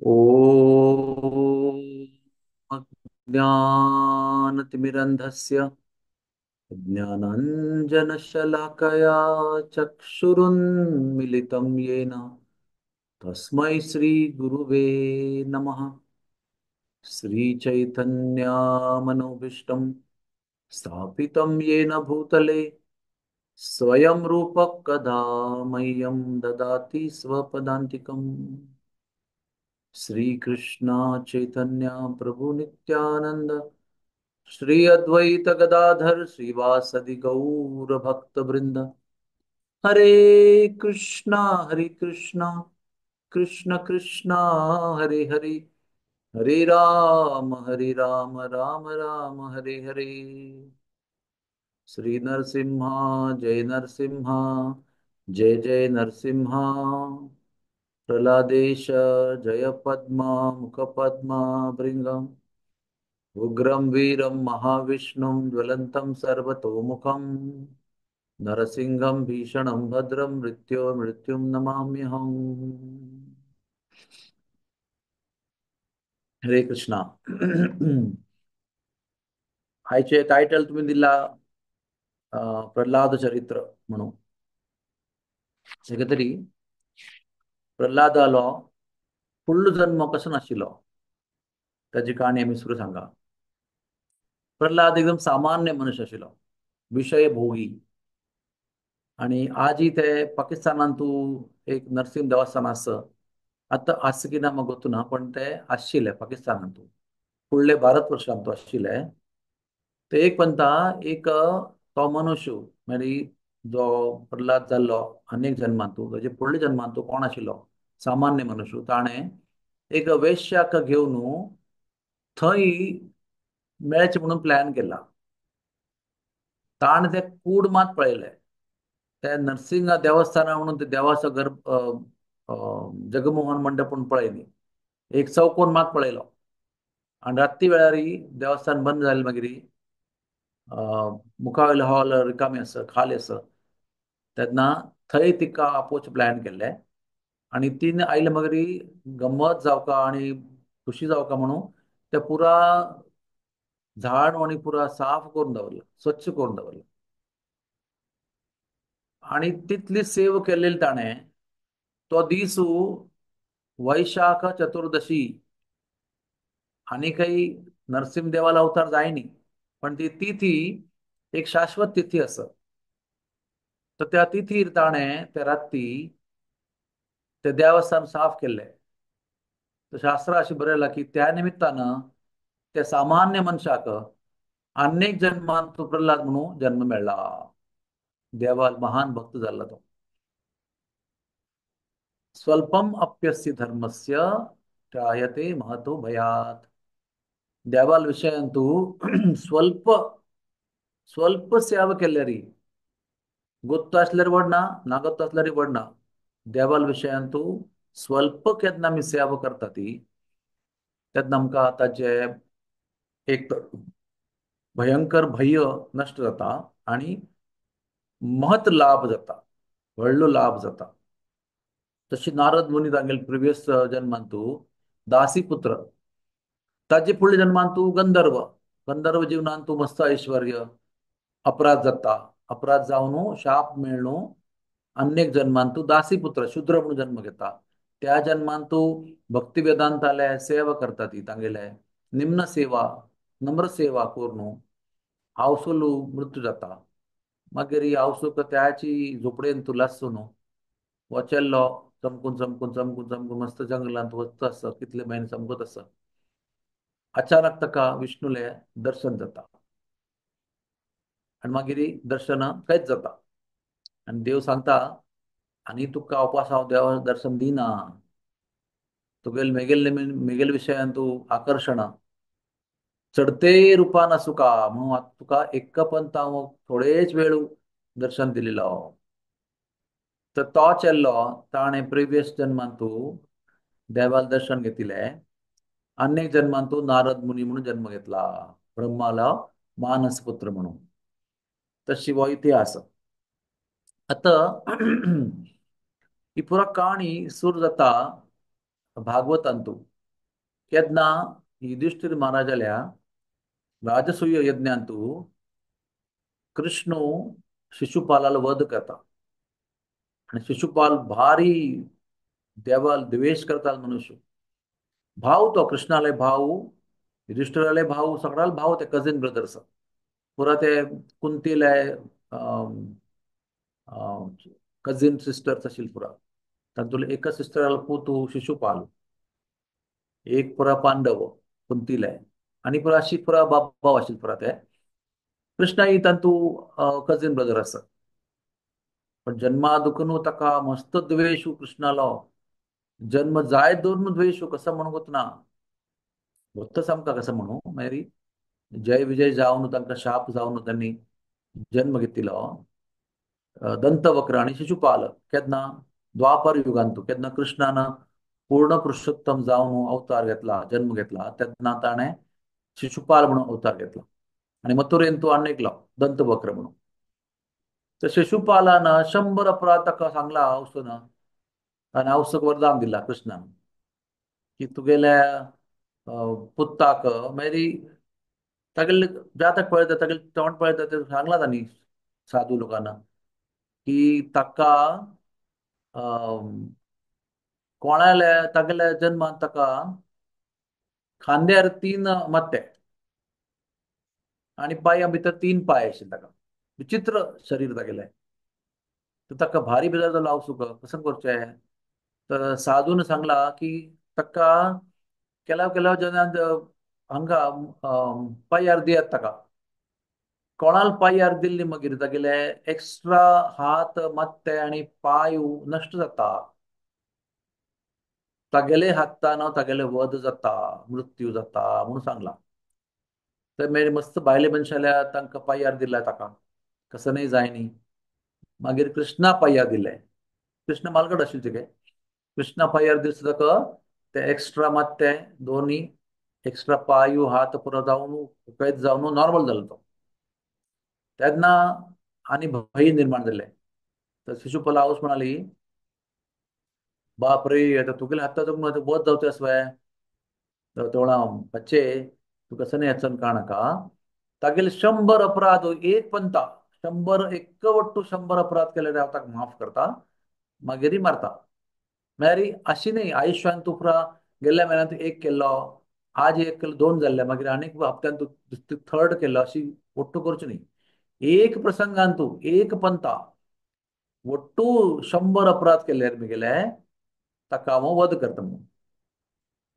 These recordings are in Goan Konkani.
ॐ अज्ञानतिमिरन्धस्य ज्ञानाञ्जनशलाकया चक्षुरुन्मिलितं येन तस्मै श्रीगुरुवे नमः। श्रीचैतन्यमनोभीष्टं स्थापितं येन भूतले स्वयं रूपः कदा मह्यं ददाति स्वपदान्तिकम्। श्रीकृष्ण चैतन्य प्रभु नित्यानंद श्री अद्वैत गदाधर श्रीवासदि गौर भक्त वृंद। हरे कृष्णा कृष्ण कृष्ण हरे हरे, हरे राम राम राम हरे हरे। श्री नरसिंहा जय नरसिंहा जय जय नरसिंहा। प्रहलादेश जय पद्मा मुख पद्मा भृंगम। उग्रं वीरं महाविष्णुं ज्वलन्तं सर्वतोमुखं नरसिंहं भीषणं भद्रं मृत्यो मृत्युं नमाम्यहम्। हरे कृष्णा। आयचे टायटल तुम्ही दिला प्रल्हाद चरित्र म्हणून। तरी प्रल्हादालो फुडलो जन्म कसो नाशिल्लो ताची काणी आमी सुरू सांगा। प्रल्हाद एकदम सामान्य मनुष्य आशिल्लो, विशय भोगी। आनी आजी ते पाकिस्तानांतू एक नरसिंह देवस्थान आसा, आतां आसा की ना म्हाका गोतू ना, पण ते आशिल्ले पाकिस्तानांतू, फुडले भारत वर्षांतू आशिल्ले। ते एक पंता एक तो मनुष्य मागीर जो प्रल्हाद जाल्लो अनेक जन्मांतू, ताजे फुडले जन्मांतू कोण आशिल्लो सामान्य मनुष्य, ताणें एक वेश्याक घेवन थंय मेळचें म्हणून प्लॅन केला। ताणें ते कूड मात पळयलें, ते नरसिंह देवस्थाना म्हणून ते देवाचो गर्भ जगमोहन मंडप म्हणून पळयली, एक चौकोन मात पळयलो। आनी राती वेळार देवस्थान बंद जालें, मागीर मुखावयलो हॉल रिकामी आसा, खाली आसा, तेन्ना थंय तिका आपोवचें प्लॅन केल्लें। आनी तीन आयले मागीर गम्मत जावका आनी खुशी जावका म्हणून ते पुरा झाड आनी पुरा साफ करून दवरलें, स्वच्छ करून दवरलें। आनी तितली सेव केल्ली ताणें तो दीस वैशाख चतुर्दशी, आनी काही नरसिंह देवाला अवतार जायनी, पण ती तिथी एक शाश्वत तिथी आसा। तर त्या तिथीर ताणें त्या राती ते देवस्थान साफ केल्लें। तर शास्त्र अशें बरयलां की त्या निमित्तानं त्या सामान्य मनशाक अनेक जन्मांत प्रल्हाद म्हणून जन्म मेळ्ळा, देवाल महान भक्त जाल्ला तो। स्वल्पम अप्यस्य धर्मस्य त्रायते महतो भयात्। देवाल विषयांतू स्वल्प स्वल्प सेवा केल्यारी गोत्तो आसल्यार व्हडना, ना गोत्तो आसल्यार व्हडना, देवाल विशयांतू स्वल्प केन्ना आमी सेवा करता ती तेन्ना आमकां ताजे एक भयंकर भय नश्ट जाता आनी महत लाभ जाता, व्हडलो लाभ जाता। तशी नारद मुनी तांगेले प्रिवियस जन्मांतू दासी पुत्र, ताजे फुडले जन्मांतू गंधर्व, गंधर्व जीवनांतू मस्त ऐश्वर्य, अपराध जाता, अपराध जावन शाप मेळ्ळो, अनेक जन्मांतू दासी पुत्र शूद्र म्हणून जन्म घेता। त्या जन्मांतू भक्ती वेदांताले सेवा करता ती तांगेले निम्न सेवा नम्र सेवा करून हावसोलू मृत्यू जाता। मागीर हावसूक त्याची झोपडेन तूं लासून वचेल्लो चमकून चमकून चमकून चमकून मस्त जंगलांत वचता आसा, कितले म्हयने चमकत आसा। अचानक ताका विष्णुले दर्शन जाता आनी मागीर दर्शन कैद जाता आनी देव सांगता आनी तुका उपास हांव देवा दर्शन दिना, तुगेल मेगेल मेगेल विशयान तूं आकर्शण चडते रूपान आसूका म्हणून आतां तुका एक पंत हांव थोडेच वेळ दर्शन दिलेलो। तर तो चेल्लो ताणें प्रिवियस जन्मांतू देवाल दर्शन घेतिल्लें, अनेक जन्मांतू नारद मुनी म्हणून जन्म घेतला, ब्रह्माला मानस पुत्र म्हणून। तशी हो इतिहास। आतां ही पुरा काणी सुरू जाता भागवतांतु केन्ना युधिष्ठिर महाराजाल्या राजसूय यज्ञांतु कृष्ण शिशुपालाला वध करता आणि शिशुपाल भारी देवाल द्वेष करता मनुष्य. भाव तो कृष्णाले भाऊ, युधिष्ठिराले भाऊ, सगळ्याला भाऊ, ते कझिन ब्रदर्स पुरा ते कुंतीले कझिन सिस्टर्स असेल पुरा. तातूंतले एका सिस्टराला पुतू शिशुपाल, एक पुरा पांडव कुंतीले आणि पुरा अशी पुरा बाप भाव असेल पुरा ते. कृष्ण ही तांतू कझिन ब्रदर आसा. पण जन्मा दुखनू ताका मस्त द्वेशू कृष्णालो, जन्म जाय दवरून द्वेशू कसं म्हणूंक ना, होतच आमकां कसं म्हणू. मागीर जय विजय जावन तांकां शाप जावन त्यांनी जन्म घेतिल्लो दंतवक्र आणि शिशुपाल केन्ना द्वापर युगांतू, केन्ना कृष्णान पूर्ण पुरुषोत्तम जावन अवतार घेतला, जन्म घेतला, तेन्ना ताणें शिशुपाल म्हणून अवतार घेतला आणि मथुरेन तो आणेकलो दंतवक्र म्हणून. तर शिशुपालान 100 अपराध ताका सांगला आवसून, आनी आवसूक वरदान दिला कृष्णान की तुगेल्या पुत्ताक मागीर तागेले जातक पळयता, तागेले तोंड पळयता, ते सांगला तांणी साधू लोकांना की ताका कोणाल्या तागेल्या जन्मान ताका खांद्यार 3 मत्ते आणि पांयां भितर 3 पांय आशिल्ले ताका, विचित्र शरीर तागेलें. तर ताका भारी बेजार जालो आवसूक, कसं करचें. तर साधून सांगला की ताका केला केला जनान हांगा पांयार दियात ताका, कोणाल पांयार दिल्ली मागीर तागेले एक्स्ट्रा हात मत्ते आनी पांय नश्ट जाता, तागेले हातान तागेले वध जाता, मृत्यू जाता म्हणून सांगला. तर मागीर मस्त बायले मनशाल्या तांकां पांयार दिला ताका, कसं नाही जायनी. मागीर कृष्णा पांयार दिले, कृष्ण मालगड आशिल्ले तुगे, कृष्णा पांयार दिस ताका ते एक्स्ट्रा मात ते दोन्ही एक्स्ट्रा पांय हात पुरो जावन कैद जावन नॉर्मल जालो तो. तेन्ना आनी भंय निर्माण जाले. तर शिशुपाला आवस म्हणाली, बाप रे, आता तुगेल्या हातांत वध जावचें आसवे. तर तो म्हणा, बच्चे तूं कसं नाही याचन का नाका, तागेले 100 अपराध एक पंता 100 एकवट्टू 100 अपराध केले हांव ताका माफ करता, मागीर मारता. म्हळ्यार अशी न्ही आयुष्यान तूं पुरा गेल्ल्या म्हयन्यांत एक केल्लो, आज एक केलो 2 जाल्ले, मागीर आनीक हप्त्यान तूं थर्ड केल्लो, अशी ಒಟ್ಟು करचो न्ही. एक प्रसंगान तूं एक पंता ಒಟ್ಟು 100 अपराध केल्यार मुगेले ताका हांव वध करता म्हणून.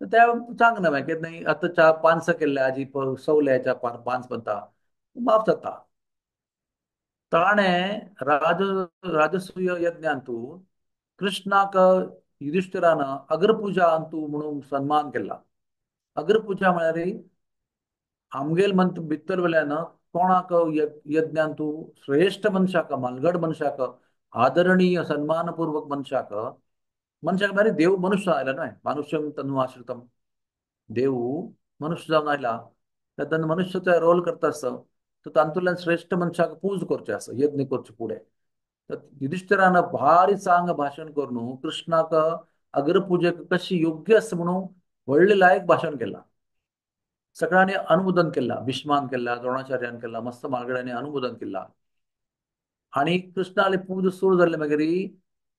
त्या सांग ना मागीर न्ही आतां 4-5 केल्ले आजी सवल्याच्या 5 पंता माफ जाता. ताणें राजसूय यज्ञांतू कृष्णाक युधिष्ठिरान अग्रपूजा अंतू म्हणून सन्मान केला. अग्रपूजा म्हळ्यार आमगेल मंत्र भितर वेल्यान कोणाक यज्ञांतू श्रेष्ठ मनशाक, मालगड मनशाक, आदरणीय सन्मानपूर्वक मनशाक, मनशाक म्हळ्यार देव मनुष्य आयला न्हय, मनुष्यम तन्वाश्रितम, देव मनुष्य जावन आयला, तेन्ना मनुष्याचो रोल करता आसता, तर तातूंतल्यान श्रेष्ठ मनशाक पूज करचें आसा, यज्ञ करचें फुडें. तर युधिष्ठिरान भारी चांग भाशण करून कृष्णाक अग्रपूजेक कशी योग्य आसा म्हणून व्हडलें लायक भाशण केलां. सगळ्यांनी अनुमोदन केलां, भीष्मान केलां, द्रोणाचार्यान केलां, मस्त मालगड्यांनी अनुमोदन केलां. आनी कृष्णाली पूज सुरू जाल्ले मागीर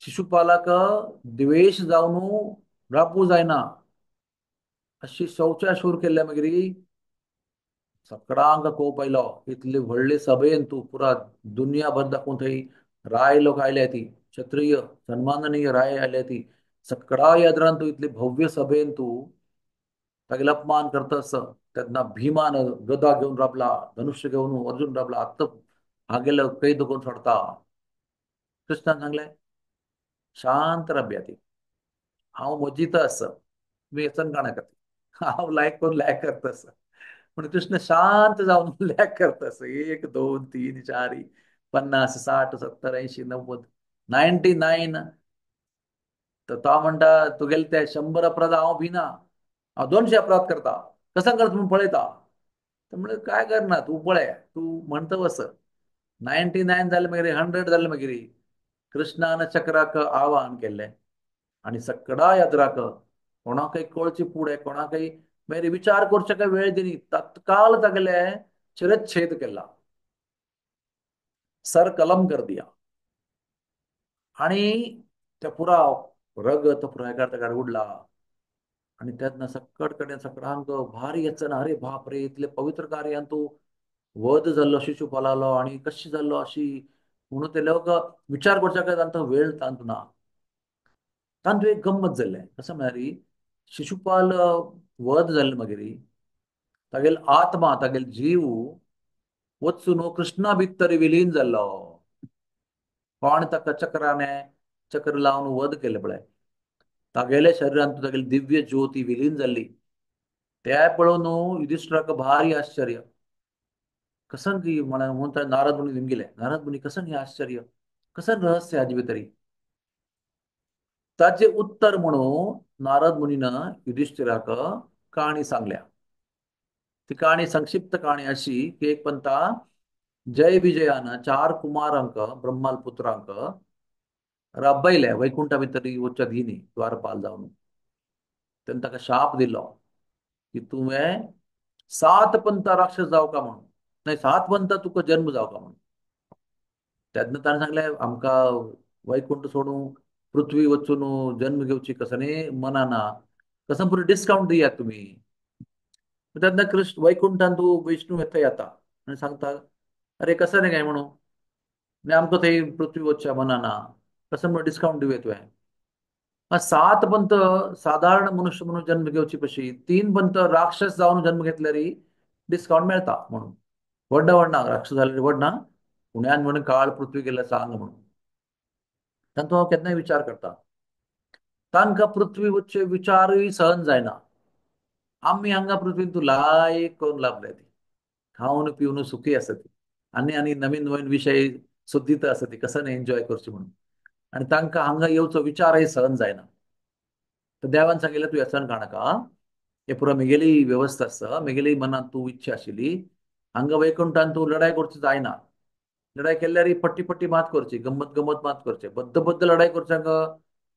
शिशुपालाक द्वेश जावन राबू जायना अशी शौचा शूर केल्ले मागीर सगळ्यांक कोप आयलो. इतले व्हडले सभेन तूं पुरा दुनिया भर दाखोवन थंय राय लोक आयल्या ती, क्षत्रिय सन्माननीय राय आयल्या ती, सगळ्या याद्रान तूं इतले भव्य सभेन तूं तागेलो अपमान करता आसा. तेन्ना भीमान गदा घेवन राबला, धनुष्य घेवन अर्जुन राबला, आत्तां हागेलो कैद करून सोडता. कृष्णान सांगलें, शांत राबया ती, हांव मजित आसा, तुमी यत्न काडनाकात, हांव लायक करून लायक करता आसा. पूण कृष्ण शांत जावन लॅक करता आसा. 1 2 3 4 50 60 70 80 90 99. तर तो म्हणटा तुगेले ते 100 अपराध हांव भिना, हांव 200 अपराध करता, कसं करता म्हूण पळयता. तर म्हणलें काय करना, तूं पळय, तूं म्हणटा बस. 99 जालें मागीर 100 जालें मागीर कृष्णान चक्राक आवाहन केलें आनी सगळ्या यात्राक कोणाकय कळचे फुडें कोणाकय मागीर विचार करचे काय वेळ दिनी, तत्काल तागेले शिरच्छेद केला, सर कलम कर दिया. आणि त्या पुरा रगत पुरा ताका उडला आणि त्यातनं सकट कडेन सकडांक भारी येचना, अरे बापरे इतले पवित्र कार्यान तूं वध जाल्लो शिशुपालालो आनी कशें जाल्लो अशी म्हणून ते लोक विचार करच्या काय तांचो वेळ तांतू ना. तांतू एक गम्मत जाल्लें कसं म्हळ्यार शिशुपाल वध जाल्ले मागीर तागेल आत्मा तागेल जीव वचून कृष्णा भितर विलीन जाल्लो. कोण ताका चक्राने चक्र लावन वध केले पळय, तागेले शरीरांत तागेली दिव्य ज्योती विलीन जाल्ली. ते पळोवन युधिष्ठिराक भारी आश्चर्य, कसं की म्हणून नारद मुनी निमगिले, नारद मुनी कसं हे आश्चर्य, कसं रहस्य हाजे भितरी. ताचे उत्तर म्हणून नारद मुनीन युधिष्ठिराक काणी सांगल्या. ती काणी संक्षिप्त काणी अशी की एक पंता जय विजयान चार कुमारांक ब्रह्माल पुत्रांक रब्बयले वैकुंठा भितर वच्च्या दिनी द्वारपाल जावन. तेन्ना ताका शाप दिलो की तुवें 7 पंता राक्षस जावका म्हणून, नाही 7 पंता तुका जन्म जावका म्हणून. तेन्ना ताणें सांगलें आमकां वैकुंठ सोडून पृथ्वी वचून जन्म घेवची कसं मना ना, कसं पुरो डिस्कावंट दियात तुमी. तेन्ना कृष्ण वैकुंठान तूं विष्णू येता येता आनी सांगता अरे कसं नाही काय म्हणून, आनी आमकां थंय पृथ्वी वचच्या मना ना, कसं म्हणून डिस्कावंट दिवया तुवें. 7 पंत साधारण मनुष्य म्हणून जन्म घेवची पशी 3 पंत राक्षस जावन जन्म घेतल्यार डिस्कावंट मेळटा म्हणून. व्हडना व्हडना राक्षस जाल्यार व्हडना उण्यान म्हणून काळ पृथ्वी गेल्यार सांग म्हणून. तांतूं हांव केन्नाय विचार करता, तांकां पृथ्वी वचचे विचारूय सहन जायना. आमी हांगा पृथ्वीन तूं लायक करून लाभले ती, खावन पिवन सुखी आसा ती, आनी आनी नवीन नवीन विशय सोदीत आसा ती कसं एन्जॉय करची म्हणून. आनी तांकां हांगा येवचो विचारय सहन जायना. तर देवान सांगिल्लें तूं व्यसन काडनाका, हे पुरो मेगेली वेवस्था आसा, मेगेली मनांत तूं इच्छा आशिल्ली हांगा वैकुंठान तूं लढाय करची जायना. लढाय केल्यार पट्टी पट्टी मात करची, गम्मत गम्मत मात करचे, बद्द बद्द लढाय करच्याक,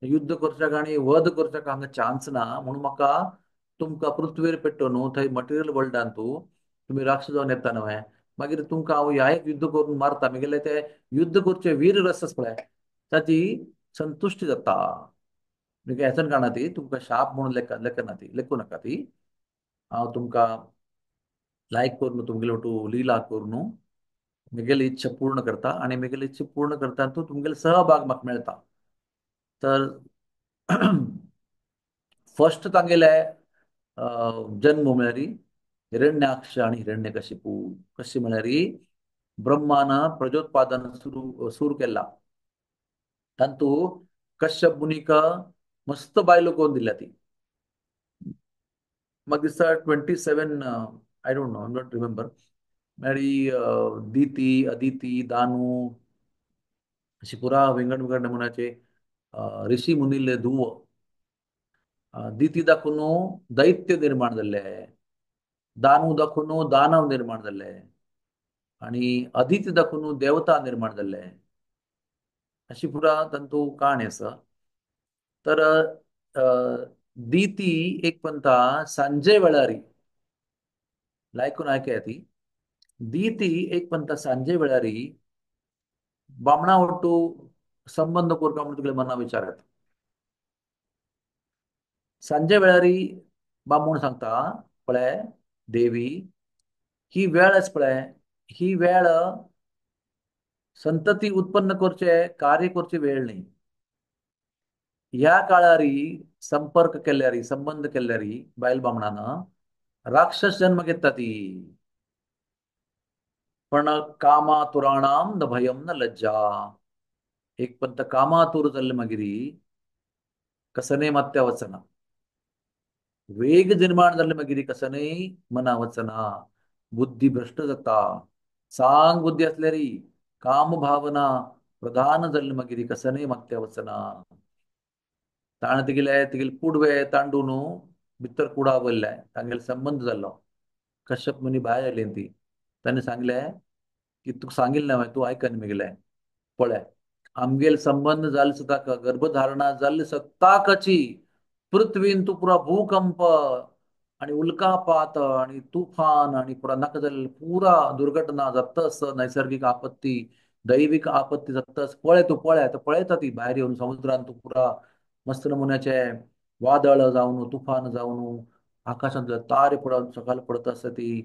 युद्ध करच्याक आनी वध करच्याक हांगा चान्स ना. म्हणून म्हाका तुमकां पृथ्वीर पेटोवन थंय मटेरियल वर्ल्डान तूं तुमी राक्षस जावन येता न्हय, मागीर तुमकां हांव ह्या एक युद्ध करून मारता, मेगेले ते युद्ध करचे वीर रस पळय ताची संतुश्टी जाता. हेचन काडना ती तुमकां शाप म्हणून लेखना ती, लेखूं नाका ती. हांव तुमकां लायक करून तुमगेले वटू लिला करून मेगेली इच्छा पूर्ण करता आनी मेगेली इच्छा पूर्ण करता तूं तुमगेले सहभाग म्हाका मेळटा. तर फर्स्ट तांगेले जन्म म्हळ्यार हिरण्याक्ष आनी हिरण्यकशिपू. कशें म्हळ्यार ब्रह्मान प्रजोत्पादन सुरू केला, तातूंत कश्यप मुनीक मस्त बायलो करून दिल्या ती. म्हाका दिसता 27, I don't know, I not remember, म्हळ्यार दिती अदिती दानू अशी पुरा विंगड विंगड नमुन्याचे ऋषी मुनीले धुव. दिती दाखोवन दैत्य निर्माण जाल्ले, दानू दाखोवन दानव निर्माण जाल्ले आनी अदिती दाखोवन देवता निर्माण जाल्ले, अशी पुरा तांतू काणी आसा. तर दिती एक पंता सांजे वेळारी लायकून आयकया ती दिती एक पंता सांजे वेळारी बामणा वट्टू संबंध कोरका म्हणून तुगेले मना विचार येता. सांजे वेळारी बामूण सांगता पळय देवी ही वेळ पळय, ही वेळ संतती उत्पन्न करचे कार्य करचे वेळ न्ही. ह्या काळारी संपर्क केल्यारी संबंध केल्यारी बायल बामणान राक्षस जन्म घेता ती. पण कामातुराणाम न भयम न लज्जा, एक पंत कामातूर जाल्ले मागीर कसने मात्या वचना, वेग निर्माण जाल्ले मागीर कसने मना वचना, बुद्धी भ्रष्ट जाता. सांग बुद्धी असल्यारी काम भावना प्रधान जाल्ले मागीर कसने मात्या वचना. ताणें तिगेले तिगेले पुडवे तांडून भितर कुडा भरले, तांगेले संबंध जाल्लो. कश्यप मुनी भायर आयली ती, ताणें सांगलें की तुका सांगिल्लें हांवें, तूं आयकन मेगेलें, पळय आमगेले संबंध जाल्ले सताक गर्भधारणा जाल्ले सत्ताकची पृथ्वीन तूं पुरा भूकंप आणि उल्कापात आणि तुफान आणि पुरा नाका जाल्ले पुरा दुर्घटना जाता आस, नैसर्गिक आपत्ती, दैविक आपत्ती जाता पळय तूं पळय आतां पळयता ती भायर येवन समुद्रान तूं पुरा मस्त नमुन्याचे वादळ जावन तुफान जावन आकाशांतले तारे पडून सकाळ पडत आसता ती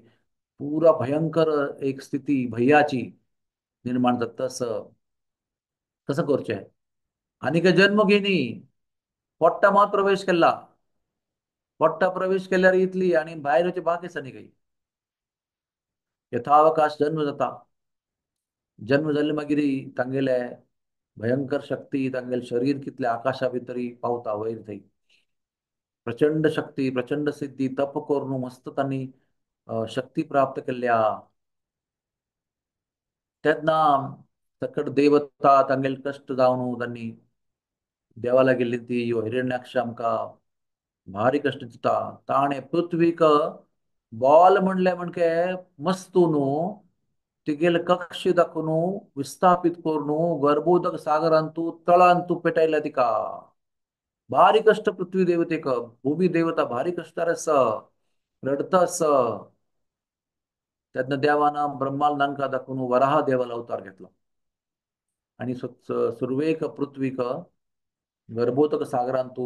पुरा भयंकर एक स्थिती भैयाची निर्माण जाता आस। कसं करचें? आनी काय जन्म घेनी पोट्टा मात प्रवेश केला, पोट्टा प्रवेश केल्यार इतली आनी भायर वचचे बाकी आसा न्ही काही। यथावकाश जन्म जाता, जन्म जाल्ले मागीर तांगेले भयंकर शक्ती, तांगेले शरीर कितले आकाशा भितरी पावता वयर थंय, प्रचंड शक्ती, प्रचंड सिद्धी, तप करून मस्त तांणी शक्ती प्राप्त केल्या। तेन्ना सकट देवता तांगेले कश्ट जावन तांणी देवाला गेल्ली ती ह्यो हिरण्याक्ष आमकां भारी कश्ट दिता। ताणें पृथ्वीक बॉल म्हणलें म्हणके मस्तू न्हू तिगेले कक्ष दाखोवन विस्थापित करून गर्भोदक सागरांतू तळांतू पेटयल्या तिका। भारी कश्ट पृथ्वी देवतेक, भूमी देवता भारी कश्टार आसा, रडता आसा। तेन्ना देवान ब्रह्माल नांका दाखोवन वराह देवाला अवतार घेतलो आनी सुर्वेक पृथ्वीक गर्भोदक सागरांतू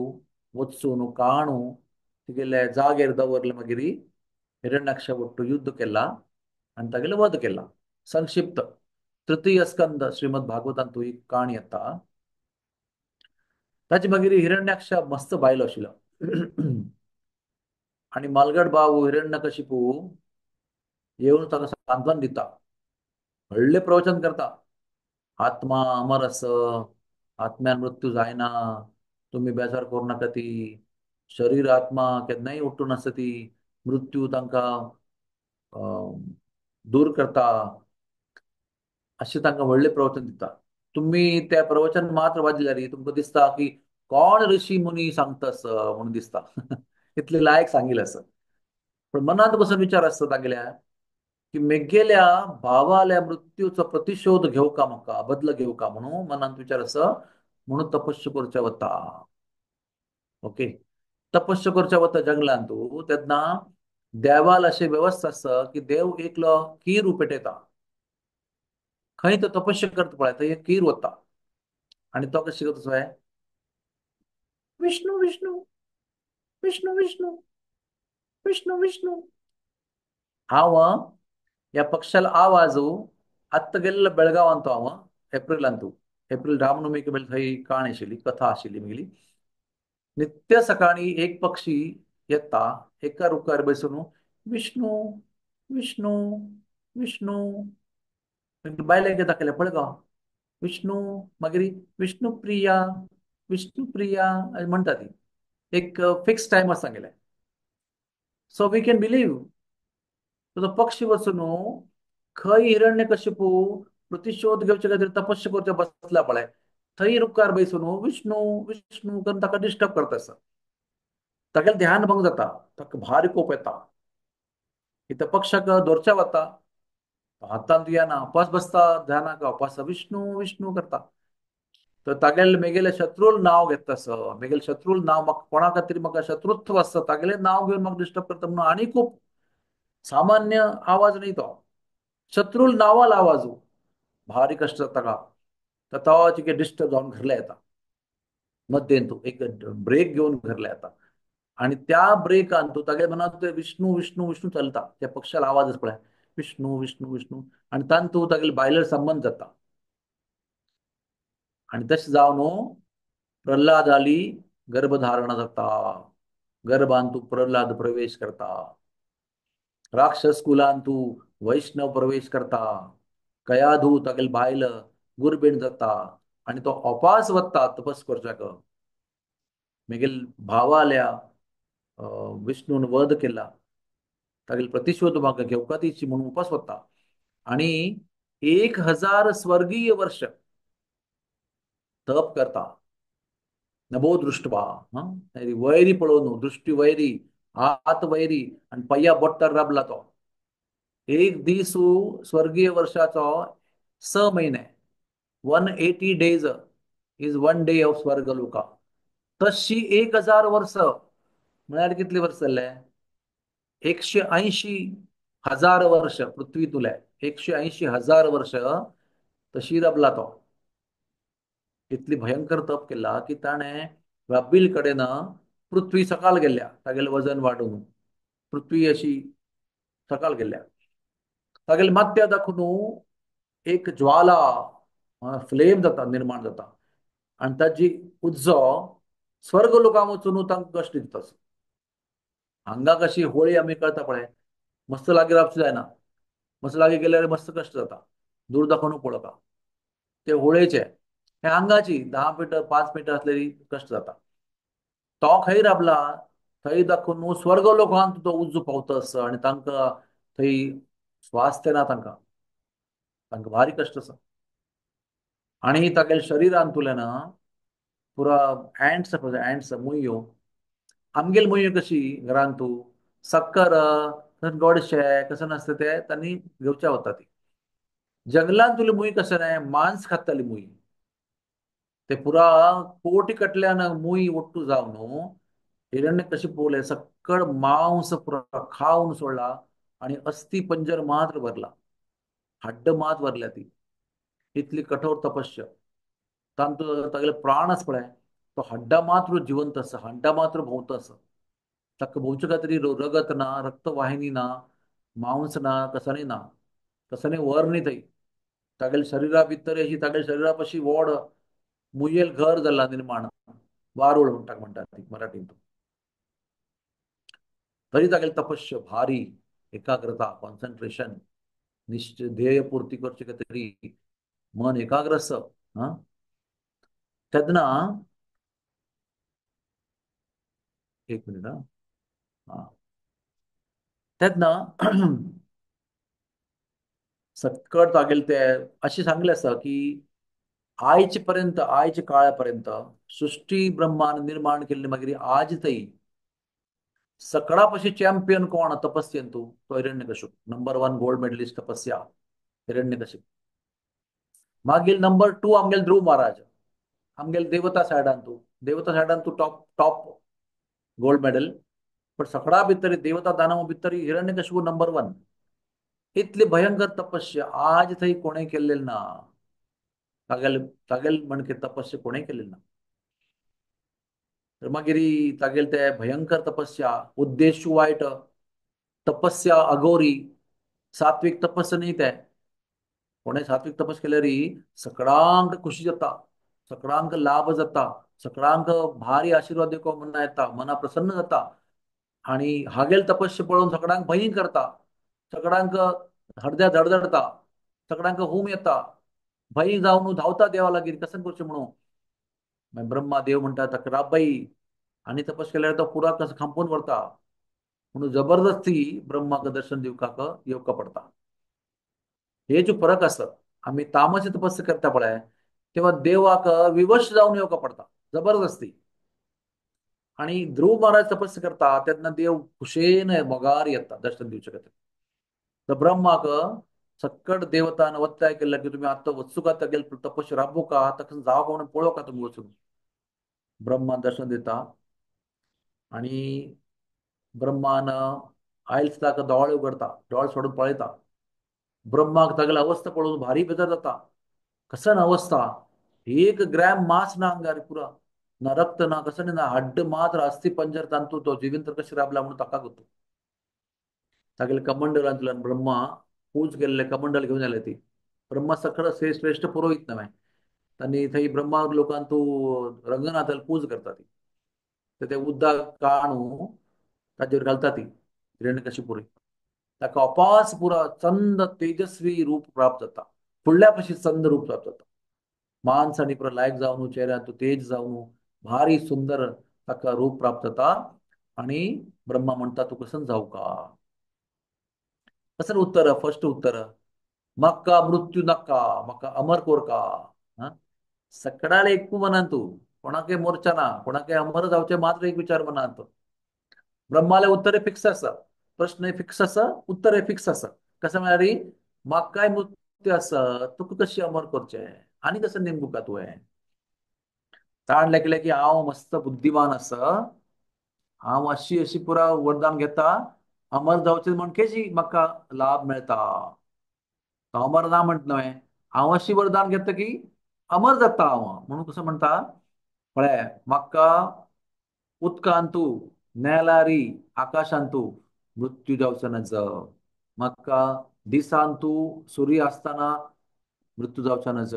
वचून काणू तिगेले जागेर दवरले मागीर हिरण्याक्ष ಒಟ್ಟು युद्ध केला आनी तागेले वध केला। संक्षिप्त तृतीय स्कंद श्रीमद भागवतांतू ही काणी येता। ताचे मागीर हिरण्याक्ष मस्त बायलो आशिल्लो आनी मालगड बाबू हिरण्यकशिपू येवन ताका सांत्वन दिता, व्हडलें प्रवचन करता, आत्मा अमर आसा, आत्म्यान मृत्यू जायना, तुमी बेजार करूं नाका, ती शरीर आत्मा केन्नाय उठून आसता, ती मृत्यू तांकां दूर करता, अशें तांकां व्हडलें प्रवचन दिता। तुमी त्या प्रवचन मात्र वाजल्यार तुमकां दिसता की कोण ऋषी मुनी सांगता आसा म्हणून दिसता, इतले लायक सांगिल्लें आसा। पण मनांत बसून विचार आसता तागेल्या की मेगेल्या भावाल्या मृत्यूचो प्रतिशोध घेवका म्हाका, बदलो घेवका म्हणून मनांत विचार आसा, म्हणून तपस्या करच्या वता। ओके, तपस्या करच्या वता जंगलांत तेन्ना देवाल अशी व्यवस्था आसा की देव एकलो कीर पेटयता, खंय तो तपस्या करता पळय थंय एक कीर वता आनी तो कशें करता पळय, विष्णू विष्णू विष्णू विष्णू विष्णू विष्णू। हांव ह्या पक्षाला आवाज आत्तां गेल्लो बेळगांवांत हांव एप्रिलांतू, एप्रिल रामनवमीक मेल थंय काणी आशिल्ली, कथा आशिल्ली म्हगेली। नित्य सकाळी एक पक्षी येता एका रुखार बसून विष्णू विष्णू विष्णू, बायलेक दाखयलें पळय गो विष्णू, मागीर विष्णू प्रिया विष्णू प्रिया अशें म्हणटा ती, एक फिक्स टायम आसा सांगिल्लें। सो we can believe तो पक्षी वचून खंय हिरण्यकशिपू प्रतिशोध घेवचे खातीर तपस्या करचे बसला पळय थंय रुखार बसून विष्णू विष्णू करून ताका डिस्टर्ब करता आसा, तागेलें ध्यान भंग जाता, ताका भारी कोप येता, इथं पक्षाक दवरच्या वता हातांत येना, उपास बसता ध्यानाक, उपास विष्णू विष्णू करता, तर तागेले मेगेले शत्रूल नांव घेता आसा, मेगेले शत्रूल नांव म्हाका कोणा खातीर म्हाका शत्रुत्व आसता तागेलें नांव घेवन म्हाका डिस्टर्ब करता म्हणून आनी खूब सामान्य आवाज न्ही तो, शत्रूल नांवाल आवाज भारी कश्ट जाता ताका, तर तो चिके डिस्टर्ब जावन घरला येता, मध्यंतू एक ब्रेक घेवन घरला येता आनी त्या ब्रेकान तूं तागेले मनांत विष्णू विष्णू विष्णू चलता, त्या पक्षाला आवाज पळय विष्णू विष्णू विष्णू आनी तांतू तागेले बायले संबंद जाता आनी तशें जावन प्रल्हादाली गर्भधारणा जाता, गर्भांतू प्रल्हाद प्रवेश करता, राक्षस कुलांतू वैष्णव प्रवेश करता, कयाधू तागेले बायल गुरबीण जाता आनी तो अपास वता तपस करच्याक, मेगेल भावाल्या विष्णून वध केला तागेले प्रतिशोध म्हाका घेवका तिची म्हणून उपास वता आनी 1000 स्वर्गीय वर्ष तप करता, नभो दृष्टवा वैरी पळोवन दृष्टी वैरी हात वैरी आनी पय्या बोट्टार राबला तो एक दीस स्वर्गीय वर्षाचो 6 महिने, 180 days is 1 day of स्वर्ग लोका। तशी 1000 वर्स म्हळ्यार कितली वर्स जाले? 180,000 वर्ष पृथ्वी तुले 180,000 वर्ष तशी राबला तो. इतली भयंकर तप केला की ताणें राबील कडेन पृथ्वी सकाळ गेल्या, तागेलें वजन वाडून पृथ्वी अशी सकाळ गेल्या. तागेले माथ्या दाखोवन एक ज्वाला फ्लेम जाता, निर्माण जाता आनी ताजी उज्जो स्वर्ग लोकांक वचून तांकां कश्ट दिता. हांगा कशी होळी आमी करता पळय, मस्त लागीं रावचें जायना, मस्त लागीं गेल्यार मस्त कश्ट जाता, दूर दाखोवन पळोवपा ते होळयेचे हे हांगाची 10 मिटर 5 मिटर आसलेली कश्ट जाता. तो खंय राबला थंय दाखोवन स्वर्ग लोकांक तो उज्जो पावता आसा आनी तांकां थंय स्वास्थ्य ना, तांकां तांकां भारी कश्ट आसा. आनी तागेल्या शरिरान तुलें ना पुरा एंट्स एंट्स मुयो, आमगेल मुयो कशी घरान तूं सक्कर गोडशें कसं नासता ते तांणी घेवच्या वता. ती जंगलान तुली मुय कसं नाय मांस खाताली मुय, ते पुरा कोटी कटल्यान मुय ಒಟ್ಟು जावन न्हू हिरण्य कशी पोले सक्कड मांस पुरा खावन सोडला आनी अस्थी पंजर मात्र भरला, हड्ड मात भरल्या ती. इतली कठोर तपस्या तांतू तागेले प्राणच पळय तो हड्डा मात्र जिवंत आसा, हड्डा मात्र भोंवता आसा. ताका भोंवचे खातीर रगत ना, रक्तवाहिनी ना, मांस ना, कसनी ना, कसनी वर न्ही थंय. तागेले शरीरा भितर अशी तागेले शरीरा पशी व्हड मुयेल घर जाला निर्माण, वारूळ म्हणटा म्हणटात ती मराठींत. तरी तागेले तपस्या भारी, एकाग्रता, कॉन्सन्ट्रेशन, निश्चय, ध्येय पूर्ती करचे खातीर मन एकाग्र आसप. हा तेन्ना एक मिनिट हा, तेन्ना सक्कड तागेले ते अशें सांगलें आसा की आयचे पर्यंत, आयच्या काळा पर्यंत सृष्टी ब्रह्मान निर्माण केल्ली मागीर आज थंय सगळा पशी चॅम्पियन कोण तपस्येन तूं तो हिरण्यकश्यप, नंबर 1 गोल्ड मेडलिस्ट तपस्या हिरण्यकश्यप. मागीर नंबर 2 आमगेले ध्रुव महाराज, आमगेले देवता सायडान तूं, देवता सायडान तूं टॉप टॉप गोल्ड मेडल, पण सगळा भितर देवता दानव भितर हिरण्यकश्यप नंबर 1. इतली भयंकर तपस्या आज थंय कोणें केल्लें ना, तागेले तागेले म्हणके तपस्या कोणें केल्लें ना. तर मागीर तागेले ते भयंकर तपस्या, उद्देश वायट तपस्या, अघोरी सात्विक तपस्या न्ही ते. कोणें सात्विक तपस केल्यार सगळ्यांक खुशी जाता, सगळ्यांक लाभ जाता, सगळ्यांक भारी आशीर्वाद दिवपाक मना येता, मना प्रसन्न जाता. आनी हागेल तपस्या पळोवन सगळ्यांक भंय करता, सगळ्यांक हडद्या धडधडता, सगळ्यांक हूम येता, भंय जावन धांवता देवा लागीं कसं करचें म्हणून. मागीर ब्रह्मा देव म्हणटा ताका राबय आनी तपस केल्यार तो पुरा कसो खांपून व्हरता म्हणून जबरदस्ती ब्रह्माक दर्शन दिवपाक येवका पडटा. हे जो फरक आसा, आमी तामसी तपस्या करता पळय तेव्हा देवाक विवश जावन येवका पडटा जबरदस्ती. आनी ध्रुव महाराज तपस्या करता तेन्ना देव खुशेन मोगार येता दर्शन दिवचे खातीर. तर ब्रह्माक सक्कड देवतान वत्ताय केल्लें की तुमी आतां वचूका तागेले तपस्या राबोवका, ताका जावं म्हणून पळोवका तुमी वचून. ब्रह्मा दर्शन दिता आनी ब्रह्मान आयल्स ताका दोळे उगडता, दोळे सोडून पळयता. ब्रह्माक तागेली अवस्था पळोवन भारी बेजार जाता. कसन अवस्था, 1 ग्रॅम मांस ना अंगार पुरा, ना रक्त ना कसं ना हड्ड मात्र अस्थि पंजर तांतू तो जिवंत कशें राबला म्हणून ताका गोतो. तागेले कमंडलांतल्यान ब्रह्मा पूज केल्ले कमंडल घेवन आयले ती. ब्रह्मा सगळं श्रेष्ठ पुरोहित नव्हे, तांणी थंय ब्रह्मा लोकांतू रंगनाथाला पूज करता ती. तर ते उदक काणू ताजेर घालता ती हिरण्यकशिपुरी. ताका अपास पुरा चंद तेजस्वी रूप प्राप्त जाता, फुडल्या पशी चंद रूप प्राप्त जाता. मांस आनी पुरा लायक जावन चेहऱ्यांतू तेज जावन भारी सुंदर ताका रूप प्राप्त जाता. आनी ब्रह्मा म्हणटा तूं कसन जावं का? कसन उत्तर, फर्स्ट उत्तर म्हाका मृत्यू नाका, म्हाका अमर कोरका. सगळ्याला एकू मनान तूं, कोणाकय मोर्चा ना, कोणाकय अमर जावचें मात्र एक विचार मनान. ब्रह्माले उत्तर फिक्स आसा, प्रश्न फिक्स आसा, उत्तर फिक्स आसा. कसं म्हळ्यार म्हाकाय मृत्यू आसा, तुका कशी अमर करचें आनी कसं नेमकू का तुवें? ताण लेखले की हांव मस्त बुद्धिमान आसा, हांव अशी अशी पुरा वरदान घेता, अमर जावचें म्हण केशी म्हाका लाभ मेळटा. तो अमर ना म्हणट न्हय, हांव अशी वरदान घेता की अमर जाता हांव. म्हणून कसो म्हणटा पळय, म्हाका उदकांतू नेलारी आकाशांतू मृत्यू जावचो नज, म्हाका दिसांतू सूर्य आसतना मृत्यू जावचो नज,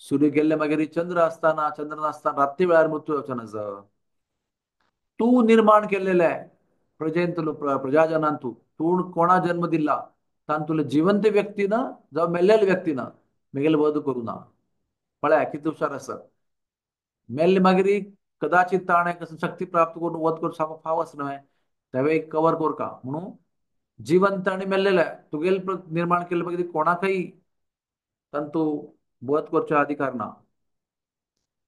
सूर्य गेल्ले मागीर चंद्र आसतना, चंद्र नासतना राती वेळार मृत्यू जावचो नज. तूं निर्माण केल्लेले प्रजेंतलो प्रजाजनांतू तूं तूं कोणा जन्म दिला तांतुले जिवंत व्यक्ती ना जावं मेल्लेले व्यक्ती ना मेगेले वध करूं ना. पळय कितले हुशार आसा. मेल्ले मागीर कदाचित ताणें कसली शक्ती प्राप्त करून वध करून सामको फावस न्हय, तेवे एक कवर करका म्हणून जिवंत आनी मेल्लेले तुगेले निर्माण केल्ले मागीर कोणाकय तांतू वध करचो अधिकार ना.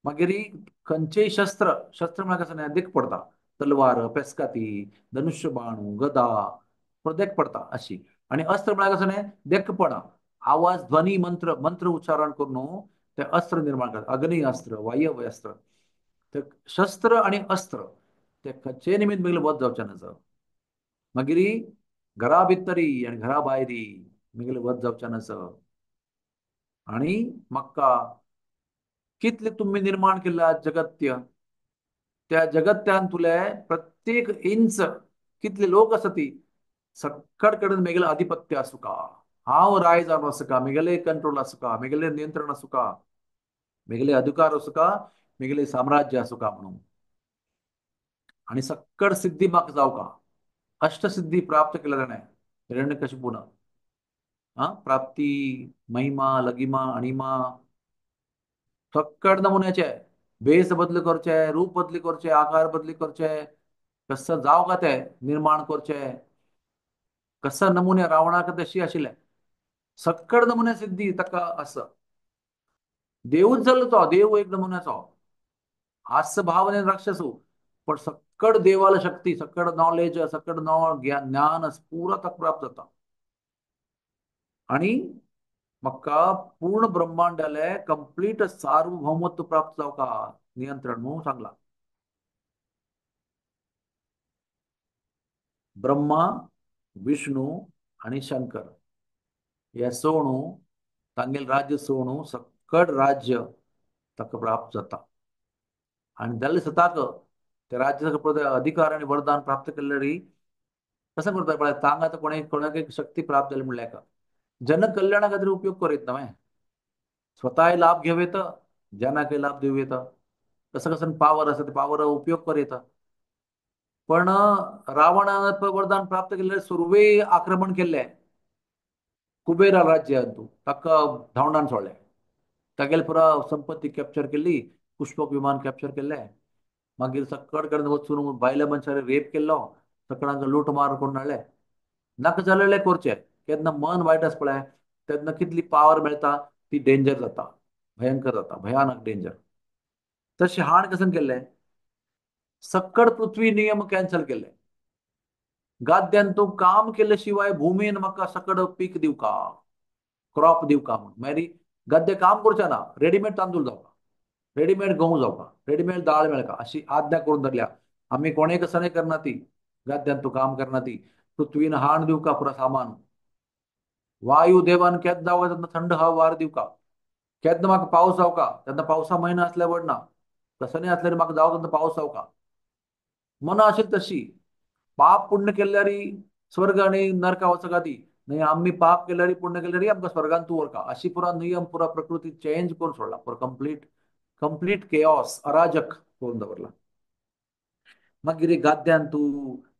मागीर खंयचेय शस्त्र, शस्त्र म्हळ्यार कसो न्हय देख पडता, तलवार, पेस्काती, धनुष्य बाण, गदा देख पडता अशी. आनी अस्त्र म्हळ्यार कसो न्हय देख पडा, आवाज, ध्वनी, मंत्र, मंत्र उच्चारण करून ते अस्त्र निर्माण करता, अग्नि अस्त्र, वायव्य अस्त्र. ते शस्त्र आनी अस्त्र ते खंयचेय निमित्त मेगेले वध जावचें नज. मागीर घरा भितरी आनी घरा भायरी मेगेले वध जावचें नज. आनी म्हाका कितले तुमी निर्माण केला जगत्य, त्या जगत्यान तुले प्रत्येक इंच कितले लोक आसा ती सक्कड कडेन मेगेले आधिपत्य आसूका, हांव राय जावन आसूका, मेगेले कंट्रोल आसूका, मेगेले नियंत्रण आसूका, मेगेले अधिकार आसूका, मेगेले साम्राज्य आसूका म्हणून. आनी सक्कड सिद्धी म्हाका जावका, अष्टसिद्धी प्राप्त केल्या ताणें हिरण्यकशिपून. प्राप्ती, महिमा, लघिमा, अणिमा, सक्कड नमुन्याचे भेस बदली करचे, रूप बदली करचे, आकार बदली करचे, कसं जावं का ते निर्माण करचे, कसं नमुने रावणाक तशी आशिल्ले सक्कड नमुने सिद्धी ताका आसा. देवूच जालो तो, देव एक नमुन्याचो हास्य भावने राक्षसू, पण सक्कड देवाला शक्ती, सक्कड नॉलेज, सक्कड ज्ञान पुरा ताका प्राप्त जाता. आनी म्हाका पूर्ण ब्रह्मांडाले कंप्लीट सार्वभौमत्व प्राप्त जावका नियंत्रण म्हणून सांगला. ब्रह्मा, विष्णू आनी शंकर हे सोणू तांगेल राज्य सोणू सक्कड राज्य ताका प्राप्त जाता. आनी जाल्ले सताक ते राज्य अधिकार आनी वरदान प्राप्त केल्ले कसं करता पळय, तांगा आतां कोणाक एक शक्ती प्राप्त जाली म्हणल्यार जनकल्याणा खातीर उपयोग करीत न्हय, स्वताय लाभ घेवं येता, जनाकय लाभ दिवं येता, कसं कसं पावर आसा ते पावर उपयोग करीत. पण रावणान वरदान प्राप्त केल्ले सुर्वे आक्रमण केल्ले कुबेरा राज्यांतू, ताका धांवडान सोडले, तागेले पुरा संपत्ती कॅप्चर केल्ली, पुष्पक विमान कॅप्चर केल्ले, मागीर सक्कड कडेन वचून बायल्या मनशान रेप केल्लो, सकडांक लूट मार करून हाडले. नाका जालेले करचे केन्ना मन वायट आसा पळय तेन्ना कितली पावर मेळटा ती डेंजर जाता, भयंकर जाता, भयानक डेंजर. तशें हाण कसं केल्लें, सक्कड पृथ्वी नियम कॅन्सल केले, गाद्यान तूं काम केले शिवाय भूमीन म्हाका सकड पीक दिवका, क्रॉप दिवका म्हूण. मागीर गद्य काम करचें ना, रेडीमेड तांदूळ जावका, रेडीमेड गंव जावका, रेडीमेड दाळ मेळका अशी आज्ञा करून धरल्या. आमी कोणें कसं करना ती, गद्यान तूं काम करना ती, पृथ्वीन हाण दिवका पुरा सामान, वायू देवान केन्ना जावका तेन्ना थंड हवा वार दिवका, केन्ना म्हाका पावस जावका तेन्ना पावसा म्हयनो आसल्यार वडना, तसं न्ही आसल्यार म्हाका जावका तेन्ना पावस जावका. मना आशिल्ली तशी पाप पुण्य केल्यारी स्वर्ग आनी नरका वचका ती न्हय, आमी पाप केल्यारी पुण्य केल्यारी आमकां स्वर्गांत तूं व्हरका अशी पुरा नियम पुरा प्रकृती चेंज करून सोडला, पुरा कंप्लीट कंप्लीट केओस अराजक करून दवरला. मागीर गाद्यांतू,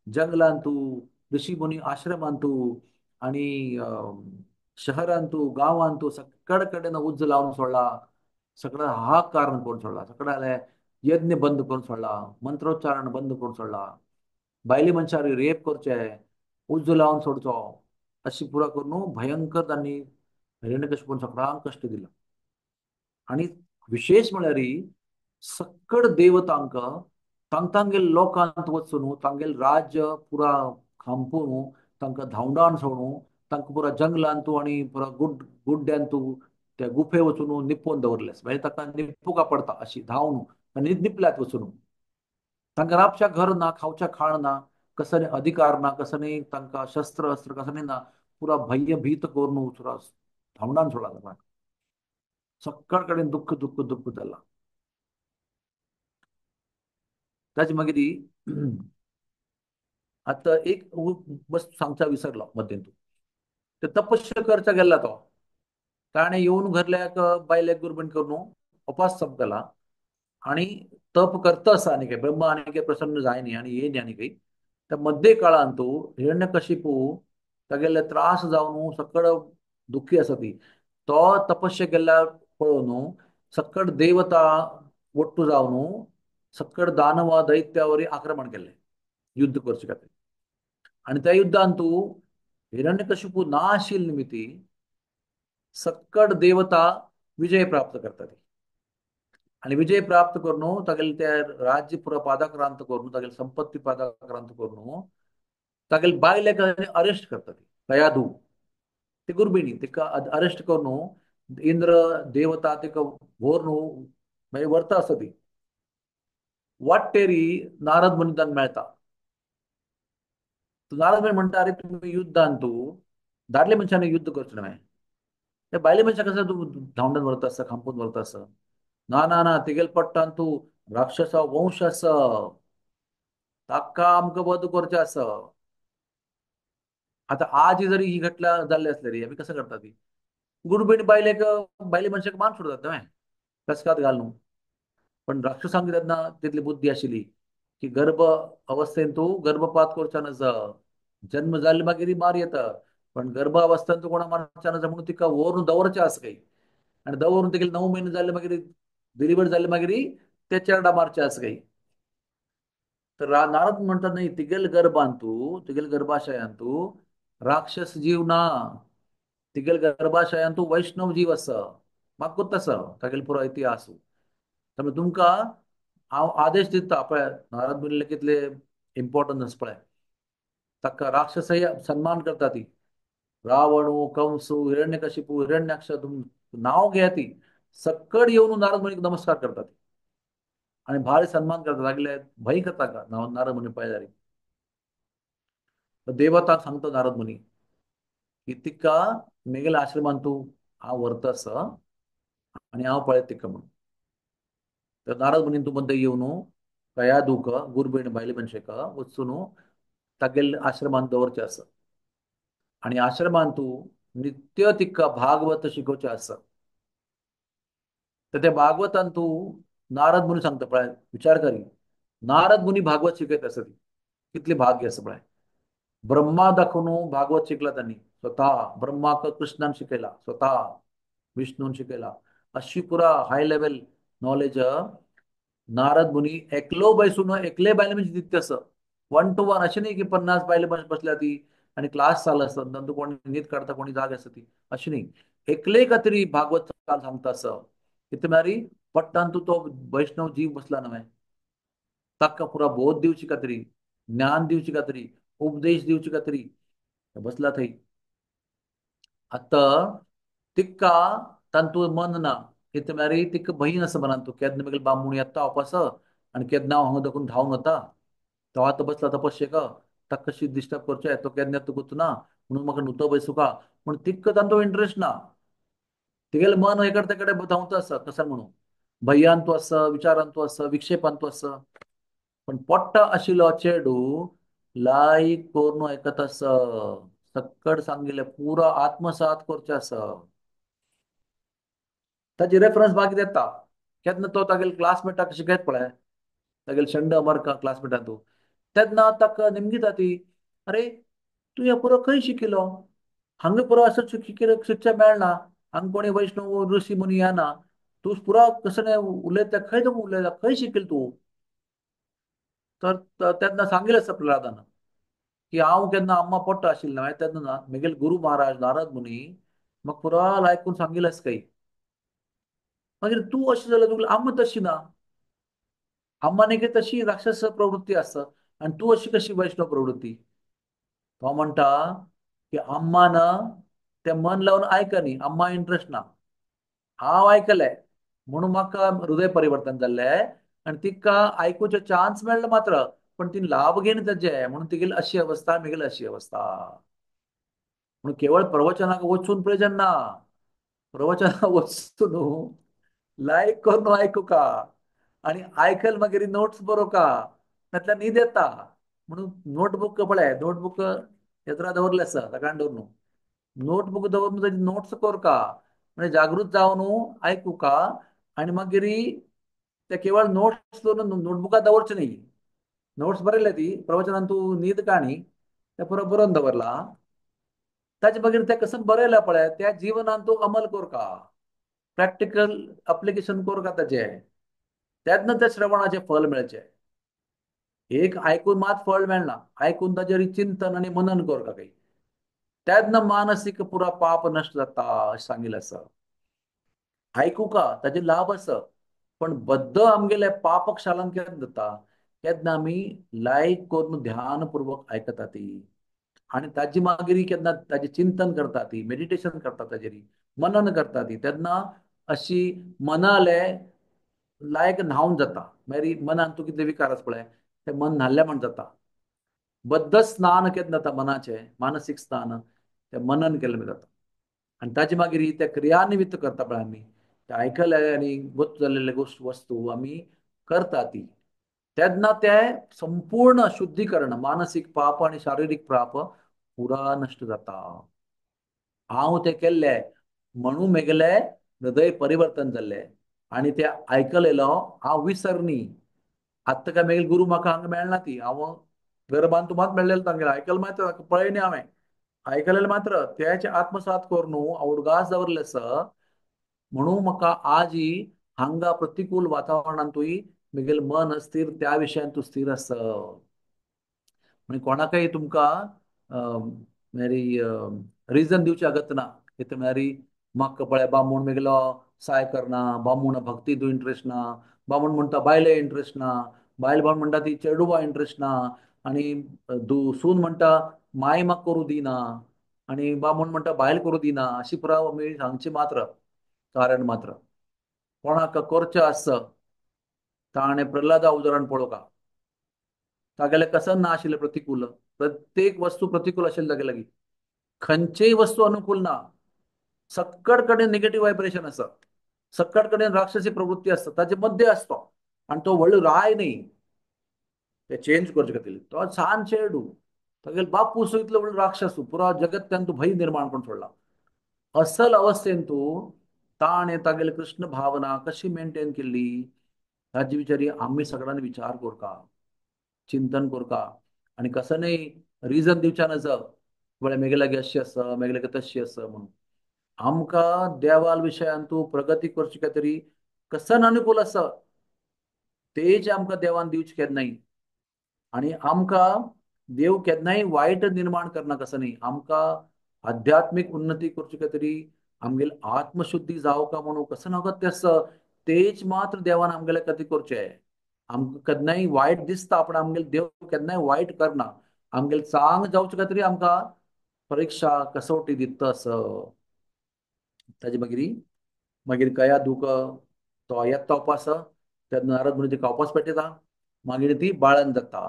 जंगलांतू, ऋषी मुनी आश्रमांतू आनी शहरांतू, गांवांतू सगळे कडेन उज्ज लावन सोडला, सगळं हाहाकार करून सोडला, सगळ्याले यज्ञ बंद करून सोडला, मंत्रोच्चारण बंद करून सोडला, बायले मनशार रेप करचे, उज्ज लावन सोडचो अशी पुरा करून भयंकर तांणी हिरण्यकशिपून सगळ्यांक कश्ट दिला. आनी विशेष म्हळ्यार सक्कड देवतांक तांगेल लोकांत वचून तांगेल राज्य पुरा खांपून तांकां धांवडावन सोडून तांकां पुरा जंगलांतू आनी पुरा गुड्ड्यांतू त्या गुफे वचून निपोवन दवरले, म्हणजे ताका निपूका पडटा अशी धांवन आनी निपल्यात वचून तांकां राबच्या घर ना, खावच्या खाण ना, कसने अधिकार ना, कसने तांकां शस्त्र अस्त्र कसने ना, पुरा भयभीत करून सुरा धांवडान सोडला तांकां. सगळ कडेन दुःख दुःख दुःख जाला. ताचे मागीर आतां एक बस सांगचा विसरलो मध्यंतू. ते तपस्या करचा गेला तो, ताणें येवन घरल्याक बायलेक गुरबीण करून उपास तप केला आणि तप करता आसा आनी काय ब्रह्मा आनी काय प्रसन्न जायनी आनी येयनी आनी काही. त्या मध्य काळान तू हिरण्यकशिपू तागेले त्रास जावन सकळ दुखी आसा ती, तो तपस्या केल्ल्या पळोवन सकळ देवता ಒಟ್ಟು जावन सकळ दानव दैत्यावरी आक्रमण केले युद्ध करचे खातीर. आनी त्या युद्धान तू हिरण्यकशिपू ना आशिल्ले निमित्ती सकळ देवता विजय प्राप्त करतात आणि विजय प्राप्त करून तागेले त्या राज्य पुरा पादाक्रांत करून तागेले संपत्ती पादाक्रांत करून तागेले बायलेक अरेस्ट करतात. कयाधू ती गुरबिणी तिका अरेस्ट करून इंद्र देवता तिका व्हरून मागीर व्हरता आसा ती. वाटेरी नारद मुनी तांकां मेळटा. नारद मुनी म्हणटा, अरे तुमी युद्धान तूं दादले मनशांनी युद्ध करचें न्हय, त्या बायले मनशां कसं तूं धांवडान व्हरता आसा, खांपून व्हरता आसा. ना ना ना, तिगेल पट्टान तूं राक्षसा वंश आसा, ताका आमकां वध करचें आसा. आतां आज जरी ही घटना जाल्ली आसली रे, आमी कसं करता ती? गुरबीण बायलेक बायले मनशाक मान सोडतात न्हय, पेस्काद घालून. पण राक्षसांक तेन्ना तितली बुद्धी आशिल्ली की गर्भ अवस्थेन तूं गर्भपात करच्या नज, जन्म जाल्ले मागीर मार येता, पण गर्भ अवस्थेन तूं कोणा मारच्या नज म्हणून तिका व्हरून दवरचें आसा काही. आनी दवरून तिगेले 9 म्हयने जाल्ले मागीर डिलिव्हर जाल्ले मागीर ते चेरडा मारचे आसा काही. तर नारद म्हणतात नाही, तिगेल गर्भान तूं, तिगेल गर्भाशयान तूं राक्षस जीव ना, तिगेल गर्भाशयान तूं वैष्णव जीव आसा, म्हाका गोत्त आसा तागेलो पुरो इतिहास. त्यामुळे तुमकां हांव आदेश दिता. पळय नारद मुनीले कितले इम्पॉर्टन्स आसा पळय, ताका राक्षसय सन्मान करता ती. रावणू कंसू हिरण्यकशिपू हिरण्याक्ष तुम नाव घेया ती सकळ येवन नारद मुनीक नमस्कार करता ती आनी भारी सन्मान करता, लागले भंय करता का नारद मुनी पळयल्यार. देवताक सांगता नारद मुनी की तिका मेगेल्या आश्रमान तूं हांव व्हरता आसा आनी हांव पळयत तिका म्हणून. तर नारद मुनीन तूं मद्दे येवन कयादूक गुरबीण बायले मनशेक वचून तागेले आश्रमान दवरचें आसा आनी आश्रमान तूं नित्य तिका भागवत शिकोवचें आसा. तर त्या भागवतान तूं नारद मुनी सांगता पळय, विचार करी, नारद मुनी भागवत शिकयत आसा ती कितली भाग्य आसा पळय. ब्रह्मा दाखोवन भागवत शिकला त्यांनी स्वतः, ब्रह्माक कृष्णान शिकयला स्वतः, विष्णून शिकयला. अशी पुरा हाय लेवल नॉलेज नारद मुनी एकलो बैसून एकले बायले म्हणजे दित्य असं 1 to 1, अशी नाही की 50 बायले बसल्या ती आणि क्लास चालू असतात, नंतर कोणी न्हीद काढता कोणी जाग असता ती, अशी नाही. एकले का तरी भागवत चाल सांगता असं किती मारी पट्टान तू तो वैष्णव जीव बसला नव्हे, ताका पुरा बोध दिवची का तरी, ज्ञान दिवची का तरी, उपदेश दिवची का तरी बसला थंय. आता तिका तांतू मन ना कितें म्हळ्यार तिका भंय आसा मनान, तूं केन्ना मागीर बामूण येता वापस आनी केन्ना हांव हांगा दाखोवन धांवन वता, तो आतां बसला तपस्येक, ताका कशी डिस्टर्ब करचें, तो केन्ना येता गोत्तू ना म्हणून म्हाका नुतो बसूका म्हूण तिका तांचो इंट्रस्ट ना. तिगेलें मन हे कडेन ते कडेन धांवता आसा कसं म्हणून भंयान तूं आसा, विचारान तूं आसा, विक्षेपान तूं आसा. पण पोट्टा आशिल्लो चेडू लायक करून आयकत आसा, सक्कड सांगिल्लें पुरो आत्मसात करचें आसा. ताची रेफरन्स बाकी येता केन्ना तो तागेले क्लासमेटाक शिकयत पळय, तागेले शंड अमरका क्लासमेटान तूं तेन्ना ताका निमगिता ती, अरे तूं हें पुरो खंय शिकिल्लो, हांगा पुरो असो शिक्षा मेळना, हांगा कोणी वैष्णव ऋषी मुनी येना, तूं पुरो कसं उलयता, खंय तूं उलयता, खंय शिकिल तूं? तर तेन्ना सांगिल्लें आसा प्रल्हादान की हांव केन्ना अम्मा पोट्टा आशिल्लें न्हय तेन्ना म्हगेले गुरू महाराज नारद मुनी म्हाका पुरो आयकून सांगिल्लें आसा काही. मागीर तूं अशें जाल्यार तुगेली अम्मा तशी ना, अम्मा न्ही तशी राक्षस प्रवृत्ती आसा आनी तूं अशी कशी वैष्णव प्रवृत्ती? तो म्हणटा की अम्मा ना तें मन लावन आयकनी, अम्मा इंट्रस्ट ना, हांव आयकलें म्हणून म्हाका हृदय परिवर्तन जाल्लें आनी तिका आयकुचो चान्स मेळ्ळो मात्र, पण ती लाभ घेन ताजे म्हणून तिगेली अशी अवस्था, मेगेली अशी अवस्था. म्हणून केवळ प्रवचनाक वचून प्रयोजन ना, प्रवचनाक वचून लायक करून आयकू का आनी आयकल मागीर नोट्स बरोवका, नातल्यार न्हीद येता. म्हणून नोटबूक पळय, नोटबूक येत्रा दवरलें आसा सकाळीं दवरून, नोटबूक दवरून ताजे नोट्स करका, म्हणजे जागृत जावन आयकुका आनी मागीर ते केवळ नोट्स दवरून नोटबुकां दवरचे न्ही. नोट्स बरयले ती प्रवचनान तूं न्हीद काणी ते पुरो बरोवन दवरला, ताजे मागीर ते कसं बरयला पळय त्या जिवनान तूं अमल करका, प्रॅक्टिकल अप्लिकेशन करका ताजे, तेन्ना त्या श्रवणाचें फल मेळचें. एक आयकून मात फळ मेळना, आयकून ताजेर चिंतन आनी मनन करका काही, तेन्ना मानसीक पुरा पाप नश्ट जाता अशें सांगिल्लें आसा. आयकुका ताजे लाभ आसा, पण बद्द आमगेले पापक शालन केन्ना जाता, केन्ना आमी लायक करून ध्यानपूर्वक आयकता ती, आनी ताजी मागीर केन्ना ताजें चिंतन करता ती, मेडिटेशन करता ताजेर, मनन करता ती, तेन्ना अशी मनाले लायक न्हावन जाता. मागीर मनान तूं कितले विकार आसा पळय ते मन न्हाल्ले म्हण जाता. बद्द स्नान केन्ना जाता मनाचें, मानसीक स्नान तें मनन केल्लें जाता. आनी ताजे मागीर ते क्रियान्वित करता पळय आमी, ते आयकले आनी गोत जाल्ले गोश्ट वस्तू आमी करता ती, तेन्ना ते संपूर्ण शुद्धीकरण मानसीक पाप आनी शारिरीक पाप पुरा नश्ट जाता. हांव तें केल्लें म्हणून मेगेलें हृदय परिवर्तन जाल्लें आनी तें आयकलेलो हांव विसरनी. आतां काय मागीर गुरू म्हाका हांगा मेळना ती, हांव गर्भान तूं मात मेळ्ळेलो तांगेलें आयकल मात्र पळयनी हांवें, आयकलेलें मात्र त्याचे आत्मसात करून उडगास दवरलें आसा म्हणून म्हाका आजही हांगा प्रतिकूल वातावरणांतूय मेगेलें मन स्थिर त्या विशयान तूं स्थिर आसा. म्हणजे कोणाकय तुमकां मागीर रिजन दिवचें अगत्य ना. कितें म्हळ्यार म्हाका पळय बामूण मेगेलो साय करना, बामूण भक्ती तूं इंट्रस्ट ना, बामूण म्हणटा बायले इंट्रस्ट ना, बायल बामूण म्हणटा ती चेडुवा इंट्रस्ट ना, आनी सून म्हणटा माय म्हाका करूं दिना, आनी बामूण म्हणटा बायल करूं दिना, अशी पुराय आमी सांगची मात्र कारण मात्र. कोणाक करचें आसा ताणें प्रल्हादा उदाहरण पळोवका, तागेलें कसं ना आशिल्लें प्रतिकूल, प्रत्येक वस्तू प्रतिकूल आशिल्लें तागे लागीं, खंयचीय वस्तू अनुकूल ना, सक्कड कडेन निगेटिव्ह वायब्रेशन आसा, सक्कड कडेन राक्षसी प्रवृत्ती आसता ताजे मध्य आसता, आनी तो व्हडलो राय न्ही ते चेंज करचे खातीर, तो सान चेडू तागेलो बापूस इतलो व्हडलो राक्षस, पुरा जगत्यान तूं भंय निर्माण करून सोडला. असल अवस्थेन तूं ताणें तागेले कृष्ण भावना कशी मेंटेन केल्ली ताजी विचारी आमी सगळ्यांनी विचार करका, चिंतन करका, आनी कसं न्ही रिजन दिवच्या नज म्हळ्यार मेगे लागीं अशी आसा, मेगे लागीं तशी आसा म्हणून. आमकां देवाल विशयान तूं प्रगती करची खातीर कसन अनुकूल आसा तेज आमकां देवान दिवचें केन्नाय, आनी आमकां देव केन्नाय वायट निर्माण करना कसं न्ही. आमकां आध्यात्मीक उन्नती करची खातीर आमगेली आत्मशुद्धी जावका म्हणून कसं अगत्य आसा तेज मात्र देवान आमगेले खातीर करचें. आमकां केन्नाय वायट दिसता पण आमगेले देव केन्नाय वायट करना, आमगेले चांग जावचे खातीर आमकां परीक्षा कसोटी दिता आसा. ताजे मागीर मागीर कया दुख तो येता उपास, तेन्ना नारद मुनी तिका उपास पेटयता, मागीर ती बाळन जाता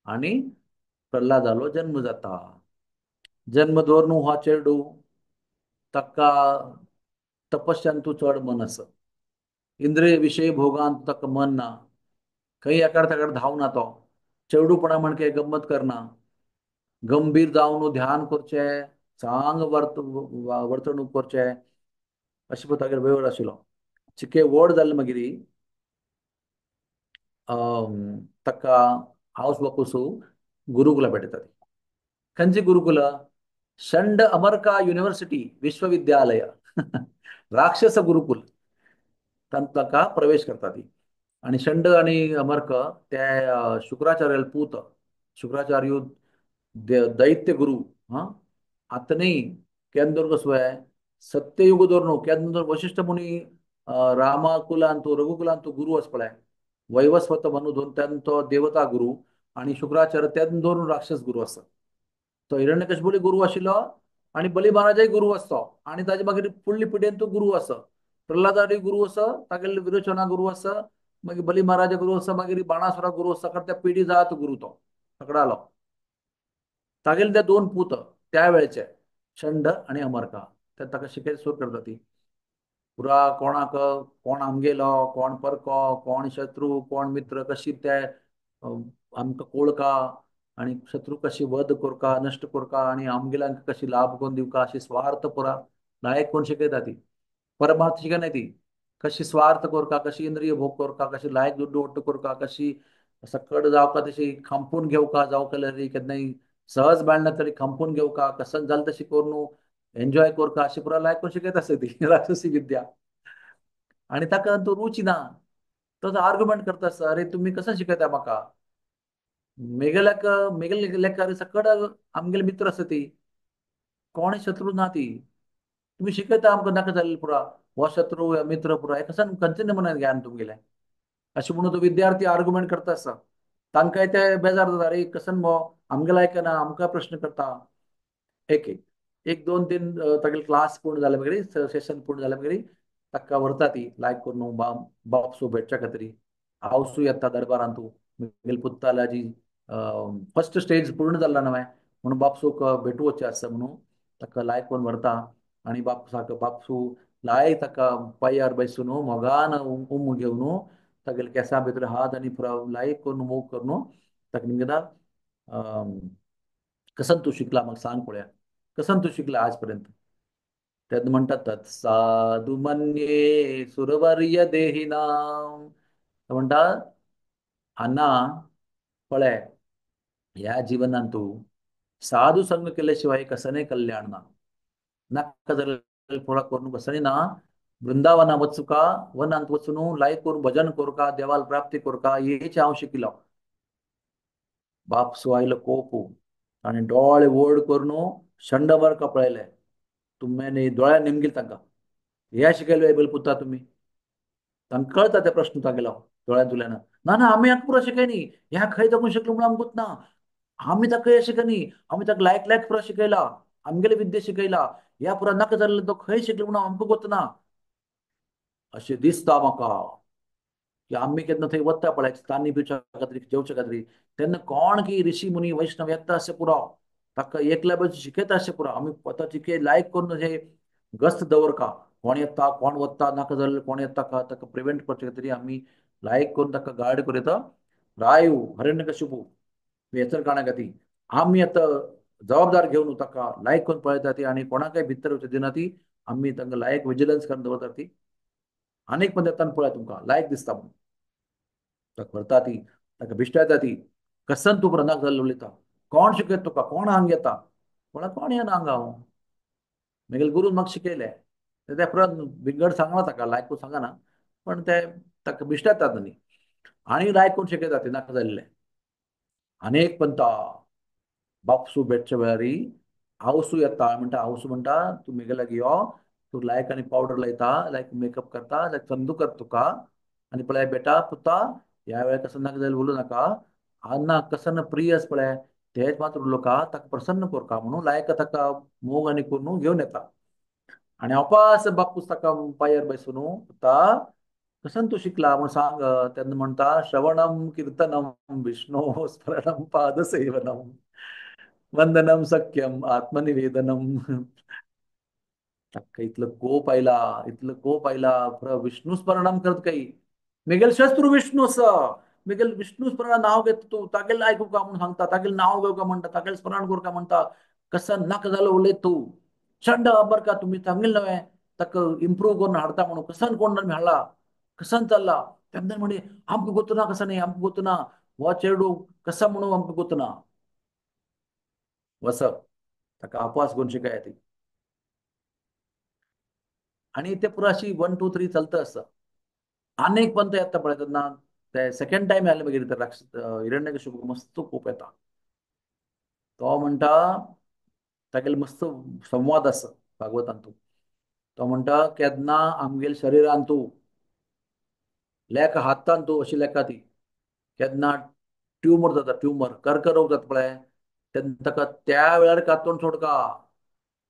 आनी प्रल्हादालो जन्म जाता. जन्म दवरून हो चेडू ताका तपस्यान तूं चड मन आसा, इंद्रिय विशय भोगान ताका मन ना, खंय एकाड तेकाड धांवना, तो चेडूपणा म्हणके गम्मत करना, गंभीर जावन ध्यान करचें, चांग वर्तणूक करचें अशें पळय तागेलो वेव्हार आशिल्लो. चिके व्हड जालें मागीर ताका हावस बापूस गुरुकुला भेटयता. खंयची गुरुकुल? षंड अमरका युनिव्हर्सिटी विश्वविद्यालय राक्षस गुरुकुल तांकां ताका प्रवेश करता ती. आनी षंड आनी अमर्क ते शुक्राचार्याले पूत, शुक्राचार्य दैत्य गुरु. हां आतां न्ही केन्ना दवर कसो सत्ययुग दवर न्हू, केन्ना दवर वशिष्ठ मुनी रामाकुलान तो रघुकुलान तो गुरु आसा पळय, वैवस्वत मनु दोन तेन्ना तो देवता गुरु, आनी शुक्राचार्य तेन्ना दवरून राक्षस गुरु आसा. तो हिरण्यकश्यपूय गुरु आशिल्लो आनी बली महाराजय गुरु आसतो, आनी ताजे मागीर फुडली पिढयेन तो गुरु आसा, प्रल्हादारूय गुरु आसा, तागेले विरोचना गुरु आसा, मागीर बली महाराजा गुरु आसा, मागीर बाणासुरा गुरु आसा, त्या पिढी जात गुरु तो सगळालो. तागेले ते दोन पूत त्या वेळचे चंड आणि अमरका, ते ताका शिकयत सुरू करता ती पुरा कोणाक कोण आमगेलो, कोण परको, कोण शत्रू, कोण मित्र, कशी ते आमकां कोळका आणि शत्रू कशी वध करका, नष्ट करका आणि आमगेल्यांक कशी लाभ करून दिवका, अशी स्वार्थ पुरा लायक कोण शिकयता ती. परमार्थ शिकय ती कशी स्वार्थ करका, कशी इंद्रिय भोग करका, कशी लायक दुड्डू ಒಟ್ಟು करका, कशी सकट जावका तशी खांपून घेवका, जावं केल्यार केन्नाय सहज मेळना तरी खांपून घेवका, कसन जालें तशी करून एन्जॉय करका, अशी पुरा लायक कोण शिकयत आसता ती राक्षसी विद्या. आणि ताका तो रुची ना, तो आर्ग्युमेंट करता आसता, अरे तुमी कसं शिकयता म्हाका, मेगेल्याक मेगेले लेखार सकट आमगेले मित्र आसता ती, कोण शत्रू ना ती, तुमी शिकयता आमकां नाका जाल्ले पुरा हो शत्रू मित्र पुरा कसं खंयचे नमुन्यान ज्ञान तुमगेलें, अशें म्हणून तो विद्यार्थी आर्ग्युमेंट करता आसता. तांकांय ते बेजार जाता, अरे कसन मो आमगेलो आयकना, आमकां प्रश्न करता. एक एक एक दोन तीन तागेले क्लास पूर्ण जाले मागीर, सेशन पूर्ण जाले मागीर ताका व्हरता ती लायक करून बापसो भेटच्या खातीर. आवसू येता दरबारांत तूं मेगेले पुत्तालाजी फर्स्ट स्टेज पूर्ण जाल्ला न्हय म्हणून बापसूक भेटू वचचें आसता म्हणून ताका लायक करून व्हरता. आनी बापसाक बापसू लायक ताका पांयार बसून मोगान उम घेवन तागेले केंसां भितर हात आनी पुरा लायक करून मोग करून ताका निमगेता, कसन तूं शिकला म्हाका सांग पळया, कसन तूं शिकला आज पर्यंत. तेन्ना म्हणटा तत् साधू मन्ये सुरवर्य देहिनाम. म्हणटा आना पळय ह्या जिवनांत तूं साधू संग केले शिवाय कसने कल्याण ना, नाका जाल्यार पुरा करून कसने ना. वृंदावना वचुका, वनांत वचून लायक करून भजन करका, देवाल प्राप्ती करका, हेच हांव शिकिलो. बापसो आयलो कोपू आनी डोळे व्हड करून शंडभर का पळयले, तुमी दोळ्या निमगील तांकां हे शिकयले बेल पुता तुमी, तांकां कळटा ते प्रश्न तागेलो दोळ्यान तुल्यान. ना ना आमी हाका पुरो शिकयनी, ह्या खंय दाखोवन शिकलो म्हणून आमकां ना, आमी ताका हें शिकयनी, आमी ताका लायक लायक पुरो शिकयला, आमगेले विद्या शिकयला, ह्या पुरा नाका जाल्लो तो खंय शिकलो म्हणून आमकां गोत ना. अशें दिसता म्हाका की आमी केन्ना थंय वता पळय तांणी पिवच्या खातीर जेवच्या खातीर, तेन्ना कोण की ऋषी मुनी वैष्णव येता अशें पुरो ताका एकल्या बसून शिकयता अशें पुरो. आमी वता लायक करून हे गस्त दवरका, कोण येता कोण वता नाका जाल्ले कोण येता का ताका प्रिवेंट करचे खातीर आमी लायक करून ताका गार्ड करूं. रायू हिरण्यकशिपू हेचर कारणा खातीर आमी आतां जबाबदार घेवन ताका लायक करून पळयता ती आनी कोणाकय भितर वचूं दिना ती, आमी तांकां लायक विजिलन्स करून दवरता ती. आनीक पण येताना पळय तुमकां लायक दिसता म्हणून ताका व्हरता ती, ताका भिश्टायता ती. कसन तूं नाक जाल्लो उलयता, कोण शिकयता तुका, कोण हांग येता, कोणा कोण येना हांगा, हांव मेगेले गुरून म्हाका शिकयलें. ते परत विंगड सांगना ताका, लायक करून सांगना, पण ते ताका भिश्टायतात न्ही आनी लायक करून शिकयता ते नाका जाल्लें. अनेक पंता बापसू भेटच्या वेळार आवसू येता म्हणटा, आवसू म्हणटा तूं मेगे लागीं यो, तूं लायक आनी पावडर लायता, लायक मेकअप करता, लायक चंदू कर तुका आनी पळय बेटा पुता ह्या वेळार कसो नाका जाल्यार उलोवं नाका, आना कसो प्रिय आसा पळय तेच मात्र उलोवका, ताका प्रसन्न करका म्हणून लायक ताका मोग आनी करून घेवन येता. आनी अपास बापूस ताका पांयार बसून पुता कसन तूं शिकला म्हूण सांग. तेन्ना म्हणटा श्रवणम कीर्तनम विष्णो स्मरणम पादसेवनम वंदनम सख्यम आत्मनिवेदनम. ताका इतलो कोप आयला, इतलो कोप आयला, विष्णु स्मरणम करत काही मेगेल शस्त्र विष्णु आसा, मेगेल विष्णु स्मरण नांव घेता तूं, तागेलें आयकूंक म्हणून सांगता, तागेलें नांव घेवका म्हणटा, तागेलें स्मरण करका म्हणटा, कसं नाका जालो उलयत तूं चंड बरका तुमी सांगिल्लें न्हय ताका इम्प्रूव करून हाडता म्हणून, कसन कोण आमी हाडला, कसन चल्ला. तेन्ना म्हणे आमकां गोत ना, कसं न्ही आमकां गोत ना, हो चेडू कसा म्हणून आमकां गोत ना. वसप ताका आपवास करून शिकाय ती. आनी ते पुरा अशी 1 2 3 चलता आसता. आनेक पंत येता पळय तेन्ना ते सेकंड टायम आयले मागीर राक्षस हिरण्यकशिपूक मस्त कोप येता. तो म्हणटा तागेलो मस्त संवाद आसा भागवतांतू. तो म्हणटा केन्ना आमगेले शरिरांतू लेखा हातांतू अशी लेखा ती केन्ना ट्युमर जाता, ट्युमर कर्करोग जाता पळय तेन्ना ताका त्या वेळार कातून सोडका,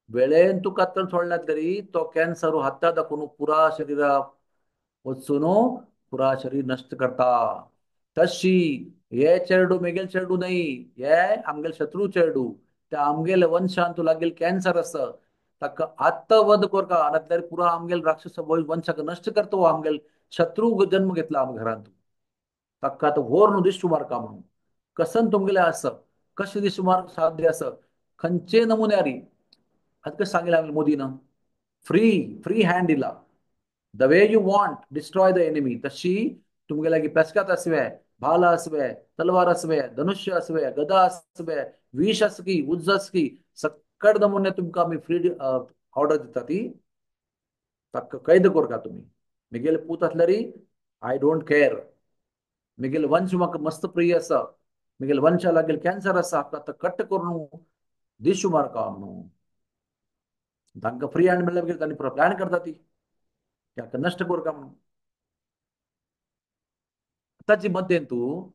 वेळेन तूं कातण सोडल्यार तरी तो कॅन्सर हाता दाखोवन पुरा शरिराक वचून पुरा शरीर नश्ट करता. तशी हे चेरडू मेगेल चेरडू न्हय, हे आमगेल शत्रू चेरडू, त्या आमगेले वंशान तूं लागेल कॅन्सर आसा, ताका आत्तां वध करका, नाल्यार पुरा आमगेल राक्षस वंशाक नश्ट करता. हो आमगेल शत्रू जन्म घेतला आम घरांत, ताका आतां व्हर न्हू दिश्ट मारका म्हणून. कसन तुमगेले आसा, कशें दिश्ट मारक साध्य आसा, खंयचे नमुन्यारी. आतां कशें सांगलें आमगे मोदीन, फ्री फ्री हँड दिला, the way you want destroy the enemy. तशी तुमगे लागीं पेस्कात आसवे, भाला आसवे, तलवार आसवे, धनुष्य आसवे, गदा आसवे, विष आसकी, उज्ज आसकी, सक्कड नमुने तुमकां आमी फ्री ऑर्डर दिता ती ताका कैद करका तुमी. मिगेले पूत आसल्यारी I don't care, मिगेले वंश म्हाका मस्त प्रिय आसा, मिगेले वंशा लागीं कॅन्सर आसा, हाका आतां कट करून दिशू मारका म्हणून. तांकां फ्री हँड मेळ्ळ्या मागीर तांणी प्लॅन करता ती ताका नश्ट करका म्हणून. ताची मध्यें तूं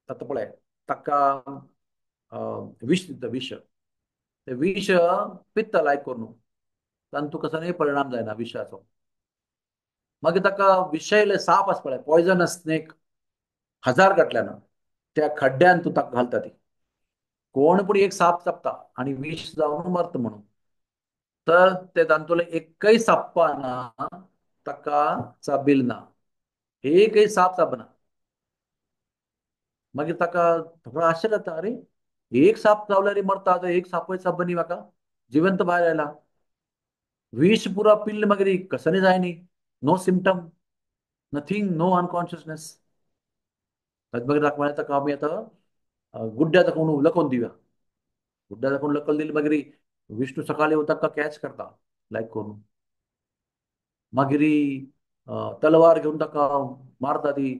आतां पळय ताका विष दिता, विष ते विष पित्त लायक करून तांतू कसो परिणाम जायना विशाचो. मागीर ताका विशयले साप आसा पळय, पॉयजनस स्नेक, हजार घातल्या ना त्या खड्ड्यान तूं ताका घालता ती, कोण पूण एक साप चाबता आनी विष जावन मरता म्हणून. तर ते तांतूले एकय साप्पा ना ताका चाबील ना, एकय साप चाबना. मागीर ताका थोडो आश्चर्य जाता, अरे एक साप चावल्यार मरता, आतां एक सापय चाबनी म्हाका, जिवंत भायर आयला, विष पुरा पिल्ले मागीर कसनी जाय न्ही, no symptom, nothing, no unconsciousness. मागीर ताका म्हळें ताका आमी आतां गुड्ड्या दाखोवन लकोवन दिवया. गुड्ड्या दाखोवन लकल दिली मागीर विष्णू सकाळी ताका कॅच करता लायक करून. मागीर तलवार घेवन ताका मारता ती,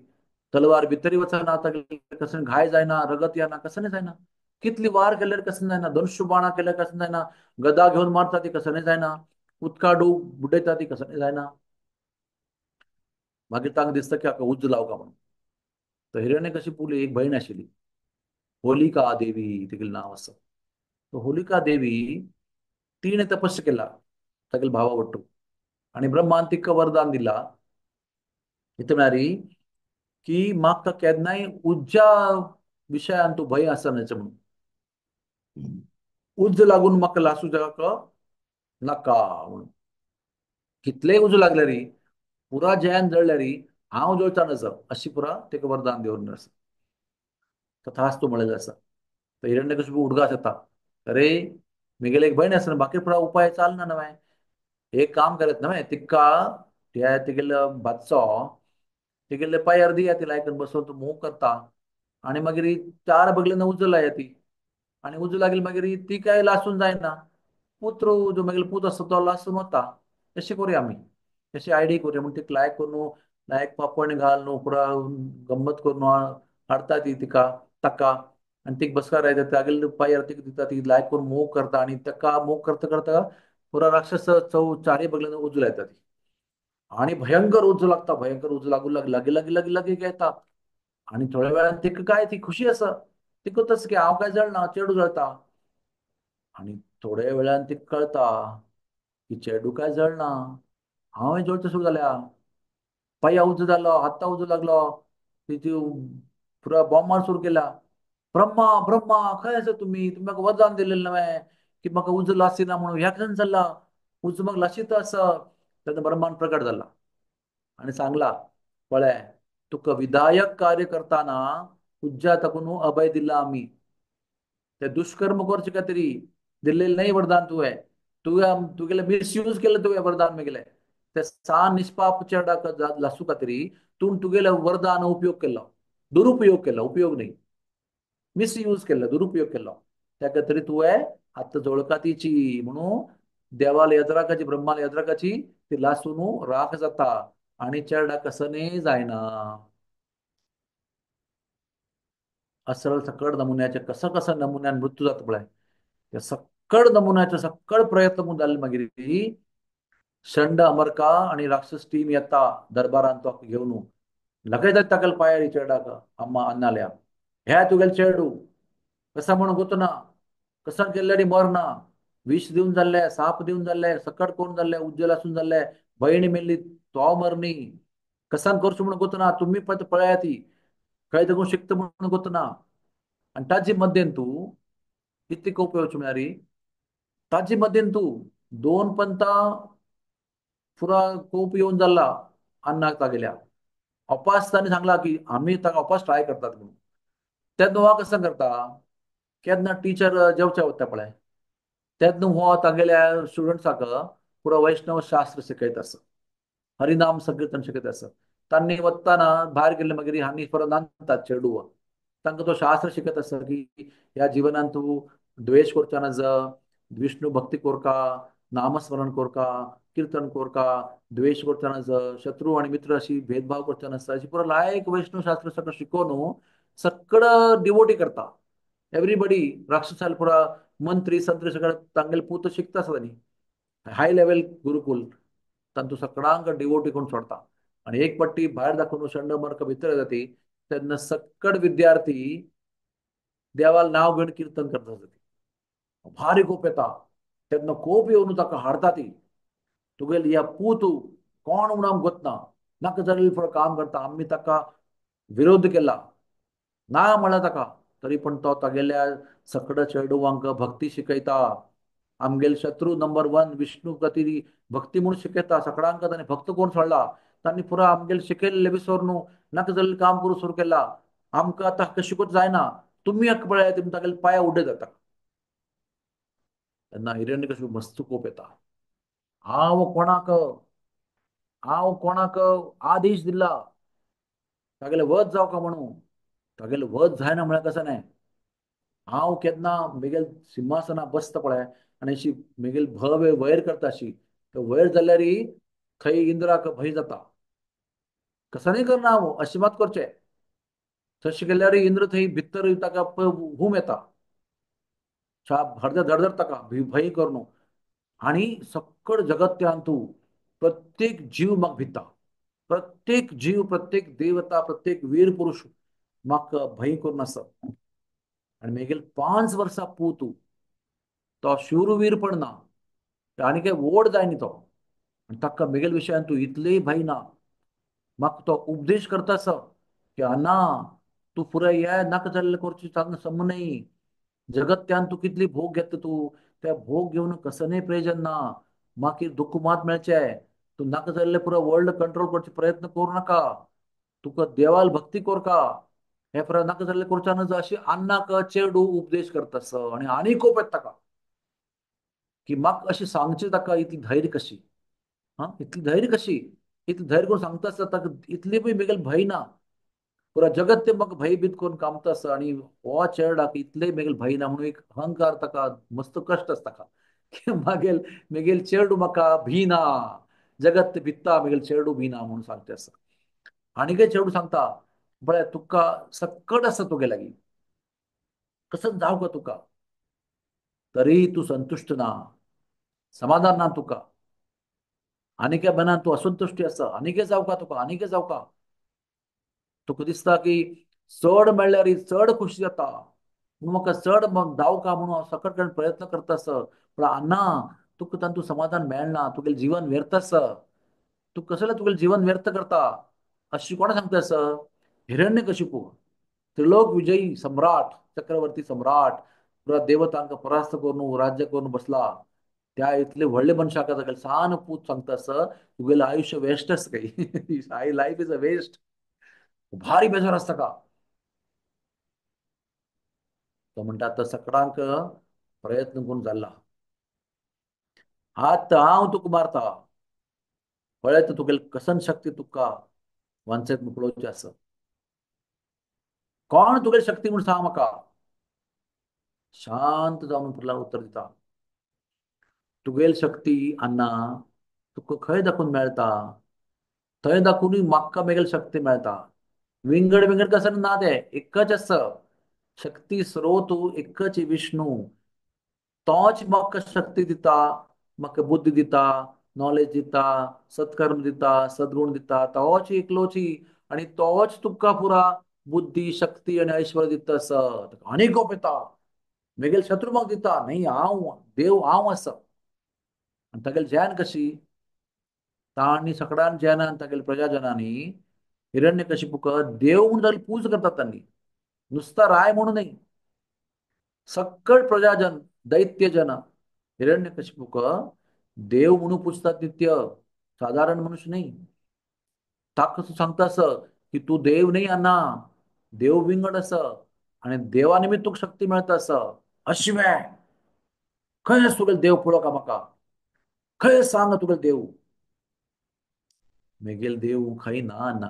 तलवार भितरी वचना, ताका कसं घाय जायना, रगत येना, कसं जायना, कितली वार केल्यार कसं जायना, धनुष्य बाणा केल्यार कसं जायना, गदा घेवन मारता ती कसं जायना, उदका डूब बुडयता ती कसं जायना. मागीर तांकां दिसता की हाका उज्ज लावका म्हणून. तर हिरण्यकशिपूली एक भयण आशिल्ली, होलिका देवी तिगेलें नांव आसा. तर होलिका देवी तिणें तपस्या केला तागेले भावा वट्टू आनी ब्रह्मान तिका वरदान दिला, कितें म्हळ्यार की म्हाका केन्नाय उज्जा विशयान तूं भंय आसना म्हणून, उज्ज लागून म्हाका लासू जाका नाका म्हणून. कितलेय उजो लागल्यार पुरा जयान जळ्ळ्यार हांव जळचा नज, अशी पुरा ताका वरदान दिवन आसा. तथास्तु म्हणलेलें आसा. तर हिरण्यकशिपू उडगास येता, अरे मेगेले एक भयण आसा, बाकी पुरा उपाय चालना न्हय, एक काम करत न्हय, तिका त्या तिगेलो भाचो तिगेले पांयार दिया, ती लायकन बसून तूं मोग करता आनी मागीर चार बगलेन उजो लाया ती, आनी उजो लागली मागीर ती काय लासून जायना, पुत्र जो मागीर पूत आसता तो लासून वता. तशें करुया आमी, तशी आयडिया करुया म्हण तिका लायक करून लायक पापण घाल न्हू पुरा गम्मत करून हाडटा ती तिका ताका, आनी तिका बसकार लायता, तागेले पांयार तिका दिता, ती लायक करून मोग करता आनी ताका मोग करता करता पुरा राक्षस चौ चारय बगलेन उजो लायता ती, आनी भयंकर उजो लागता, भयंकर उजो लागूं लाग लागीं लागीं लागीं लागीं येता आनी थोड्या वेळान तिका काय ती खुशी आसा, तिका तस की हांव काय जळना, चेडू जळता. आनी थोड्या वेळान तिका कळता की चेडू काय जळना, हांवें जळचें सुरू जाल्या, पांया उजो जालो, हाता उजो लागलो, तिची पुरा बॉम्बार सुरू केला. ब्रह्मा ब्रह्मा खंय आसा तुमी, तुमी म्हाका वरदान दिलेलें न्हय की म्हाका उजो लासिना म्हणून, ह्या कशें चल्ला उजो म्हाका लाशीत आसा. तेन्ना ब्रह्मान प्रकट जाला आनी सांगला, पळय तुका विधायक कार्य करतना उज्जा ताकून अभय दिला आमी, ते दुष्कर्म करचे खातीर दिल्लेलें न्हय वरदान तुवें, तुवें तुगेलें मिसयूज केलें तुवें वरदान मेगेलें, ते सान निष्पाप चेडाक लासू खातीर तूं तुगेलें वरदान उपयोग केलो, दुरुपयोग केलो, उपयोग न्ही, मिसयूज केलो, दुरुपयोग केलो, त्या खातीर तुवें आतां जळकातीची म्हणून देवाल यद्राकाची ब्रह्माल यद्राकाची ती लासून राख जाता आनी चेडाक कसनय जायना. असळ सकड नमुन्याचे कसं कसं नमुन्यान मृत्यू जाता पळय, त्या सकड नमुन्याचे सकड प्रयत्न करून जाले मागीर शंड अमरका आनी राक्षस टीम येता दरबारान तो घेवन लगेच ताका पांयार चेडाक अम्मा अन्नाल्या, हे तुगेले चेडू कसा म्हणून गोतना, कसा केल्ल्यारी मरना, विष दिवन जाल्ले, साप दिवन जाल्ले, सकट करून जाल्ले, उज्जल आसून जाल्ले, भयणी मेल्ली तो मरणी, कसान करचो म्हणून गोतना तुमी पळया ती खंय देखून शिकता म्हणून गोतना. आनी ताजे मध्येन तूं कितली कोप येवची म्हळ्यार ताजे मध्येन तूं दोन पंता पुरा कोप येवन जाला अन्नाक तागेल्या अपास तांणी सांगला की आमी ताका अपास ट्राय करतात म्हणून. तेन्ना हो कसं करता केन्ना टिचर जेवच्या वता पळय तेन्ना हो तागेल्या स्टुडंट्साक पुरा वैष्णव शास्त्र शिकयत आसा, हरिनाम संकीर्तन शिकयत आसा. तांणी वतना भायर गेल्ले मागीर हांणी परत नांदतात चेडूवा, तांकां तो शास्त्र शिकयत आसा की ह्या जिवनांत तूं द्वेश करचो ना, विष्णू भक्ती कोरका, नामस्मरण कोरका, कीर्तन कोरका, द्वेश करचो ना, शत्रू आनी मित्र अशी भेदभाव करचो नासता, अशी पुरो लायक वैष्णव शास्त्र सगळं शिकोवन सगळं डिवोटी करता. एवरीबडी राक्षसाल पुरा मंत्री संत्री सगळं तांगेले पूत शिकता आसा तांणी हाय लेवल गुरुकुल तांतू सगळ्यांक डिवोटी करून सोडता. आनी एक पट्टी भायर दाखोवन शंडमर्क भितर जाती तेन्ना सकड विद्यार्थी देवाल नांव घेवन कीर्तन करता जाती, भारी कोप येता. तेन्ना कोप येवन ताका हाडता ती तुगेली ह्या पूत कोण म्हणून आमकां गोतना नाका जाल्यार काम करता, आमी ताका विरोध केला ना म्हणला ताका, तरी पण तो तागेल्या सकड चेडवांक भक्ती शिकयता. आमगेल शत्रू नंबर 1 विष्णू गती भक्ती म्हणून शिकयता सगळ्यांक, तांणी भक्त कोण सोडला, तांणी पुरा आमगेल शिकयल्ले विसरून नाका जाल्लें काम करूं सुरू केला. आमकां आतां हाका शिकूंक जायना, तुमी हाका पळयात, तुमी तागेले पांय उडयत जाता. तेन्ना हिरण्यकशिपू मस्त कोप येता, हांव कोणाक आदेश दिला तागेले वध जावका म्हणून, तागेले वध जायना म्हळ्यार कसं न्हय. हांव केन्ना मेगेल सिंहासना बसता पळय आनी अशी मेगेल भव्य वयर करता अशी, तर वयर जाल्यार थंय इंद्राक भंय जाता, कसं न्हय करना हांव अशें मात करचें, तशें केल्यार इंद्र थंय भितर ताका हूम येता, हरदर धडधड ताका भंय करून. आनी सकड जगत्यांतू प्रत्येक जीव म्हाका भिता, प्रत्येक जीव, प्रत्येक देवता, प्रत्येक वीर पुरुष म्हाका भंय करून आसा. आनी मेगेल 5 वर्सां पूत तो शूरवीर पण ना आनी काय व्हड जाय न्ही तो, आनी ताका मेगेल विशयान तूं इतलेय भंय ना. म्हाका तो उपदेश करता आसा की अण्णा तूं पुराय हे नाका जाल्लें करचें तांकां सम न्हय, जगत्यान तूं कितली भोग घेता तूं, त्या भोग घेवन कसनय प्रयोजन ना, मागीर दुख्ख मात मेळचें, तूं नाका जाल्लें पुराय वर्ल्ड कंट्रोल करचे प्रयत्न करूं नाका, तुका देवाल भक्ती कोरका, हे पुराय नाका जाल्लें करचें ना, अशी अन्नाक चेडू उपदेश करता आसा. आनी आनी कोप येता ताका की म्हाका अशें सांगचें ताका इतली धैर्य कशी, हा इतली धैर्य कशी, इतली धैर्य करून सांगता आसता ताका इतली बी मेगेल भंय ना, पुरा जगत ते म्हाका भंयभीत करून कामता आसा आनी हो चेरडाक इतलेय मेगेल भंय ना म्हणून एक अहंकार ताका मस्त कश्ट आसता ताका की मेगेल चेरडू म्हाका भिना, जगत भित्ता मेगेल चेरडू भिना म्हणून सांगता आसा. आनी काय चेरडू सांगता बरें तुका सकट आसा तुगे लागीं, कसं जावं का तुका, तरी तूं संतुश्ट ना, समाधान ना तुका, आनी काय मनान तूं असंतुश्टी आसा, आनी काय जावं का तुका, आनी काय जावं का, तुका दिसता की चड मेळ्ळ्यार चड खुशी जाता म्हणून म्हाका चड जावं का म्हणून हांव सकट कडेन प्रयत्न करता आसा, पूण ना तुका तातूंत समाधान मेळना, तुगेलें जीवन व्यर्थ आसा, तूं कसलें तुगेलें जीवन व्यर्थ करता अशी कोणा सांगता आसा? हिरण्यकशिपू त्रिलोक विजयी सम्राट, चक्रवर्ती सम्राट, पुरा देवतांक परास्त करून राज्य करून बसला, त्या इतले व्हडले मनशाक ताका सान पूत सांगता आसा तुगेलें आयुश्य वेस्ट आसा काही, I life is a waste, भारी बेजार आसता का. तो म्हणटा आतां सकडांक प्रयत्न करून जाला, आतां हांव तुका मारता, पळयता तुगेली कसन शक्ती तुका वांचत म्हूण पळोवची आसा, कोण तुगेली शक्ती म्हूण सांग म्हाका. शांत जावन प्रल्हाद उत्तर दिता, तुगेली शक्ती अन्ना तुका खंय दाखोवन मेळटा, थंय दाखोवनूय म्हाका मेगेली शक्ती मेळटा, विंगड विंगड कसं ना ते एकच आसा, शक्ती स्रोत एकच विष्णू, तोच म्हाका शक्ती दिता, म्हाका बुद्धी दिता, नॉलेज दिता, सत्कर्म दिता, सद्गुण दिता, तोच एकलोची, आनी तोच तुका पुरा बुद्धी शक्ती आनी ऐश्वर्य दिता आसा. आनी कोप येता मेगेल शत्रू म्हाका दिता न्ही, हांव देव हांव आसा. आनी तागेली जॅन कशी, तांणी सकडान जनान तागेले प्रजाजनांनी हिरण्यकशिपूक देव म्हणून तागेली पूजा करतात. तांणी नुस्ता राय म्हणून न्ही, सक्कड प्रजाजन दैत्यजन हिरण्यकशिपूक देव म्हणून पुजतात नित्य, साधारण मनुष्य नाही. ताका सांगता असं की तू देव नाही अण्णा, देव विंगड असं आणि देवानिमित्त तुका शक्ती मेळता असं. अशिवे खंय आसा तुगेलो देव पळोवका म्हाका, खंय सांग तुगेलो देव. मेगेल देव खंय ना ना.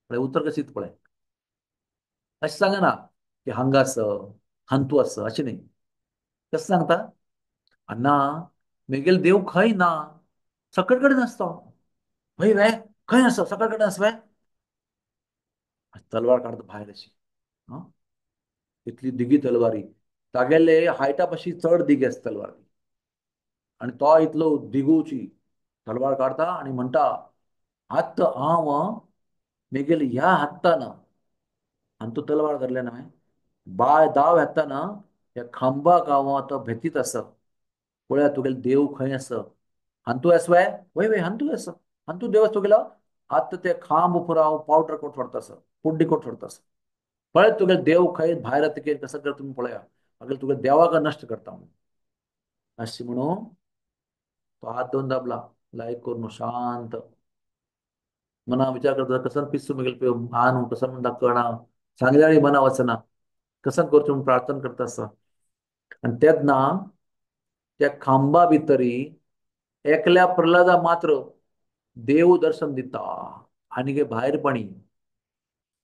पळय उतर कशीत पळय, अशें सांगना की हांगा आस हांतू आस, अशें न्ही. कशें सांगता अण्णा मेगेल देव खंय ना, सकळ कडेन आसता. हय वे खंय आसा, सकळ कडेन आसा वे. तलवार काडटा भायर अशी, आं इतली दिगी तलवारी, तागेले हायटा पशी चड दिगी आसा तलवार. आनी तो इतलो दिगूची तलवार काडटा आनी म्हणटा आतां हांव मेगेले ह्या हातान, आनी तो तलवार धरले न्हय बाय दाव हातान ह्या खांबाक हांव आतां भेतीत आसा. पळया तुगेलो देव खंय आसा, हांतू आसा वे, वय वय हांतू आसा, हांतू देव आसा तुगेलो. आतां ते खांब पुरो हांव पावडर कोट सोडता आसा, पुड्डी कोट सोडता आसा. पळय तुगेलो देव खंय भायर येतकीर कसो करता तुमी पळया, मागीर तुगेल्या देवाक नश्ट करता म्हणून. अशें म्हणून तो हात दोन दाबला लायक करून शांत मना विचार करता कसं पिसू मेगेले आनू कसं म्हणटा कळना, सांगल्यार मना वचना, कसं करचें म्हणून प्रार्थना करता आसा. आनी तेन्ना त्या खांबा भितरी एकल्या प्रल्हादा मात्र देव दर्शन दिता आनी भायरपणी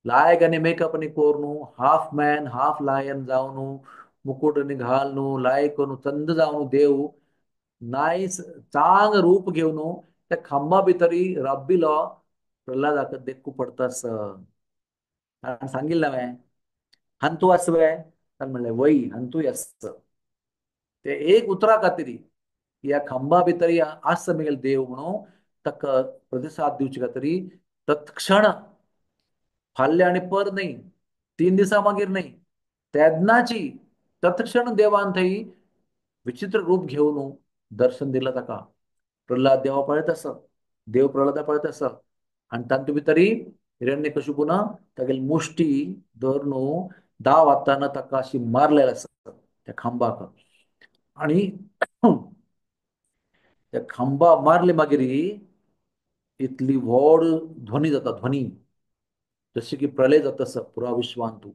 लायक आनी मेकअप आनी करून हाफ मॅन हाफ लायन जावन मुकुट आनी घालून लायक करून चंद जावन देव नायस चांग रूप घेवन त्या खांबा भितरी राबिलो प्रल्हादाक देखू पडता आसा. ताणें सांगिल्लें हांवें हांतू आसा वे, ताणें म्हणलें वय हांतूय आसा. ते एक उतरा खातीर ह्या खांबा भितरी आसा मेगेलो देव म्हणून ताका प्रतिसाद दिवचे खातीर तत्क्षण फाल्यां आनी पर न्ही, 3 दिसां मागीर न्ही, तेन्नाची तत्क्षण देवान थंय विचित्र रूप घेवन दर्शन दिलां ताका. प्रल्हाद देवा पळयत आसा, देव प्रल्हादा पळयत आसा आनी तातूंत भितरी हिरण्यकशिपून तागेली मुष्टी धरून दाव हातान ताका अशी मारलेली आसा त्या खांबाक. आनी त्या खांबा मारले मागीर इतली व्हड ध्वनी जाता, ध्वनी जशी की प्रलय जाता आसा पुरा विश्वांतू,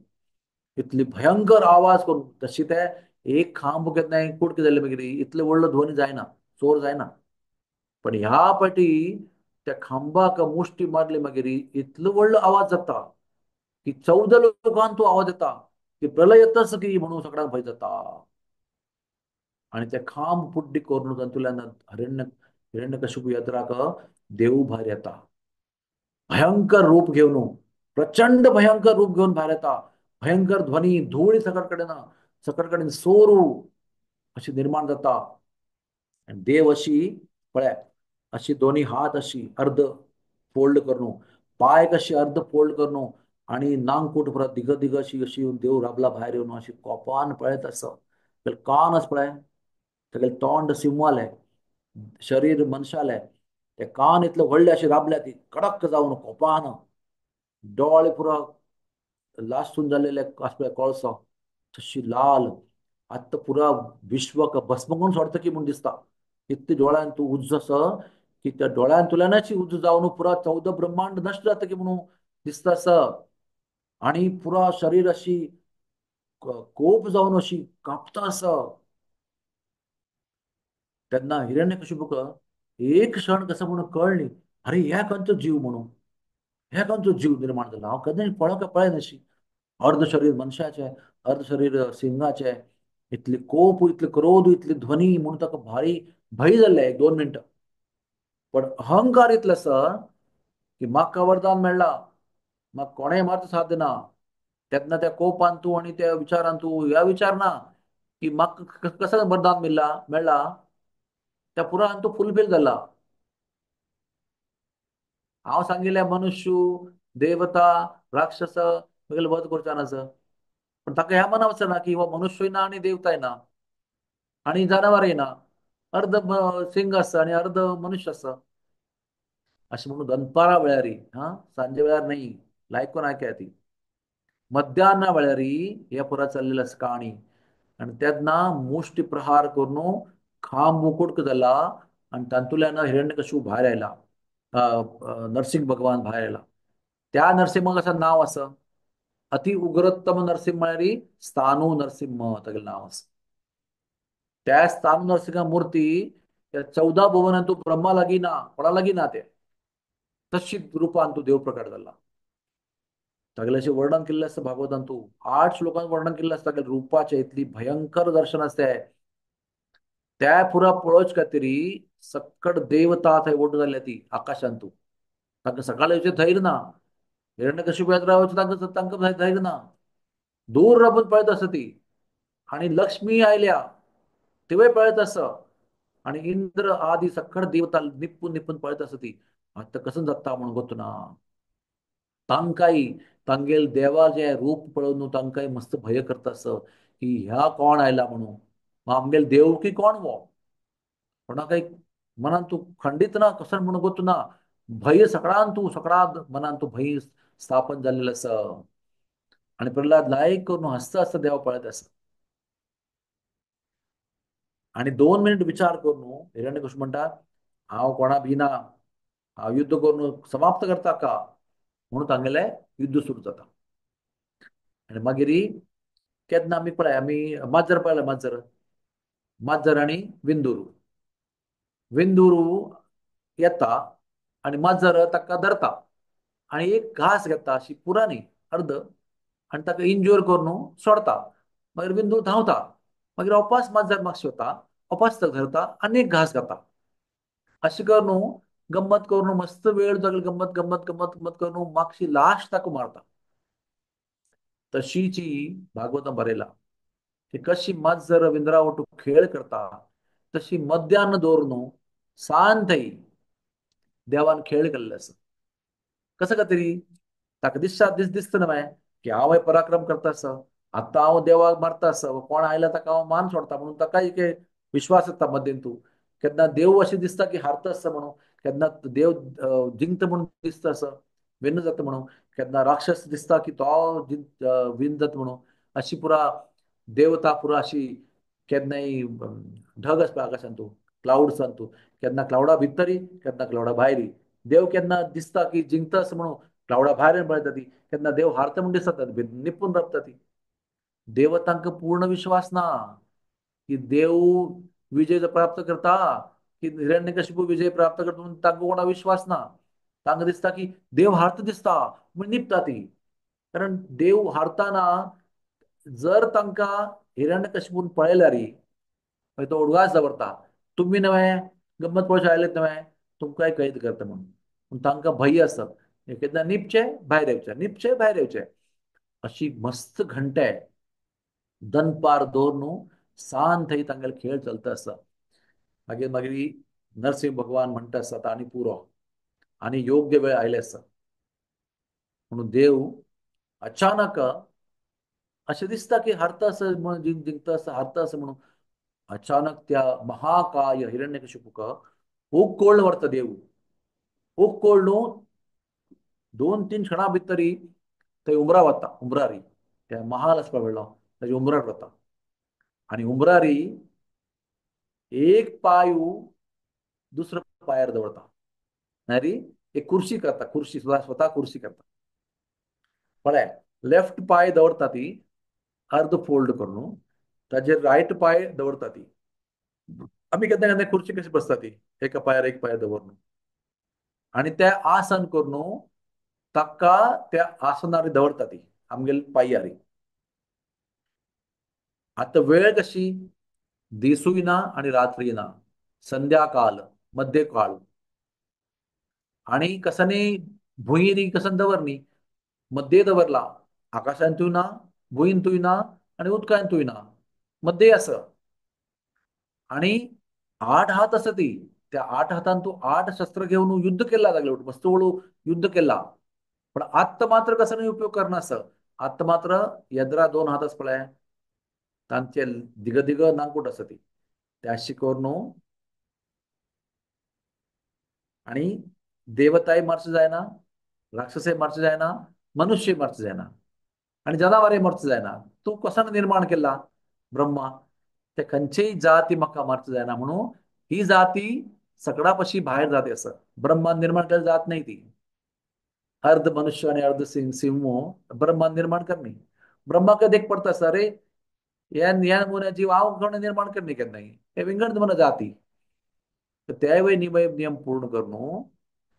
इतली भयंकर आवाज करून तशी ते एक खांब केन्ना कुडके जाले मागीर इतले व्हडलो ध्वनी जायना, चोर जायना. पण ह्या पाटी त्या खांबाक मुष्टी मारली मागीर इतलो व्हडलो आवाज जाता की 14 लोकांक तो आवाज येता की प्रलय येताच की म्हणून सगळ्यांक भंय जाता. आनी ते खांब पुड्डी करून तातूंतल्यान हिरण्यकशिपू यत्राक देव भायर येता, भयंकर रूप घेवन, प्रचंड भयंकर रूप घेवन भायर येता. भयंकर ध्वनी, धूळ सकट कडेन, सकट कडेन सोरू अशी निर्माण जाता. आनी देव अशी पळय अशी दोनी हात अशी अर्ध फोल्ड करून, पांय कशी अर्ध फोल्ड करून आनी नांगकूट पुरा दिग दिग अशी अशी देव राबला भायर येवन अशी कोपान पळयत आसा. तागेले कान आसा पळय, तागेलें तोंड सिंवालें, शरीर मनशालें, ते कान इतले व्हडले अशे राबल्या ती कडक जावन कोपान, दोळे पुरा लासून जाल्लेले आसा पळय कोळसो तशी लाल. आतां पुरा विश्वाक भस्म करून सोडता की म्हूण दिसता. इतले दोळ्यान तूं उज्ज आसा की त्या दोळ्यान तुल्यानाची उज्ज जावन पुरा 14 ब्रह्मांड नश्ट जाता की म्हणून दिसता आसा. आनी पुरा शरीर अशी कोप जावन अशी कांपता आसा. तेन्ना हिरण्यकशिपूक एक क्षण कसो म्हणून कळ्ळी, अरे ह्या खंयचो जीव म्हणून, ह्या खंयचो जीव निर्माण जाला, हांव केन्ना पळोवंक पळयनाशी. अर्ध शरीर मनशाचें, अर्ध शरीर सिंगाचें, इतली कोप, इतली क्रोध, इतली ध्वनी म्हणून ताका भारी भंय जाल्लें 1-2 मिनटां. पण अहंकार इतलो आसा की म्हाका वरदान मेळ्ळां, म्हाका कोणें मारचो साथ दिना. तेन्ना त्या कोपान तूं आनी त्या विचारान तूं ह्या विचार ना की म्हाका कसो वरदान मेळ्ळा, त्या पुरान तूं फुलफील जाला. हांव सांगिल्लें मनुष्य, देवता, राक्षस म्हगेले वध करचे नासं, पण ताका ह्या मना वचना की हो मनुष्य ना आनी देवताय ना आनी जनावरय ना, अर्ध सिंग आसा आनी अर्ध मनुष्य आसा. अशें म्हणून दनपारा वेळारी, हा सांजे वेळार न्ही, लायकून आयकया ती मध्यान्ह वेळारी हे पुरा चल्लेलं आसा काणी. आनी तेन्ना मुष्टी प्रहार करून खांब मुकुटक जाला आनी तातूंतल्यान हिरण्यकशिपू भायर आयला, नरसिंह भगवान भायर आयला. त्या नरसिंहाक नांव आसा अति उग्रोत्तम नरसिंह म्हळ्यार स्थानू नरसिंह तागेलें नांव आसा. त्या स्थानू नरसिंह मूर्ती त्या 14 भुवनांत तूं ब्रह्मा लागीं ना, कोणा लागीं ना, ते तशी रुपान तूं देव प्रकट जाला. तागेलें अशें वर्णन केल्लें आसता भागवतान, तूं 8 श्लोकांत वर्णन केल्लें आसता तागेलें रुपाचें, इतली भयंकर दर्शन आसता. त्या पुरा पळोवचे खातीर सक्कड देवता थंय ओट जाल्या ती आकाशांत. तूं तांकां सकाळी येवचें धैर्य ना, हिरण्यकशिपू येत रावचें तांकां तांकां धैर्य ना, दूर राबून पळयत आसा ती. आनी लक्ष्मी आयल्या तिवूय पळयत आसा, आनी इंद्र आदी सक्कड देवता निपून निपून पळयत आसा ती. आतां कसं जाता म्हणून गोत ना. तांकांय तांगेल देवाचें रूप पळोवन तांकांय मस्त भंय करता आसा की ह्या कोण आयला म्हणून, आमगेल देव की कोण वो, कोणाकय मनान तूं खंडीत ना, कसं म्हणून गोत ना. भंय सगळ्यान तूं सगळ्या मनान तूं भंय स्थापन जाल्लें आसा. आनी प्रल्हाद लायक करून हसता हसता देव पळयत आसा. आनी 2 मिनिट विचार करून हिरण्यकशिपू म्हणटा, हांव कोणा भिना, हांव युद्ध करून समाप्त करता का म्हणून तांगेलें युद्ध सुरू जाता. आनी मागीर केन्ना आमी पळय, आमी माजर पळयलें, माजर माजर आनी विंदुरू, विंदुरू येता आनी माजर ताका धरता आनी एक घास घेता अशी पुरा न्ही अर्द, आनी ताका इंज्योर करून सोडता. मागीर विंदू धांवता, मागीर अपास माजर मातशें वता, अपास ताका धरता आनी एक घास घेता. अशें करून गम्मत करून मस्त वेळ जागली, गम्मत गम्मत गम्मत गम्मत करून मागशी लास्ट ताका मारता. तशीची भागवतां बरयला की कशी माजर विंद्रावटू खेळ करता तशी मध्यान दवरून सांत देवान खेळ केल्ले आसा. कसो खातीर ताका दिसता दीस दिसता न्हय की हांव हे पराक्रम करता आसा, आतां हांव देवाक मारता आसा, कोण आयला ताका हांव मान सोडता म्हणून ताका एक विश्वास येता मदेन. तूं केन्ना देव अशें दिसता की हारता आसता म्हणून, केन्ना देव जिंकता म्हणून दिसता आसा, विन जाता म्हणून, केन्ना राक्षस दिसता की तो विन जाता म्हणून, अशी पुरा देवता पुरा अशी केन्नाय ढग आसता आकाशांत, तूं क्लाउड्सान, तूं केन्ना क्लावडा भितरी केन्ना क्लावडा भायरी. देव केन्ना दिसता की जिंकता आसा म्हणून क्लावडा भायर पळयता ती, केन्ना देव हारता म्हणून दिसता निपून राबता ती. देवतांक पूर्ण विश्वास ना की देव विजय प्राप्त करता की हिरण्यकशिपू विजय प्राप्त करता म्हणून तांकां कोणा विश्वास ना. तांकां दिसता की देव हारता दिसता म्हण निपता ती. कारण देव हारताना जर तांकां हिरण्यकशिपून पळयल्यार मागीर तो उडगास दवरता, तुमी नवे गम्मत पळोवचे आयलेत नवे, तुमकांय कैद करता म्हणून. पूण तांकां भंय आसता, केन्ना निपचे भायर येवचे, निपचे भायर येवचे. अशी मस्त घंटे दनपार दवरून सांत थंय तांगेले खेळ चलता आसा. मागीर मागीर नरसिंह भगवान म्हणटा आसा आनी पुरो आनी योग्य वेळ आयले आसा म्हणून देव अचानक अशें दिसता की हारता आसा म्हणून, जिंकता आसा हारता आसा म्हणून अचानक त्या महाकाय हिरण्यकशिपूक उक्कोळ व्हरता देव. उक्कोळ न्हू 2-3 क्षणा भितरी थंय उमरा वता, उमरारी त्या महाल आसपा व्हडलो ताजे उमरार वता आनी उमरारी एक पायू दुसरो पायार दवरता, नारी एक कुर्शी करता, कुर्शी स्वता कुर्शी करता. पळय लेफ्ट पाय दवरता ती अर्द फोल्ड करून, ताजेर रायट पाय दवरता ती. आमी केन्ना केन्ना खुर्ची कशी बसता ती एका पायार एक पाय दवरून, आनी ते आसन करून ताका त्या आसनार दवरता ती आमगेले पांयारी. आतां वेळ कशी, दिसूय ना आनी रात्री ना, संध्याकाल मध्यकाळ, आनी कसानी भुंयरी कसन दवरनी मध्ये दवरला, आकाशांतूय ना भुंयंतूय ना आनी उदकांतूय ना, मध्ये आसा. आनी 8 हात आसा ती, त्या 8 हातान तूं 8 शस्त्र घेवन युद्ध केला लागले, मस्त वळू युद्ध केला. पण आत्ता मात्र कसो न्ही उपयोग करना आसा. आत्ता मात्र येद्रा 2 हात आसा पळय, तांचे दिग दिग नांकूट आसा ती, त्या अशी करून आनी देवताय मारचो जायना, राक्षसय मारचो जायना, मनुष्य मारचो जायना आनी जनावरय मारचो जायना. तूं कसान निर्माण केला ब्रह्मा, ते खंयचेय जाती म्हाका मारचो जायना म्हणून ही जाती सगळा पशी भायर जाती आसा. ब्रह्मान निर्माण केल्ली जात न्हय ती. अर्ध मनुष्य आनी अर्ध सिंह ब्रह्मान निर्माण करणी. ब्रह्माक देख पडता आसा, अरे ह्या ह्या नमुन्या जीव हांव कोण निर्माण करणी केन्नाय, हे विंगड नमुना जाती. तर त्याय वय नियम पूर्ण करून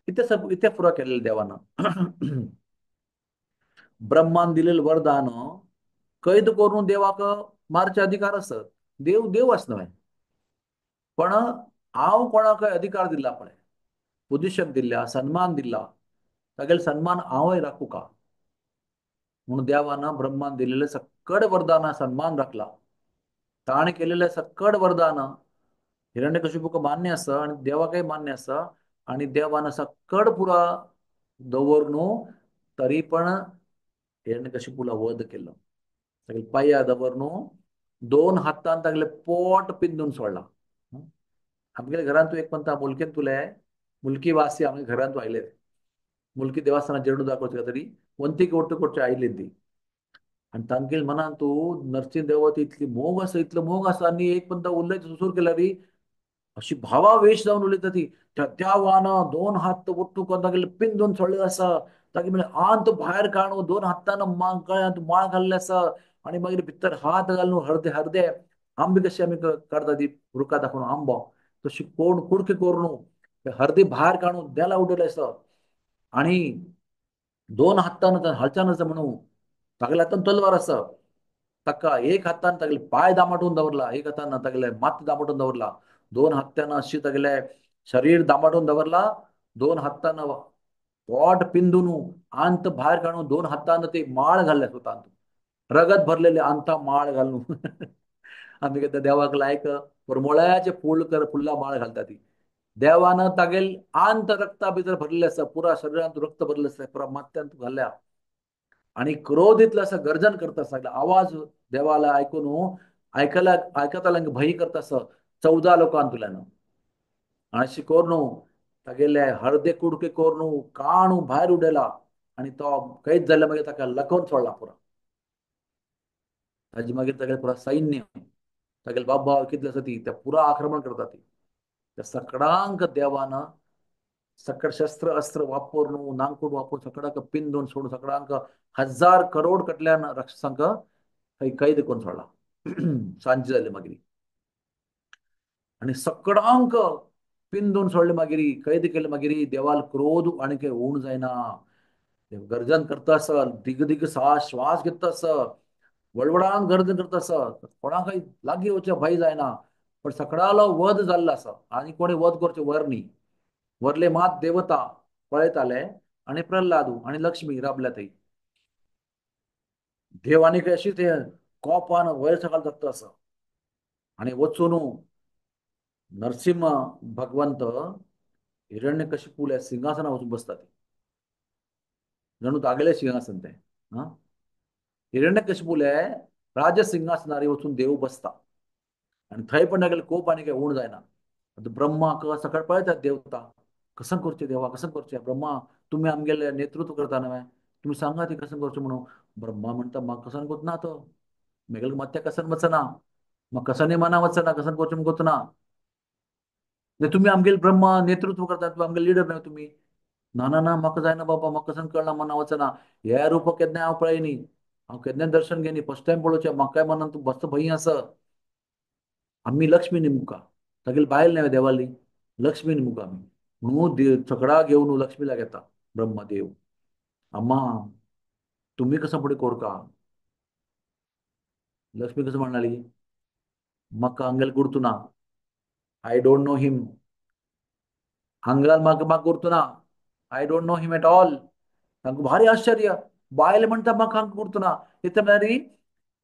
इथे सब इथे पुरा केलेले देवानं. ब्रह्मान दिलेलं वरदान कैद करून देवाक मारचे अधिकार आसत. देव देव आस न्हय, पण हांव कोणाक अधिकार दिला पळय, पोजिशन दिल्या, सन्मान दिला, तागेले सन्मान हांवय राखू का म्हणून देवान ब्रह्मान दिलेले सकड वरदान सन्मान राखला. ताणें केलेले सकड वरदान हिरण्यकशिपूक मान्य आसा आनी देवाकय मान्य आसा आनी देवान सकड पुरा दवर न्हू तरी पण हिरण्यकशिपूला वध केलो. तागेले पांया दवर न्हू दोन हातान तागेले पोट पिंदून सोडला. आमगेले घरांत तूं एक म्हणटा मुलकेन तुले मुलकी वासी आमगे घरांत तूं आयले मुलकी देवस्थानात जीर्णोद्धार करचे तरी वंतीक ಒಟ್ಟು ಕೊಟ್ಟು आयली आनी तांगेले मनान तूं नरसिंह देवत इतली मोग आसा, इतलो मोग आसा आनी एक पंता उलयत सुसूर केला री अशी भावावेश जावन उलयता ती. त्या देवान दोन हात ಒಟ್ಟು करून तागेले पिंदून सोडलेले आसा. तागे म्हणल्यार आंत भायर काडून दोन हातान गळ्यांत माळ घाल्ले आसा आनी मागीर भितर हात घालून हरदे हरदे आंबे कशे आमी काडटा ती रुखा दाखोवन आंबो तशी कोण कुडके करून हरदे भायर काडून देला उडयले आसा आनी दोन हातान हालच्यान आसा म्हणून तागेल्या हातान तलवार आसा. ताका एक हातान तागेले पांय दामाटून दवरला, एक हातान तागेले मात दामाटून दवरला, दोन हातान अशी तागेले शरीर दामाटून दवरला, दोन हातान पोट पिंदून आंत भायर काडून दोन हातान ते माळ घाल्ले स्वतांत रगत भरलेले अंता माळ घालून. आमी केन्ना देवाक लायक परमळाचे फूल कर फुल्ला माळ घालता ती. देवान तागेल आंत रक्ता भितर भरलेले आसा, पुरा शरीरांत रक्त भरलेले आसा, पुरा माथ्यांत घाल्ल्या आनी क्रोध इतलो आसा, गर्जन करता आसा, आवाज देवाला आयकून आयकला आयकताल्यांक भंय करता आसा 14 लोकांतल्यान. आनी अशें करून तागेले हळदे कुडके करून काणू भायर उडयला आनी तो कैद जाल्ल्या मागीर ताका लकोवन सोडला पुरा. ताजे मागीर तागेले पुरा सैन्य तागेले बाबा कितले आसा ती त्या पुरा आक्रमण करता ती. त्या सकडांक देवान सकड शस्त्र अस्त्र वापरून नांकूट वापरून सकडाक पिंदून सोडून सकडांक 1000 करोड कटल्यान राक्षसांक थंय कैद करून सोडला. सांज जाली मागीर आनी सकडांक पिंदून सोडले मागीर कैद केले मागीर देवाल क्रोध आनी काय ऊण जायना. देव गर्जन करता आसा, दिग दिग श्वास घेता आसा, वडवडान गर्जन करता आसा, कोणाकय लागीं वचचें भंय जायना. पण सकडालो वध जाल्लो आसा आनी कोणी वध करचें वर न्ही. वरले मात देवता पळयताले आनी प्रल्हादू आनी लक्ष्मी राबल्या थंय. देव आनी अशी ते कोपान वयर सकाळ जगता आसा आनी वचून नरसिंह भगवंत हिरण्यकशिपूल्या सिंहासनार वचून बसता ती. जणू तागेलें सिंहासन तें. आं हिरण्यकशिपूले राजसिंहासनार वचून देव बसता आनी थंय पण तागेले कोप आनी काय ऊण जायना. आतां ब्रह्माक सकाळ पळयतात देवता कसं करचें देवा, कसं करचें ब्रह्मा, तुमी आमगेलें नेतृत्व करता न्हय, तुमी सांगा ती कसं करचें म्हणून. ब्रह्मा म्हणटा म्हाका कसन कोतना तो मेगेले मात्या कसन वचना, म्हाका कसनय मना वचना, कसन करचें म्हूण कोतना. तुमी आमगेले ब्रह्मा नेतृत्व करता, तुमी आमगेले लिडर न्हय तुमी. ना ना ना म्हाका जायना बाबा, म्हाका कसन कळना मना वचना, हे रूप केन्नाय हांव पळयनी, हांव केन्नाय दर्शन घेनी, फर्स्ट टायम पळोवचें, म्हाकाय मनान तूं बस्त भंय आसा. आमी लक्ष्मी निमुका तागेली बायल न्हय देवाली, लक्ष्मी निमुका आमी म्हणून सगळा घेवन लक्ष्मीला घेता ब्रह्मदेव. अम्मा तुमी कसं फुडें कोरका. लक्ष्मी कसं म्हणाली म्हाका अंगल गुर्तू ना, I don't know him, हांगाल म्हाका म्हाका गुर्तू ना, I don't know him at all. तांकां भारी आश्चर्य, बायल म्हणटा म्हाका हांगा गुर्तू ना, इतलें म्हळ्यार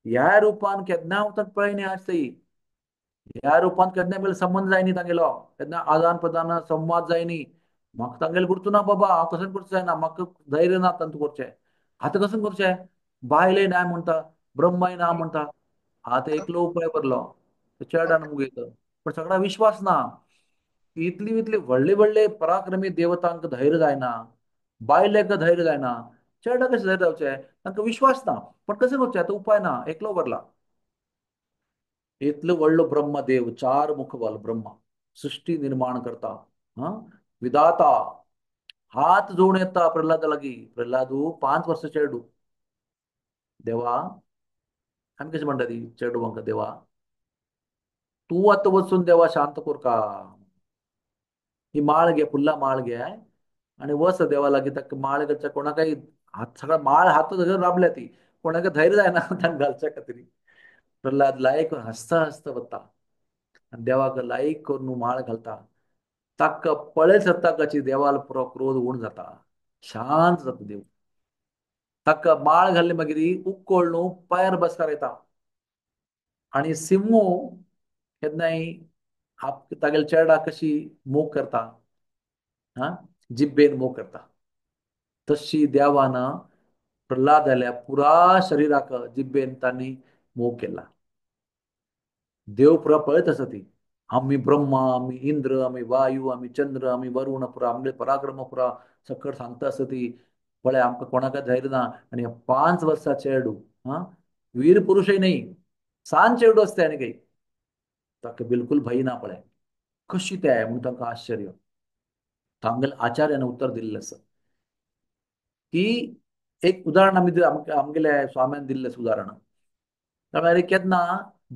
ह्या रुपान केन्ना हांव ताका पळयनी आज तरी, ह्या रुपान केन्ना मेल संबंद जायनी तांगेलो, केन्ना आदान प्रदान संवाद जायनी, म्हाका तांगेले गुर्तू ना बाबा, हांव कसं करचें जायना, म्हाका धैर्य ना तांतू करचें, आतां कसं करचें, बायलय ना म्हणटा, ब्रह्मय ना म्हणटा, आतां एकलो उपाय बरलो चेडान मुगेलो, पण सगळा विश्वास ना. इतली इतली व्हडले व्हडले पराक्रमी देवतांक धैर्य जायना, बायलेक धैर्य जायना, चेडा कशें धैर्य जावचें? तांकां विश्वास ना. पण कशें करचें? आतां उपाय ना, एकलो उरला. इतलो व्हडलो ब्रह्मदेव, चार मुखबल ब्रह्मा, सृष्टी निर्माण करता, हा विधाता, हात जोडून येता प्रल्हादा लागीं. प्रल्हादू 5 वर्सां चेडू. देवा, आमी कशें म्हणटा ती चेडू देवा, तूं आतां वचून देवा शांत करका, ही माळ घे, फुल्ला माळ घे आनी वच देवा लागीं. ताका माळ घालच्या कोणाकय हात, सगळा माळ हात धरून राबल्या ती, कोणाक धैर्य जायना तांकां घालच्या खातीर. प्रल्हाद लायक हांसता हांसता वता आनी देवाक लायक करून माळ घालता. ताका पळयत जाता कशी देवाल पुरो क्रोध उण जाता, शांत जाता देव. ताका माळ घाल्ली मागीर उक्कोळ न्हू पांयार बसकार येता आनी सिंहू केन्नाय तागेल्या चेरडाक कशी मोग करता, हा जिब्बेन मोग करता, तशी देवान प्रल्हादाल्या पुरा शरिराक जिब्बेन तांणी मोग केला. देव पुरा पळयत आसा ती, आमी ब्रह्मा, आमी इंद्र, आमी वायू, आमी चंद्र, आमी वरुण, पुरा आमगे पराक्रम पुरा सकट सांगता आसा ती. पळय आमकां कोणाक धैर्य ना. आनी 5 वर्सां चेडू, हा वीर पुरुशय न्ही, सान चेडू आसता आनी काही ताका बिलकुल भंय ना. पळय कशी ते म्हणून तांकां आश्चर्य. आमगेल्या आचार्यान उत्तर दिल्लें आसा की एक उदाहरण आमी आमगेल्या स्वाम्यान दिल्लें आसा उदाहरण. म्हळ्यार केन्ना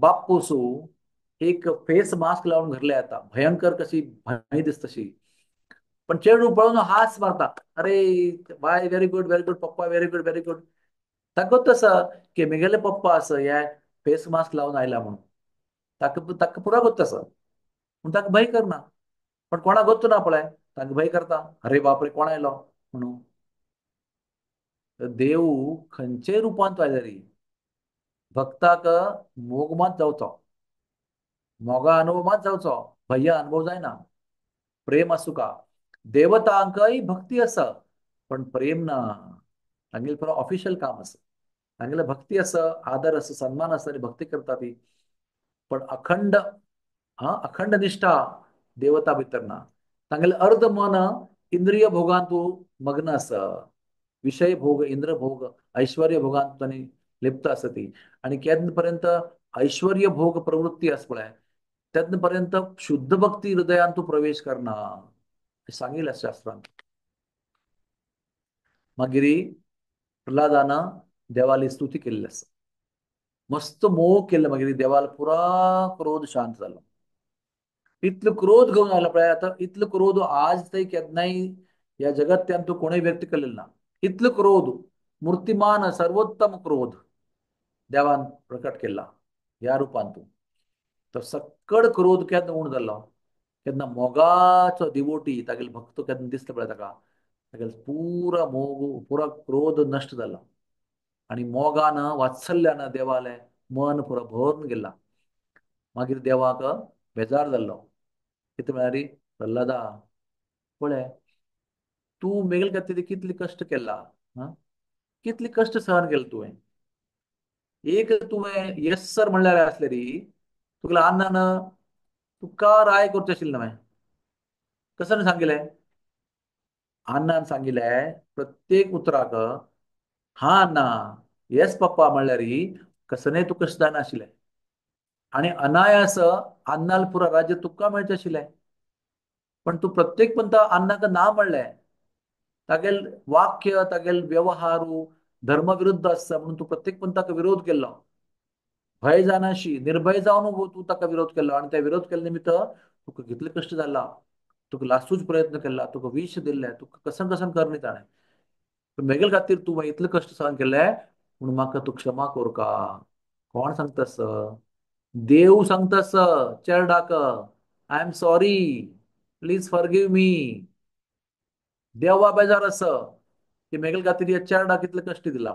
बाप्पूसू एक फेस मास्क लावन घरले येता, भयंकर कशी भंय दिसता तशी, पण चेडू पळोवन हास मारता, अरे बाय व्हेरी गुड व्हेरी गुड पप्पा व्हेरी गुड व्हेरी गुड. ताका गोत्त आसा की म्हगेले पप्पा आसा हे फेस मास्क लावन आयला म्हणून, ताका ताका पुरा गोत्त आसा, पूण ताका भंय करना. पण कोणाक गोत्त ना पळय, ताका भंय करता, अरे बापरे कोण आयलो म्हणून. देव खंयचे रुपांत आयले भक्ताक मोग मात जावचो, मोगा अनुभव मात जावचो, भंय अनुभव जायना. प्रेम आसूं का, देवतांकय भक्ती आसा पण प्रेम ना. तांगेलें पुरो ऑफिशियल काम आसा, तांगेलें भक्ती आसा, आदर आसा, सन्मान आसा आनी भक्ती करता ती, पण अखंड, हा अखंड निष्ठा देवता भितर ना. तांगेलें अर्ध मन इंद्रिय भोगांतू मग्न आसा, विषय भोग, इंद्र भोग, ऐश्वर्य भोगांत तांणी लिप्त आसा ती. आनी केन्ना पर्यंत ऐश्वर्य भोग प्रवृत्ती आसा पळय तेन्ना पर्यंत शुद्ध भक्ती हृदयान तूं प्रवेश करना, सांगिल्लें शास्त्रान. मागीर प्रल्हादान देवाली स्तुती केल्ली आसा, मस्त मोग केल्लो. मागीर देवाल पुरा क्रोध शांत जालो. इतलो क्रोध घेवन आयलो पळय, आतां इतलो क्रोध आज तरी केन्नाय ह्या जगत्यान तूं कोणूय व्यक्त केलेलो ना. इतलो क्रोध, मूर्तिमान सर्वोत्तम क्रोध देवान प्रकट केला ह्या रुपान तूं. तो सक्कड क्रोध केन्ना उण जालो, केन्ना मोगाचो दिवोटी तागेलो भक्त केन्ना दिसता पळय ताका, तागेलो पुरा मोग, पुरा क्रोध नश्ट जाला आनी मोगान वात्सल्यान देवालें मन पुरा भरून गेला. मागीर देवाक बेजार जाल्लो, कितें म्हळ्यार प्रल्हादा पळय तूं मेगेले खातीर कितले कश्ट केला, हा कितले कश्ट सहन केले तुवें. एक तुवें येस सर म्हणल्यार आसलें री, तुगेल्या अन्नान तुका राय करचें आशिल्लें न्हय, कसं सांगिल्लें अन्नान सांगिल्लें प्रत्येक उतराक हा ना येस पप्पा म्हणल्यार कसने तुका कश्ट जायनाशिल्लें आनी अनायास अन्नाल पुरा राज्य तुका मेळचें आशिल्लें. पण तूं प्रत्येक पंत अन्नाक ना म्हणलें, तागेल वाक्य तागेल व्यवहारू धर्मविरुद्ध आसता म्हणून तूं प्रत्येक पंथाक विरोध केल्लो. भंय जानाशी निर्भय जावन तूं ताका विरोध केलो आनी त्या विरोध केल्ले निमित्त तुका कितले कश्ट जाला, तुका लासूच प्रयत्न केला, तुका विश दिल्लें, तुका कसन कसन करणी ताणें. मेगेल खातीर तूं इतले कश्ट सहन केले म्हणून म्हाका तूं क्षमा करका. कोण सांगतास? देव सांगतास चेरडाक, I am sorry, please forgive me. देवा बेजार आसा की मेगेल खातीर ह्या चेरडाक कितले कश्ट दिला.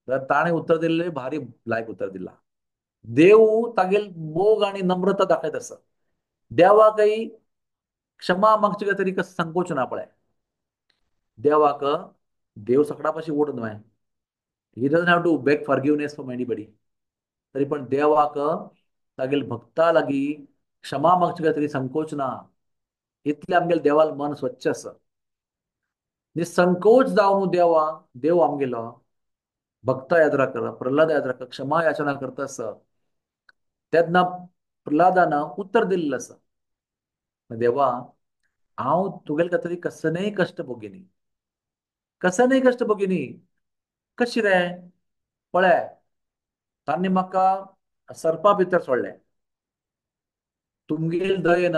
तर ताणें उत्तर दिल्लें भारी लायक उत्तर दिला. देव तागेल मोग आनी नम्रता दाखयत आसा. देवाकय क्षमा मागचे खातीर कसो संकोच ना पळय. देवाक देव सगळ्या पाशी ओड न्हय, he doesn't have to beg forgiveness from anybody. तरी पण देवाक तागेले भक्ता लागीं क्षमा मागचे तरी संकोच ना. इतले आमगेले देवाल मन स्वच्छ आसा. निसंकोच जावन देवा देव आमगेलो भक्ता यात्रा कर, प्रल्हाद यात्रा कर, क्षमा याचना करता आसा. तेन्ना प्रल्हादान उत्तर दिल्लें आसा, देवा हांव तुगेले खातीर कसलेय कश्ट भोगिनी, कसलेय कश्ट भोगिनी. कशी रे पळय, तांणी म्हाका सर्पा भितर सोडलें, तुमगेल दयेन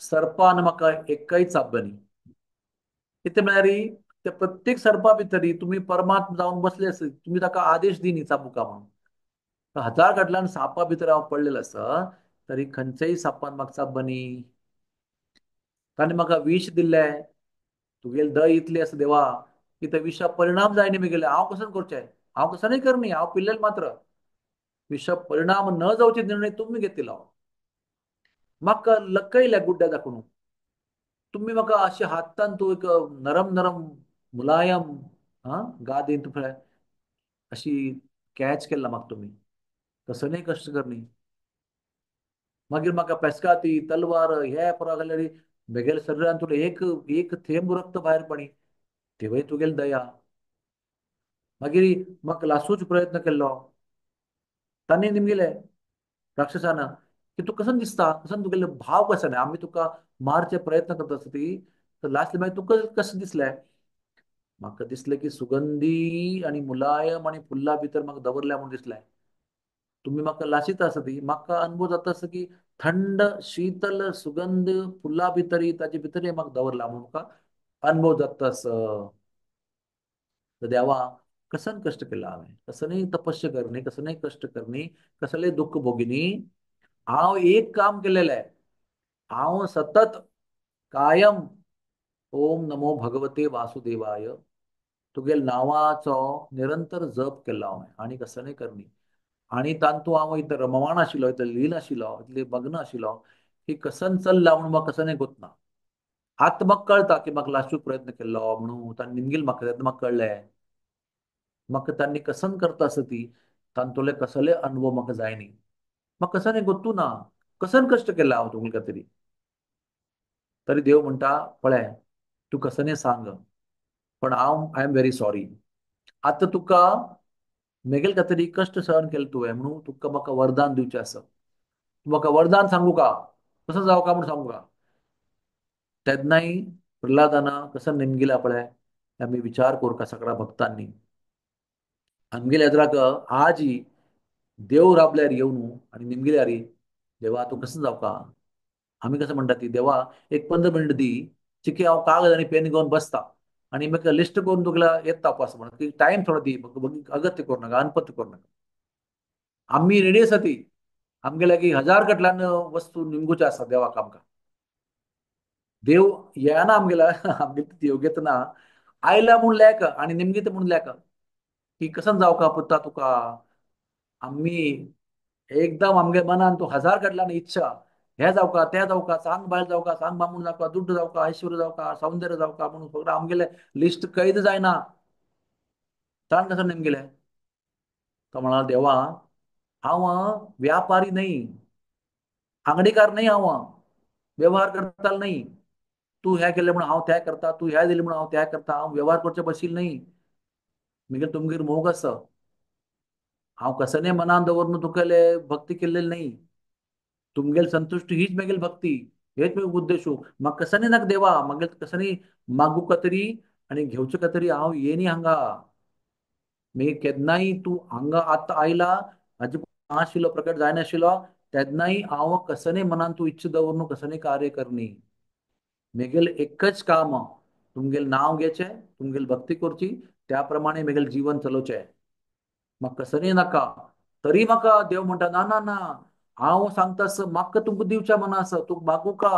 सर्पान म्हाका एकय चाबनी. कितें म्हळ्यार ते प्रत्येक सर्पा भितरी तुमी परमात्मा जावन बसले आसा, तुमी ताका आदेश दिनी चाबुका म्हणून. हजार घातल्यान सापा भितर हांव पडलेलो आसा तरी खंयच्याय सापान म्हाका चाबनी. ताणें म्हाका विश दिल्लें, तुगेली दय इतली आसा देवा की त्या विशा परिणाम जायना म्हगेले. हांव कसो करचें, हांव कसो नाही करनी, हांव पिल्लेल मात्र. विशा परिणाम न जावचे निर्णय तुमी घेतिलो. म्हाका लकयल्या गुड्ड्या दाखोवन तुमी म्हाका अशे हातान तूं एक नरम नरम मुलायम हा गादीन तुका अशी कॅच केला म्हाका तुमी, कसो न्ही कश्ट करनी. मागीर म्हाका पेस्काती तलवार हे परा घाल्यार म्हगेल्या शरिरान तुका एक एक थेंब रक्त भायर पडी, तेवूय तुगेली दया. मागीर म्हाका लासूच प्रयत्न केल्लो, तांणी निमगेले राक्षसान की तूं कसो दिसता, कसो तुगेले भाव कसो न्ही, आमी तुका मारचे प्रयत्न करता आसता ती, तर लास्ट मागीर तुका कशें दिसलें? म्हाका दिसलें की सुगंधी आनी मुलायम आनी फुल्ला भितर म्हाका दवरल्या म्हूण दिसलें. तुमी म्हाका लाशीत आसा ती, म्हाका अनुभव जाता आसा की थंड शीतल सुगंध फुल्ला भितरी ताजे भितर म्हाका दवरला म्हूण म्हाका अनुभव जाता आसा. तर देवा कसन कश्ट केला हांवें, कसनय तपस्या करणी, कसनय कश्ट करणी, कसले दुःख भोगिनी. हांव एक काम केलेलें, हांव सतत कायम ओम नमो भगवते वासुदेवाय तुगेल नांवाचो निरंतर जप केला हांवें आनी कसनय करणी. आनी तांतू हांव इतलो रममाण आशिल्लो, इतलो लीन आशिल्लो, इतले मग्न आशिल्लो की कसन चल्ला म्हणून म्हाका कसनय गोतना. आतां म्हाका कळटा की म्हाका लासूंक प्रयत्न केल्लो म्हणून तांणी निमगील म्हाका, तेन्ना म्हाका कळ्ळें म्हाका तांणी कसन करता आसा ती, तांतुले कसले अनुभव म्हाका जायनी, म्हाका कसनय गोत्तू ना, कसन कश्ट केला हांव तुमकां तरी. तरी देव म्हणटा पळय तूं कसनय सांग, पण हांव I am very sorry. आतां तुका मेगेल खातीर कश्ट सहन केले तुवें म्हणून तुका म्हाका वरदान दिवचें आसा. तूं म्हाका वरदान सांगू का, कसो जावं का म्हूण सांगू का? तेन्नाय प्रल्हादान कसो निमगिला पळय, आमी विचार करूं का सगळ्या भक्तांनी. आमगेल्या एदराक आजी देव राबल्यार येवन आनी निमगिल्यार देवा तूं कसो जावं का? आमी कसं म्हणटा ती, देवा एक 15 मिनट दी, चिके हांव कागद आनी पेन घेवन बसता आनी म्हाका लिस्ट करून तुगेला येता पास म्हणून की टायम थोडो दी, अगत्य करूं नाका, अनपत्य करूं नाका. आमी रेडी आसा ती, आमगे लागीं हजार कडल्यान वस्तू निमगुच्यो आसा देवाक आमकां. देव येना आमगेला, आमगे योग्यता ना, आयला म्हूण लेख आनी निमगीत म्हूण लेख की कसन जावं का पुता तुका. आमी एकदम आमगे मनान तूं हजार कडल्यान इच्छा, हे जावं का ते जावं का, सांग बायल जावं का, सांग बामूण जावं का, दुड्ड जावं का, ऐश्वर्य जावं का, सौंदर्य जावं का म्हणून सगळं आमगेले लिस्ट कैद जायना. ताण कसं नेमगेले? तो म्हणाला देवा हांव व्यापारी न्हय, आंगडीकार न्हय, हांव व्यवहार करतालो न्हय. तूं हें केलें म्हणून हांव तें करता, तूं हें दिलें म्हणून हांव तें करता, हांव व्यवहार करचे बशील न्हय. मागीर तुमगेर मोग आसा, हांव कसने मनान दवरून तुगेले भक्ती केल्लेली न्हय. तुमगेल संतुश्ट हीच मेगेल भक्ती, हेच म्हगे उद्देशू. म्हाका कसने नाका देवा, मागीर कसने मागू का तरी आनी घेवचो का तरी हांव येनी हांगा. मागीर केन्नाय तूं हांगा आतां आयला हाजे आशिल्लो प्रकट जायनाशिल्लो, तेन्नाय हांव कसने मनान तूं इच्छा दवरून कसने कार्य करनी. मेगेल एकच काम, तुमगेल नांव घेचें, तुमगेल भक्ती करची, त्या प्रमाणे मेगेल जीवन चलोवचें. म्हाका कसने नाका. तरी म्हाका देव म्हणटा ना ना ना, हांव सांगता म्हाका तुमकां दिवच्या मना आसा, तूं मागू का,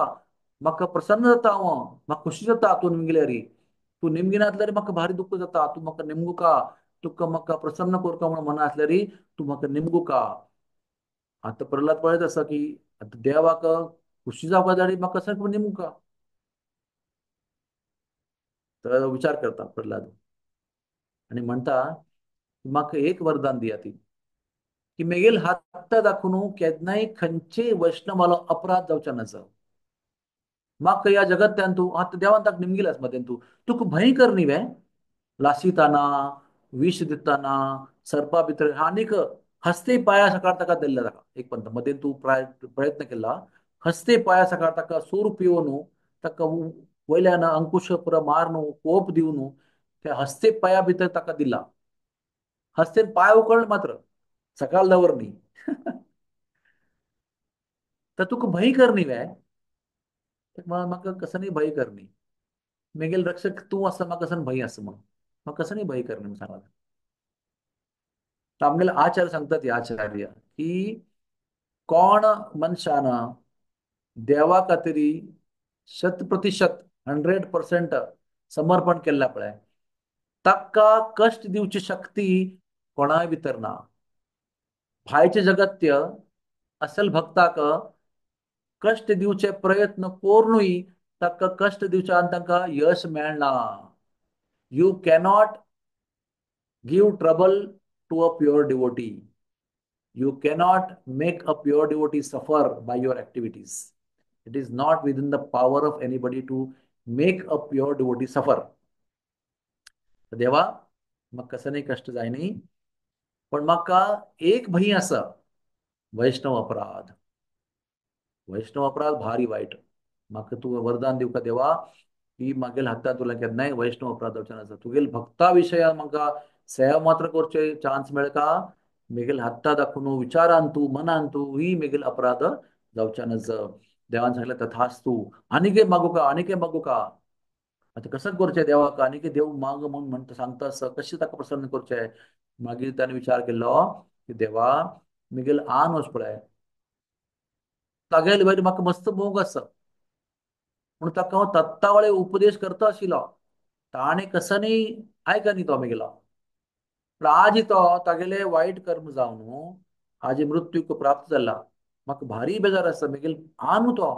म्हाका प्रसन्न जाता हांव, म्हाका खुशी जाता तूं निमगिल्यार. तूं निमगिनातल्यार म्हाका भारी दुख्ख जाता, तूं म्हाका निमगू का, तुका म्हाका प्रसन्न करका म्हूण मना आसल्यार तूं म्हाका निमगू का. आतां प्रल्हाद पळयत आसा की आतां देवाक खुशी जावपा जाय म्हाका कसो निमगू का. तर विचार करता प्रल्हाद आनी म्हणटा म्हाका एक वरदान दिया ती. की मेगेल हात दाखोवन केन्नाय खंयचे वैष्णवालो अपराध जावचे ना. म्हाका ह्या जगत्यान तूं आतां देवान ताका निमगिलास मदेन तूं तुका भंय कर न्ही वे लासिताना विष दिताना सर्पा भितर आनीक हस्ते पाया सकाळ ताका दिल्ला ताका एक पंत मदेन तूं प्रयत्न केला हस्ते पाया सकाळ ताका सूर पिवन ताका वयल्यान अंकुश पुरा मारून कोप दिवन त्या हस्ते पाया भितर ताका दिला. हस्तेन पाय उकळ्ळे मात्र सकाळ दवर न्ही. तर तुका भंय कर न्ही वे. म्हाका कसं नाही भंय कर न्ही, मेगेल रक्षक तूं आसा, म्हाका कसं भंय आसा म्हणून म्हाका कसं नाही भंय कर न्ही सांगला. आमगेले आचार्य सांगतात, आचार्य की कोण मनशान देवा खातीर 100% 100% समर्पण केल्लें पळय ताका कश्ट दिवची शक्ती कोणाय भितर ना. भायचे जगत्य असल भक्ताक कश्ट दिवचे प्रयत्न करूनय ताका कश्ट दिवचे आनी तांकां यश मेळना. You cannot give trouble to a pure devotee. You cannot make a pure devotee suffer by your activities. It is not within the power of anybody to make a pure devotee suffer. देवा म्हाका कसं नाही कष्ट जाय न्ही, पण म्हाका एक भंय आसा, वैष्णव अपराध. वैष्णव अपराध भारी वायट. म्हाका तूं वरदान दिवका देवा की मागेल हातान तुला केन्नाय वैष्णव अपराध जावचें नासता. तुगेल भक्ता विशयान म्हाका सेवा मात्र करचे चान्स मेळका, मेगेल हाता दाखोवन विचारान तूं मनान तूं ही मेगेल अपराध जावच्या नज. देवान सांगलें तथास्तू. आनीक मागू का, आनीक मागू का. आतां कसं करचें देवाक, आनीक देव माग म्हूण म्हणटा सांगता आसा, कशें ताका प्रसन्न करचें. मागीर ताणें विचार केलो की देवा मेगेल आन वच पळय तागेले वयर म्हाका मस्त मोग आसा, पूण ताका हांव तत्तावळे उपदेश करता आशिल्लो, ताणें कसं न्ही आयक न्ही तो मेगेलो. पण आज तो तागेले वायट कर्म जावन आज मृत्यूक प्राप्त जाला, म्हाका भारी बेजार आसा. मेगेल आनू तो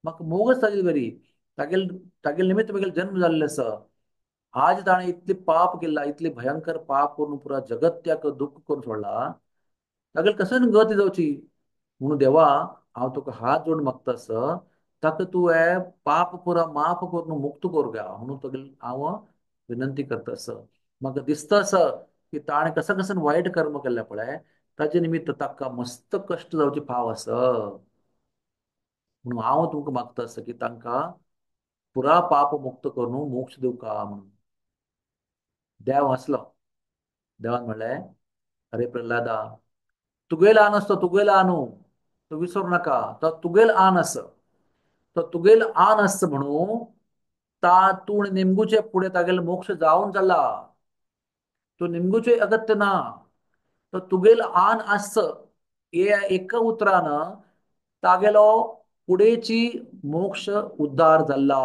म्हाका मोग आसा तागेले बरी, तागेल तागेले निमित्त मेगेल जन्म जाल्ले आसा. आज ताणें इतले पाप केला, इतले भयंकर पाप करून पुरा जगत्याक दुःख करून सोडला, तागेले कसन गती जावची. म्हणून देवा हांव तुका हात जोडून मागता आसा, ताका तुवें पाप पुरा माफ करून मुक्त करूं गा म्हणून तुगेले हांव विनंती करता आसा. म्हाका दिसता आसा की ताणें कसं कसं वायट कर्म केल्लें पळय ताजे निमित्त ताका मस्त कश्ट जावचे फाव आसा. म्हणून हांव तुमकां मागता आसा की तांकां पुरा पाप मुक्त करून मोक्ष दिवका म्हणून. देव हांसलो. देवान म्हणलें अरे प्रल्हादा तुगेल आन आसतो, तुगेल आनू तूं विसरू नाका, तो तुगेल आन आसा, तो तुगेल आन आसता म्हणून ता तूं निमगुचे फुडें तागेलो मोक्ष जावन जाला, तूं निमगुचे अगत्य ना, तो तुगेल आन आसत हे एका उतरान तागेलो फुडेची मोक्ष उद्धार जाला.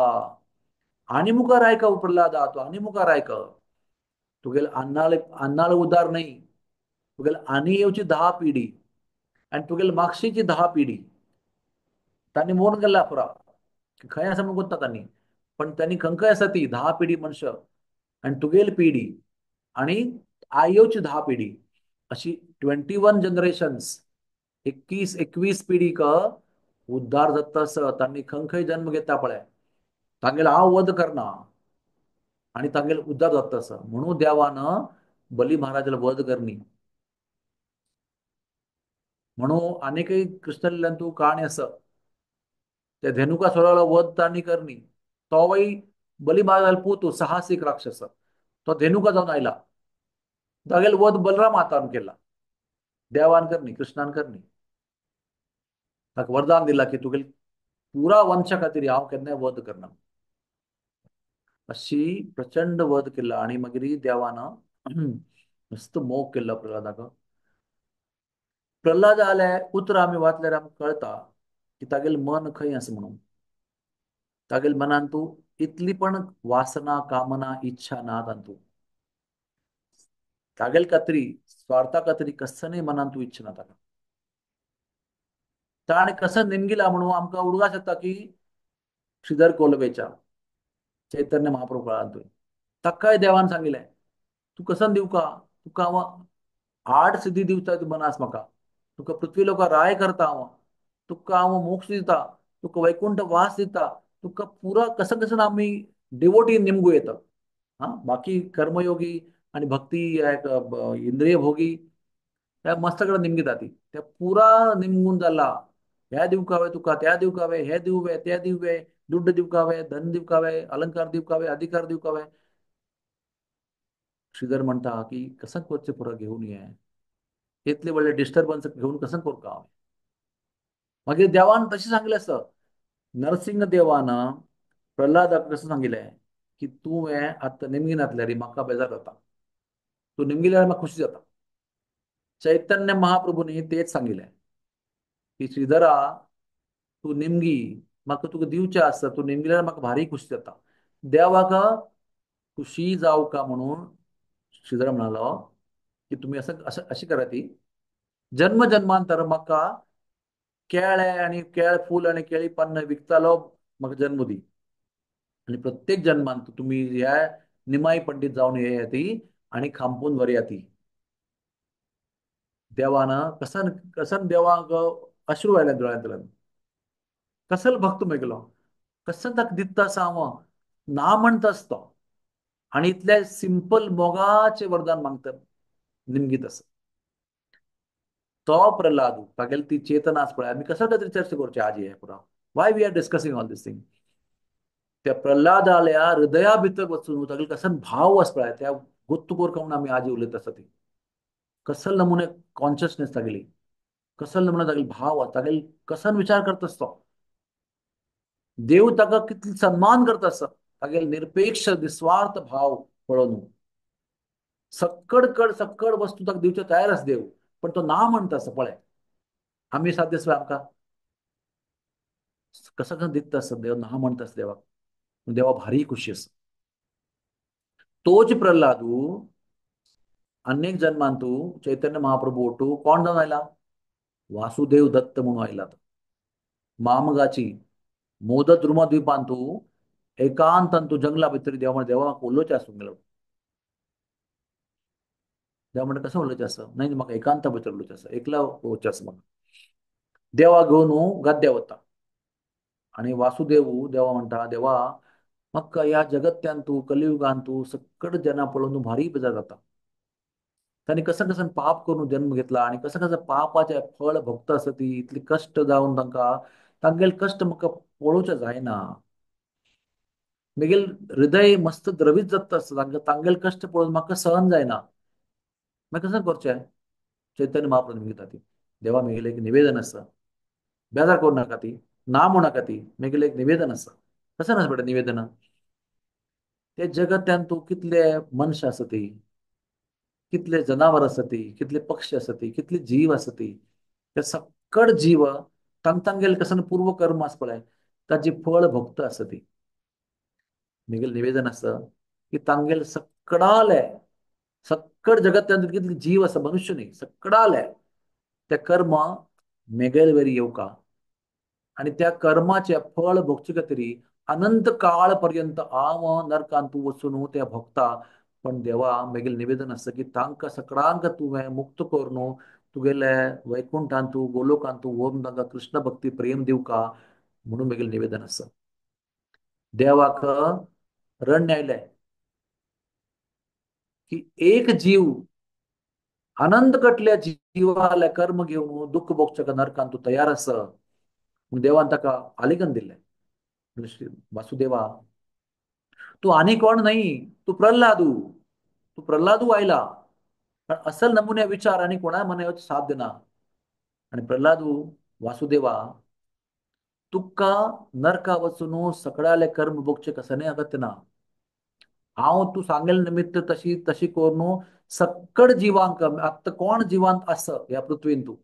आनी मुखार आयक प्रल्हादा, तूं आनी मुखार आयक, तुगेल अन्नाले अन्नालो उद्धार न्हय, तुगेल आनी येवची 10 पिढी आनी तुगेल मागशीची 10 पिढी तांणी मोरून गेला पुरा खंय आसा म्हणून कोत्ता तांणी, पण तांणी खंय आसा ती 10 पिढी मनशां आनी तुगेल पिढी आनी आयोची 10 पिढी, अशी 21 जनरेशन्स 21 पिढीक उद्धार जाता आसा. तांणी खंय खंय जन्म घेता पळय, तांगेलो हांव वध करना आनी तांगेलो उद्धार जाता आसा. म्हणून देवान बली महाराजाला वध करणी. म्हणून आनीकय कृष्ण तूं काणी आसा, त्या धेनुकासुराला वध तांणी करणी, तोवय बली महाराजाला पूत साहसिक राक्षस, तो धेनुका जावन आयला, तागेलो वध बलराम हातान केला, देवान करणी कृष्णान करणी. ताका वरदान दिला की तुगेले पुरा वंशा खातीर हांव केन्नाय वध करना. अशी प्रचंड वध केला आनी मागीर देवान मस्त मोग केल्लो प्रल्हादाक. प्रल्हाद आले उतरां आमी वाचल्यार आमकां कळटा की तागेलें मन खंय आसा म्हणून. तागेले मनान तूं इतली पण वासना कामना इच्छा ना तातूंत, तागेले खातीर स्वार्था खातीर कसनय मनान तूं इच्छा ना ताका. ताणें कसं निमगिला म्हणून आमकां उडगास येता की श्रीधर कोलवेच्या चैतन्य महाप्रभू काळांतूय ताकाय देवान सांगिल्लें तूं कसं दिवका, तुका हांव 8 सिद्धी दिवचा मनास म्हाका, तुका पृथ्वी लोका राय करता हांव, तुका हांव मोक्ष दिता, तुका वैकुंठ वास दिता, तुका पुरा कसं कसं आमी डिवोटी निमगू येता. हा, बाकी कर्मयोगी आणि भक्ती इंद्रिय भोगी त्या मस्त कडे निमगी जाती, त्या पुरा निमगून जाला. ह्या दिवका हवे तुका, त्या दिवका हवे, हे दिववे, त्या दिववे, दुड्ड दिवका हवे, धन दिवका हवे, अलंकार दिवका हवे, अधिकार दिवका हवे. श्रीधर म्हणता की कसं करचे पुरा घेऊन ये, इतले व्हडले डिस्टर्बन्स घेऊन कसं करू का. मागीर देवान तशें सांगलें आसा, नरसिंह देवान प्रल्हादाक कसं सांगिल्लें की तुवें आतां निमगी नातल्यार म्हाका बेजार जाता, तूं निमगिल्यार म्हाका खुशी जाता. चैतन्य महाप्रभूंनी तेच सांगिल्लें की श्रीधरा तूं निमगी, म्हाका तुका दिवचें आसता, तूं निमगिल्यार म्हाका भारी खुशी जाता. देवाक खुशी जावका म्हणून श्रीधर म्हणालो की तुमी असं असं अशी करा ती, जन्म जन्मांतर म्हाका केळे आनी केळ फूल आनी केळी पान्न विकतालो, म्हाका जन्म दी, आनी प्रत्येक जन्मांत तुमी ह्या निमाई पंडीत जावन येयाती आनी खांपून व्हरयाती. देवान कसन कसन देवाक अश्रू आयले दोळ्यांतल्यान, कसल भक्त मेगलो, कसन ताका दिता आसा हांव ना म्हणटा आसतो, आनी इतले सिंपल मोगाचें वरदान मागता निमगीत आसा तो प्रल्हाद. तागेली ती चेतना आसा पळय, आमी कसो तरी चर्चा करची आज हे पुरा, why we are discussing all this thing. त्या प्रल्हादाल्या हृदया भितर वचून तागेले कसन भाव आसा पळय, त्या गोत्तू कोरका म्हणून आमी आज उलयत आसा ती कसल नमुने कॉन्शियसनेस तागेली, कसल नमुने तागेली भाव आसा, तागेली कसन विचार करता आसता तो, देव ताका कितलो सन्मान करता आसता, तागेले निरपेक्ष निस्वार्थ भाव पळोवन सक्कड कड सक्कड वस्तू ताका दिवचे तयार आसा देव, पण तो ना म्हणटा आसता पळय. आमी सात दीस आमकां कसं कसं दिता आसता देव, ना म्हणटा आसता देवाक, देवा भारी खुशी आसा. तोच प्रल्हादू अनेक जन्मांतू चैतन्य महाप्रभू ओटू कोण जावन आयला, वासुदेव दत्त म्हणून आयला. मामगाची मोदद्रुमा द्वीपांतू एकांतांतू जंगला भितर देवा म्हण देवा म्हाका उलोवचें आसा तुमगेलो. देवा म्हणटा कसं उलोवचें आसा, नाही म्हाका एकांता भितर उलोवचें आसा, एकला उलोवचें आसा म्हाका. देवा घेवन गद्या वता आनी वासुदेव देवा म्हणटा, देवा म्हाका ह्या जगत्यांतू कलियुगांतू सकट जना पळोवन भारी बेजार जाता, तांणी कसं कसं पाप करून जन्म घेतला आनी कसं कसं पापाचें फळ भोगता आसा ती, इतले कश्ट जावन तांकां तांगेले कश्ट म्हाका पळोवचें जायना, म्हगेलें हृदय मस्त द्रवीत जाता आसता, तांकां तांगेले कश्ट पळोवन म्हाका सहन जायना, मागीर कसं करचें. चैतन्य महाप्रभू घेता ती, देवा म्हगेलें एक निवेदन आसा, बेजार करूं नाका ती, ना म्हणू नाका ती, म्हगेलें एक निवेदन आसा. कसं आसा बेटा निवेदन, ते जगत्यांतू कितले मनशां आसा ती, कितले जनावर आसा ती, कितले पक्षी आसा ती, कितले जीव आसा ती, ते सक्कड जीव तांग तांगेले कसं पूर्व कर्म आसा पळय ताजी फळ भोगता आसा ती. म्हगेलें निवेदन आसा की तांगेले सक्कडाले सक्कड जगत्यांत कितले जीव आसा, मनुष्य न्ही, सक्कडाले ते कर्म मेगेले वरी येवका आनी त्या कर्माचे फळ भोगचे खातीर अनंत काळ पर्यंत हांव नरकांतू वचून ते भोगता. पण देवा म्हगेलें निवेदन आसा की तांकां सगळ्यांक तुवें मुक्त करून तुगेले वैकुंठांतू गोलोकांतू व्हरून तांकां कृष्ण भक्ती प्रेम दिवका म्हणून म्हगेलें निवेदन आसा. देवाक रण्य आयलें की एक जीव अनंत कटल्या जिवाले कर्म घेवन दुःख भोगच्या नरकांतू तयार आसा म्हूण देवान ताका आलिंगन दिलें. वासुदेवा तूं आनी कोण न्हय, तूं प्रल्हादू, तूं प्रल्हादू आयला, पण असल नमुने विचार आनी कोणा मने साथ दिना. आनी प्रल्हादू वासुदेवा तुका नरका वचून सकळाले कर्म भोगचे कसं अगत्य ना, हांव तूं सांगेल निमित्त तशी तशी करून सक्कड जिवांक आतां कोण जिवांत आसा ह्या पृथ्वीन तूं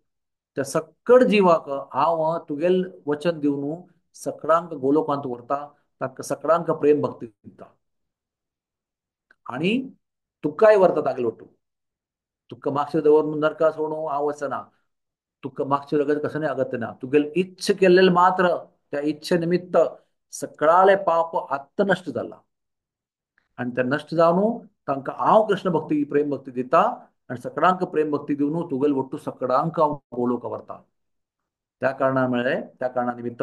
त्या सक्कड जिवाक हांव तुगेल वचन दिवन सकळांक गोलोकांत व्हरता, तांकां सकळांक प्रेम भक्ती दिता आनी तुकाय व्हरता तागेलो तूं, तुका मागचे दवरून नरका सोडून हांव वचना, तुका मागचे लगत कसं नाही अगत्य ना, तुगेल इच्छ केल्लेले मात्र त्या इच्छे निमित्त सकळाले पाप आत्ता नष्ट जाला आनी ते नष्ट जावन तांकां हांव कृष्ण भक्ती प्रेम भक्ती दिता आनी सकडांक प्रेम भक्ती दिवन तुगेल ಒಟ್ಟು सकडांक हांव गोलोक व्हरता. त्या कारणान म्हळ्यार त्या कारणा निमित्त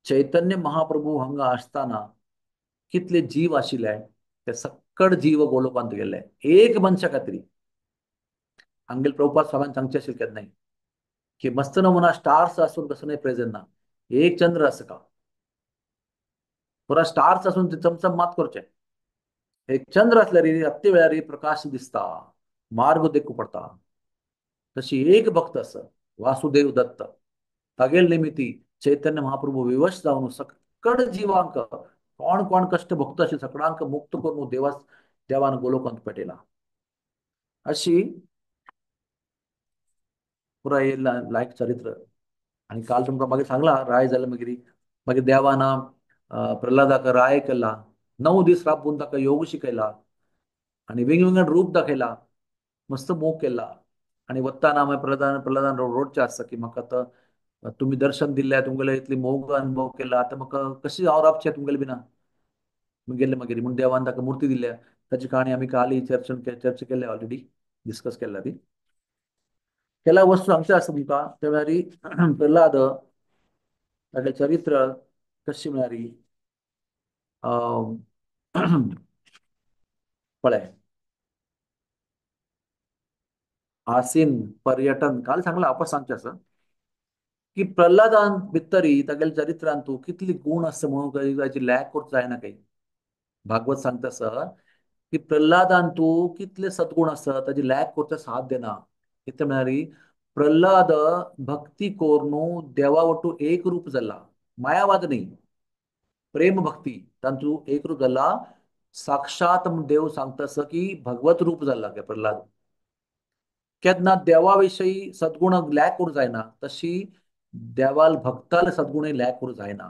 चैतन्य महाप्रभू हांगा आसतना कितले जीव आशिल्ले ते सक्कड जीव गोलोकांत गेल्ले एक मनशा खातीर. हांगेल प्रभुपाद स्वामीन सांगचें आशिल्लें केन्नाय की मस्त नमुना स्टार्स आसून कसो न्हय प्रेजेंट ना, एक चंद्र आसा का पुरा स्टार्स आसून ते चमचम मात करचे, एक चंद्र आसल्यार राती वेळार प्रकाश दिसता, मार्ग देखू पडटा. तशी एक भक्त आसा वासुदेव दत्त, तागेल निमित्ती चैतन्य महाप्रभू विवश जावन सकड जिवांक कोण कोण कश्ट भक्त अशें सकडांक मुक्त करून देवान गोलोकांत पेटयला. अशी पुराय लायक चरित्र. आनी काल तुमकां मागीर सांगला राय जालें मागीर मागीर देवान प्रल्हादाक राय केला, 9 दीस राबून ताका योग शिकयला आनी विंगविंगड रूप दाखयला, मस्त मोग केला. आनी वत्ताना मागीर प्रल्हादान रोडचें आसता की म्हाका आतां तुमी दर्शन दिल्लें, तुमगेले इतली मोग अनुभव केला, आतां म्हाका कशी हांव रावचें तुमगेले बिना गेल्ले मागीर. म्हूण देवान ताका मुर्ती दिल्या. ताची काणी आमी काली चर्चा केल्या, ऑलरेडी डिस्कस केल्या ती. केला वस्तू सांगचें आसा तुमकां ते म्हळ्यार प्रल्हाद तागेलें चरित्र कशें म्हळ्यार पळय आसीन पर्यटन काल सांगला वापस सांगचें आसा की प्रल्हादान भितरी तागेल्या चरित्रान तूं कितली गुण आसता म्हणून ताची लॅक करूंक जायना. काही भागवत सांगता आसा की प्रल्हादान तूं कितले सद्गुण आसता ताची लॅक करचो साथ दिना. कितें म्हळ्यार प्रल्हाद भक्ती कोरनू देवा वटू एक रूप जाला, मायावाद न्ही, प्रेम भक्ती तांतू एक रूप जाला. साक्षात देव सांगता आसा की भगवत रूप जाला के प्रल्हाद. केन्ना देवा विशयी सद्गुण लॅक करूंक जायना, तशी देवाल भक्ताल सद्गुण लॅक करूंक जायना.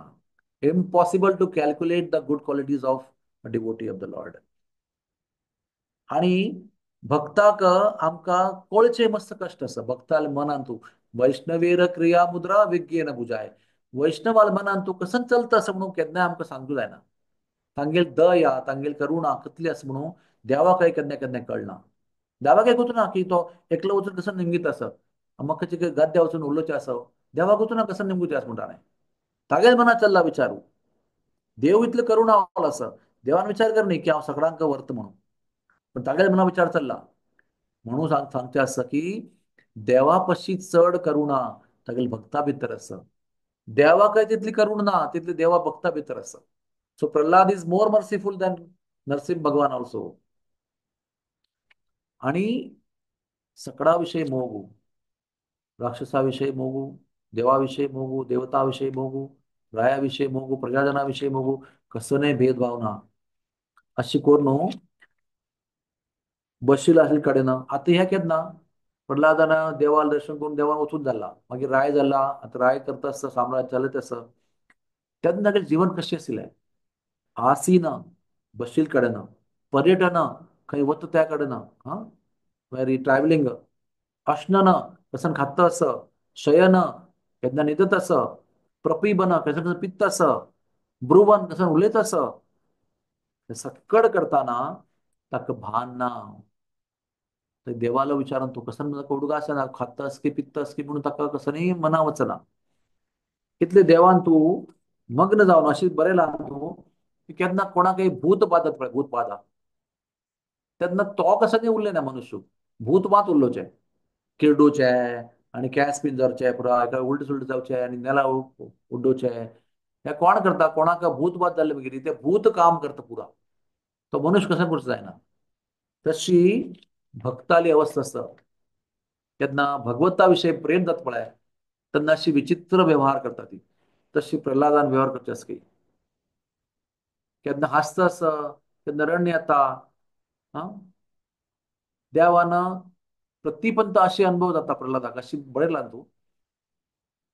Impossible to calculate the good qualities of a devotee of the lord. आनी भक्ताक आमकां कळचें मस्त कश्ट आसा. भक्ताल मनान तूं वैष्णवेर क्रिया मुद्रा विज्ञेन बुजाय, वैष्णवाल मनान तूं कसन चलता आसा म्हणून केन्नाय आमकां सांगूंक जायना. तांगेल दया तांगेल करुणा कितली आसा म्हणून देवाकय केन्ना केन्ना कळना. देवाक वचूं ना की तो एकलो वचून कसो निमगीत आसा, म्हाका गद्या वचून उलोवचें आसा, देवाक वचूं ना कसो निमगुचें आसा म्हणटा. तागेल मनात चल्ला विचारू, देव इतलो करुणा आसा, देवान विचार कर न्ही की हांव सगळ्यांक व्हरता म्हणून, पण तागेल मना विचार चल्ला. म्हणून सांगचें आसा की देवा पशी चड करुणा तागेल भक्ता भितर आसा. देवाकय तितली करुणा ना तितली देवा भक्ता भितर आसा. So Prahlad is more merciful than Narasimha Bhagwan also. आनी सकळा विशयी मोगू, राक्षसा विशयी मोगू, देवा विशयी मोगू, देवता विशयी मोगू, राया विशयी मोगू, प्रजाजना विशयी मोगू, कसो भेदभाव ना. अशी करून बशील आसले कडेन आतां हें केन्ना प्रल्हादान देवाल दर्शन करून देवान वचून जाला, मागीर राय जाला, आतां राय करता आसता साम्राज्य चलत आसा. तेन्ना तागेलें जीवन कशें आशिल्लें, आसीन बशील कडेन, पर्यटन खंय वता त्या कडेन, हां म्हळ्यार ट्रॅव्हलिंग, अश्नन कसन खाता आसा, शयन केन्ना न्हिदत आसा, प्रपिबन कसन कसन पित्त आसा, ब्रुवन कसन उलयत आसा. सकड करताना ताका भान ना. देवालो विचारून तूं कसन उडगा आसना, खातास की पित्तास की म्हणून ताका कसनय मना वचना. कितले देवान तूं मग्न जावन अशें बरयलां तूं की केन्ना कोणाकय भूत बादत पळय, भूत बादा तेन्ना तो कसो उरलें ना मनुष्य, भूत मात उरलोचें, किरडूचे आनी केंस पिंजरचे पुराय उलटे सुलटे जावचे आनी नेला उड्डोवचे. हें कोण करता? कोणाक भूत बाद जाल्ले मागीर ते भूत काम करता पुरा, तो मनुष्य कसो करूंक जायना. तशी भक्ताली अवस्था आसता. केन्ना भगवता विशयी प्रेम जाता पळय तेन्ना अशी विचित्र व्यवहार करता ती. तशी प्रल्हादान व्यवहार करचे आसा की केन्ना हांसता आसा, केन्ना रडणे येता. हां देवान प्रतिपंत अशी अनुभव जाता प्रल्हादाक, अशी बरयलां तूं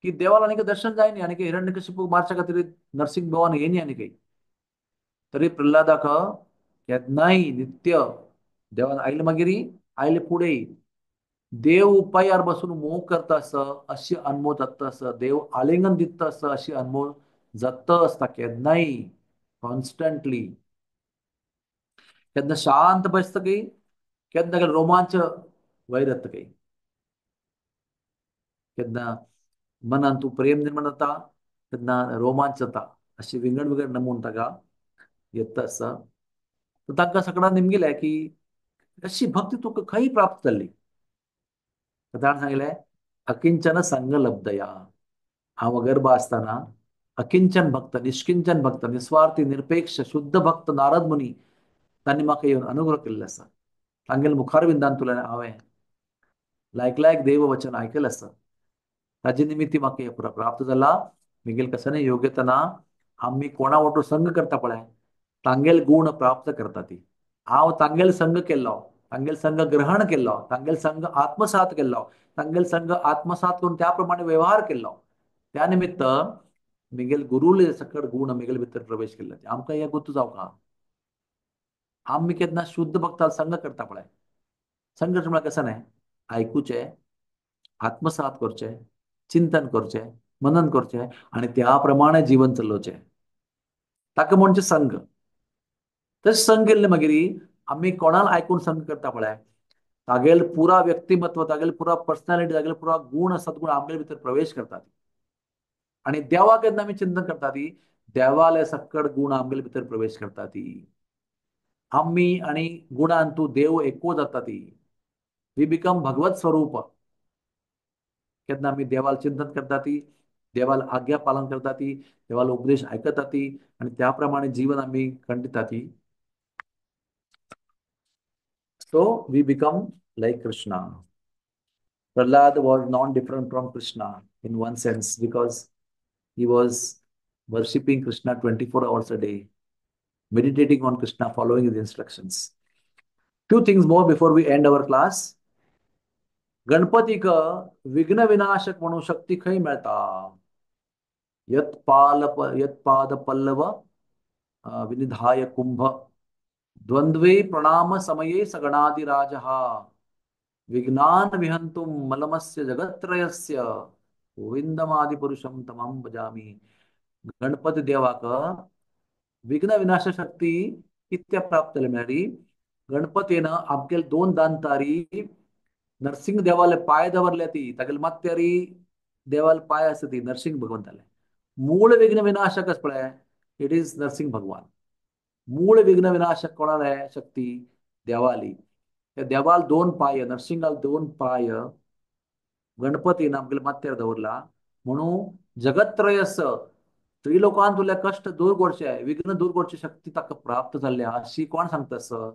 की देवाला आनी दर्शन जायनी आनी हिरण्यकशिपूक मारच्या खातीर नरसिंह भगवान येनी आनी काही, तरी प्रल्हादाक केन्नाय नित्य देवान आयले मागीर आयले फुडें देव पांयार बसून मोग करता आसा अशी अनुभव जाता आसा, देव आलिंगन दिता आसा अशी अनुभव जाता आसता केन्नाय कॉन्स्टंटली. केन्ना शांत बसता की केन्ना केन्ना रोमांच वयर येता काही, केन्ना मनान तूं प्रेम निर्माण जाता, तेन्ना रोमांच जाता, अशी विंगड विंगड नमून ताका येता आसा. तर तांकां सगळ्यांक निमगिलें की अशी भक्ती तुका खंय प्राप्त जाली. तर ताणें सांगलें अकिंचन संग लब्धया, हांव अगर्भ आसतना अकिंचन भक्त, निष्किंचन भक्त, निस्वार्थी, निरपेक्ष, शुद्ध भक्त नारद मुनी तांणी म्हाका येवन अनुग्रह केल्लो आसा. तांगेले मुखारविंदान तुला हांवें लायक लायक देववचन आयकलें आसा, ताजे निमित्ती म्हाका हें प्राप्त जाला. मिगेल कसने योग्यता ना, आमी कोणा वटो संग करता पळय तांगेल गुण प्राप्त करता ती. हांव तांगेल संग केल्लो, तांगेल संग ग्रहण केल्लो, तांगेल संग आत्मसात केल्लो, तांगेल संग आत्मसात करून त्या प्रमाणे व्यवहार केल्लो, त्या निमित्त मिगेल गुरुले सकट गुण मिगेल भितर प्रवेश केल्लो. आमकां हें गुर्त जावंक आमी केन्ना शुद्ध भक्ताल संग करता पळय. संग म्हळ्यार कशें न्हय, आयकुचें, आत्मसात करचें, चिंतन करचें, मनन करचें आनी त्या प्रमाणे जीवन चलोवचें, ताका म्हणचें संग. तशें संग केल्लें मागीर आमी कोणाक आयकून संग करता पळय तागेल पुरा व्यक्तिमत्व, तागेल पुरा पर्सनॅलिटी, तागेल पुरा गुण सद्गुण आमगेले भितर प्रवेश करतात. आनी देवाक केन्ना आमी चिंतन करता ती देवाले सक्कड गुण आमगेले भितर प्रवेश करता ती. आमी आनी गुणान तूं देव एको जाता ती. We become भगवत स्वरूप. केन्ना आमी देवाल चिंतन करता ती, देवाल आज्ञा पालन करता ती, देवाल उपदेश आयकता ती आनी त्या प्रमाणे जीवन आमी खंडिता ती. So we become like Krishna. Prahlad was not different from Krishna in one sense because he was worshipping Krishna 24 hours a day, meditating on Krishna, following his instructions. Two things more before we end our class. गणपतीक विघ्न विनाशक म्हणून शक्ती खंय मेळता? यत्पाद पल्लव विनिधाय कुंभ द्वंद्वे प्रणाम समये सगणादिराजः विघ्नान विहंतुम मलमस्य जगत्त्रयस्य गोविंदमादिपुरुषं तमं भजामि. गणपती देवाक विघ्न विनाश शक्ती कित्याक प्राप्त जाली म्हळ्यार गणपतीन आमगेले दोन दांतारी नरसिंह देवाले पांय दवरले ती, तागेले माथ्यारी देवाले पांय आसा ती नरसिंह भगवंताले. मूळ विघ्न विनाशक पळय, it is Narsingh भगवान. मूळ विघ्न विनाशक कोणाले शक्ती? देवाली. त्या देवाल दोन पाय, नरसिंहाल दोन पाय गणपतीन आमगेले माथ्यार दवरला म्हणून जगत्रयस त्रिलोकान तुले कश्ट दूर करचे, विघ्न दूर करचे शक्ती ताका प्राप्त जाल्ल्या. अशी कोण सांगता सर?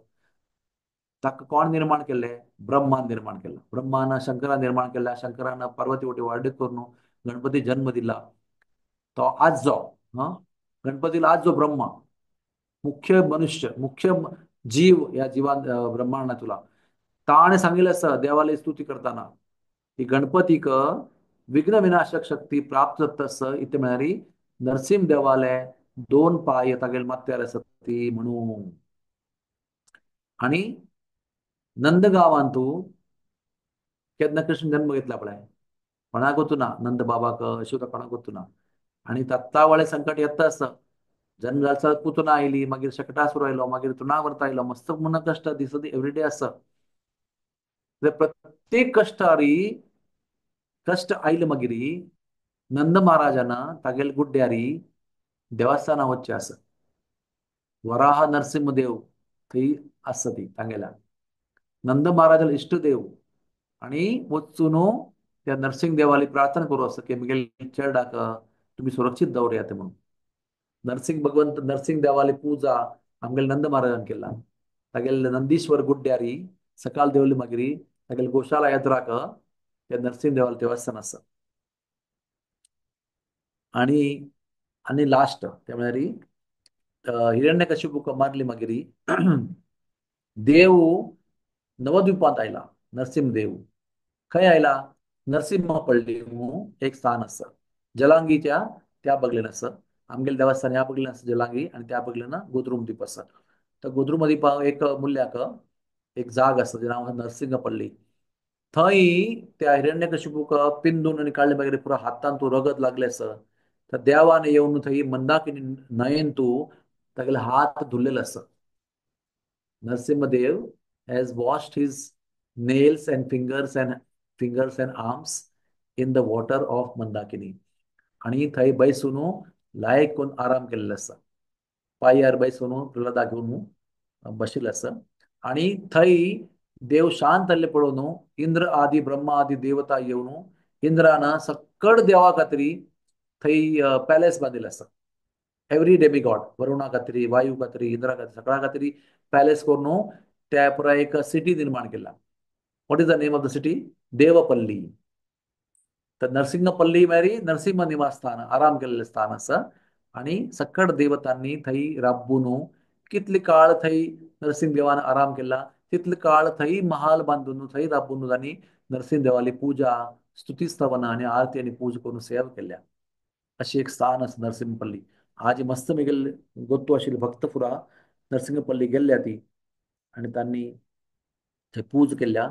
ताका कोण निर्माण केल्ले? ब्रह्मान निर्माण केला. ब्रह्मान शंकरान निर्माण केला, शंकरान पार्वती वटी वाडीत करून गणपती जन्म दिला. तो आजो गणपतीला आजो ब्रह्मा मुख्य मनुष्य, मुख्य जीव या जीवान ब्रह्मांडा तुला ताणे सांगितलं असं देवाला स्तुती करताना की गणपतीक विघ्न विनाशक शक्ती प्राप्त जाता असं इथे म्हळ्यार नरसिंह देवाले दोन पाय तागेले माथ्यार आसत ती म्हणून. आणि नंदगांवांतू केन्ना कृष्ण जन्म घेतला पळय कोणाक गोतू ना, नंद बाबाक यशोदा कोणाक गोतू ना. आणि तत्तावळे संकट येता आसता. जन्म जालसा पुतना आयली, मागीर शकटासूर आयलो, मागीर तृणावर्त आयलो, मस्त म्हणून कश्ट दिसत एवरीडे आसता. प्रत्येक कश्टारी कश्ट आयले मागीर नंद महाराजान तागेले गुड्ड्यारी देवस्थाना वचचें आसा. वराह नरसिंहदेव थंय आसा ती तांगेल्या नंद महाराजालो इश्टदेव. आनी वचून त्या नरसिंह देवाली प्रार्थना करूं आसा की म्हगेले चेरडाक तुमी सुरक्षीत दवरयात म्हणून. नरसिंह भगवंत नरसिंह देवाली पूजा आमगेले नंद महाराजान केला. तागेले नंदीश्वर गुड्ड्यारी सकाळ देवली मागीर तागेले गोशाला यात्राक त्या नरसिंह देवाले देवस्थान आसा. आणि आनी लास्ट ते म्हळ्यार हिरण्यकशिपूक मारली मागीर देव नवद्वीपांत आयला. नरसिंह देव खंय आयला? नरसिंह पडली एक स्थान आसा जलांगीच्या त्या बगलेन आसा. आमगेले देवस्थान ह्या बगलेन आसा जलांगी आनी त्या बगलेन गोद्रुम द्वीप आसा. तर गोद्रुम द्वीपाक एक मुल्याक एक जाग आसा जें नांव नरसिंह पल्ली. थंय त्या हिरण्यकशिपूक पिंदून आनी काडले मागीर पुरा हातान तूं रगत लागलें आसा. तर देवान येवन थंय मंदाकिनी न्हंयेन तूं तागेले हात धुल्लेले आसा. Narasimhadeva has washed his nails and fingers and fingers and arms in the water of Mandakini. आणि थंय बैसून लायक करून आराम केल्लो आसा, पांयार बैसून प्रल्हादाक घेवन बशिल्लो आसा. आणि थंय देव शांत जाल्ले पळोवन इंद्र आदी ब्रह्मा आदी देवता येवन इंद्रान सकड देवा खातीर थंय पॅलेस बांदिल्लो आसा. एवरी डेमिगॉड, वरुणा खातीर, वायू खातीर, इंद्रा खातीर, सगळ्या खातीर पॅलेस करून त्या पुराय एक सिटी निर्माण केला. What is the name of the city? Devapalli. तर नरसिंहपल्ली म्हळ्यार नरसिंह निवासस्थान, आराम केल्लें स्थान आसा. आनी सकड देवतांनी थंय राबून कितले काळ थंय नरसिंह देवान आराम केला तितले काळ थंय महाल बांदून थंय राबून तांणी नरसिंह देवाली पूजा, स्तुती स्तवन आनी आरती आनी पूजा करून सेवा केल्या. अशी एक स्थान आसा नरसिंहपल्ली. आज मस्त मेगेल गोत्तू आशिल्ले भक्त पुरा नरसिंहपल्ली गेल्ल्या ती आनी तांणी थंय पूजा केल्या.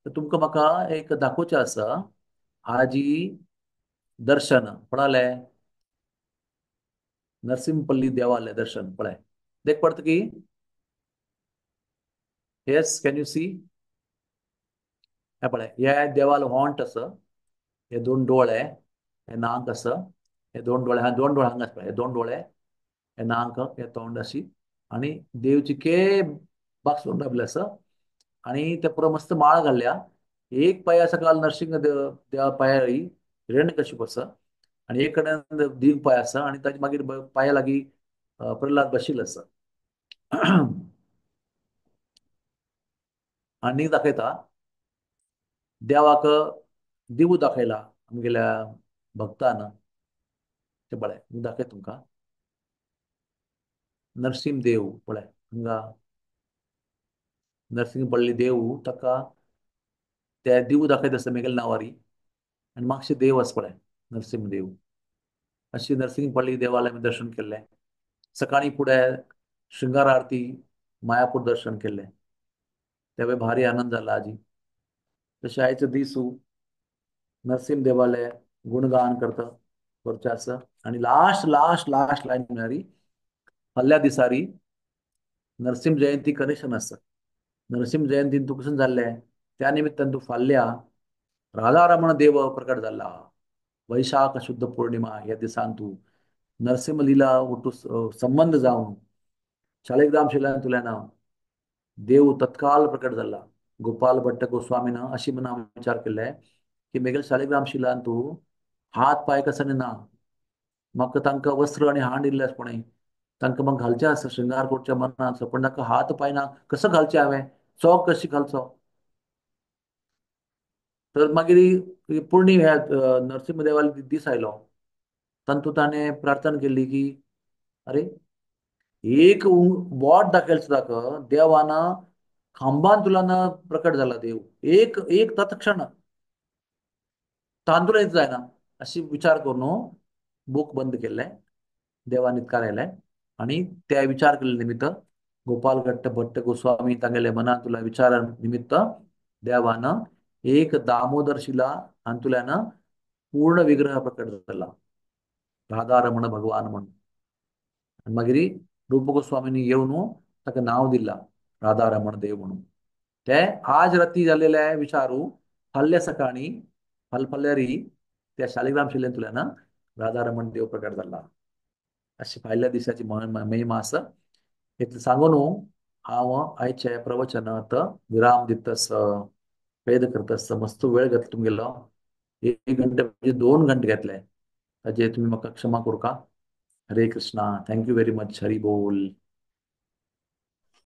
तर तुमकां म्हाका एक दाखोवचें आसा आजी दर्शन पळयलें, नरसिंहपल्ली देवालें दर्शन पळय, देख पडटा की? Yes, can you see? हें पळय, हे देवाल होंट आसा, हे दोन डोळे, हे नाक आसा, हे दोन डोळे, हा दोन डोळे हांगा पळय, हे दोन डोळे, हे नाक, हे तोंड अशी. आनी देवची के बाक्स राबले आसा आनी ते पुरो मस्त माळ घाल्ल्या. एक पांय आसा काल नरसिंह देवा पांयार हिरण्यकश्यप आसा आनी एक कडेन दीर्घ पांय आसा आनी ताजे मागीर पांया लागीं प्रल्हाद बशिल्लो आसा. आनी दाखयता देवाक दिवू दाखयला आमगेल्या भक्तान. ते पळय दाखयता तुमकां नरसिंह देव पळय हांगा नरसिंहपल्ली देव, ताका ते दिवू दाखयता आसता मेगेल्या नांवारी आनी मातशें देव आसा पळय नरसिंह देव. अशी नरसिंहपल्ली देवालय आमी दर्शन केल्लें. सकाळीं फुडें शृंगार आरती मायापूर दर्शन केल्लें, तेवूय भारी आनंद जाला आजी. तशें आयचो दीसू नरसिंह देवाले गुणगान करता करचें आसा. आनी लास्ट लास्ट लास्ट लायन म्हळ्यार फाल्यां दिसारी नरसिंह जयंती कनेक्शन आसा. नरसिंह जयंतीन तूं कशें जाल्लें त्या निमित्तान तूं फाल्यां राधारमण देव प्रकट जाला. वैशाख शुद्ध पौर्णिमा ह्या दिसान तूं नरसिंह लीला ओटू संबंध जावन शालिग्राम शिलान तुल्यान देव तत्काल प्रकट जाला. गोपाल भट्ट गोस्वामीन अशी म्हणून हांवें विचार केल्ले की मेगेल शालिग्राम शिलान तूं हात पांय कसो ना, म्हाका तांकां वस्त्र आनी हांड दिल्लें आसा कोणें, तांकां म्हाका घालचें आसा, शृंगार करचें मनान आसा, पूण तांकां हात पांय ना, कसो घालचें हांवें, चोक कशी घालचो? तर मागीर पुर्णी ह्या नरसिंह देवाले दीस आयलो, तातूंत ताणें प्रार्थना केली की अरे एक बोट दाखयलें सुद्दां देवान खांबान तुला प्रकट जाला देव, एक एक तत्क्षण तांदूळ जायना अशी विचार करून बूक बंद केल्लें, देवान इतकार आयलें. आनी त्या विचार केल्ले निमित्त गोपाल भट्ट भट्ट गोस्वामी तांगेले मनांत तुला विचारा निमित्त देवान एक दामोदर शिला हातूंतल्यान पूर्ण विग्रह प्रकट जाला राधारमण भगवान म्हणून. आनी मागीर रूप गोस्वामींनी येवन ताका नांव दिलां राधारमण देव म्हणून. ते आज राती जाल्लेले विचारू फाल्यां सकाळीं फाल फाल्यांरी त्या शालिग्राम शिलेंतल्यान राधारमण देव प्रकट जाला. अशी फायल्या दिसाची महिमा आसा. इतलें सांगून हांव आयचें प्रवचनात विराम दितस, वेद करतस. मस्त वेळ घेतलो तुमगेलो, एक घंटे म्हणजे 2 घंटे घेतले, ताजे तुमी म्हाका क्षमा करुका. Hare Krishna, thank you very much. Hari बोल.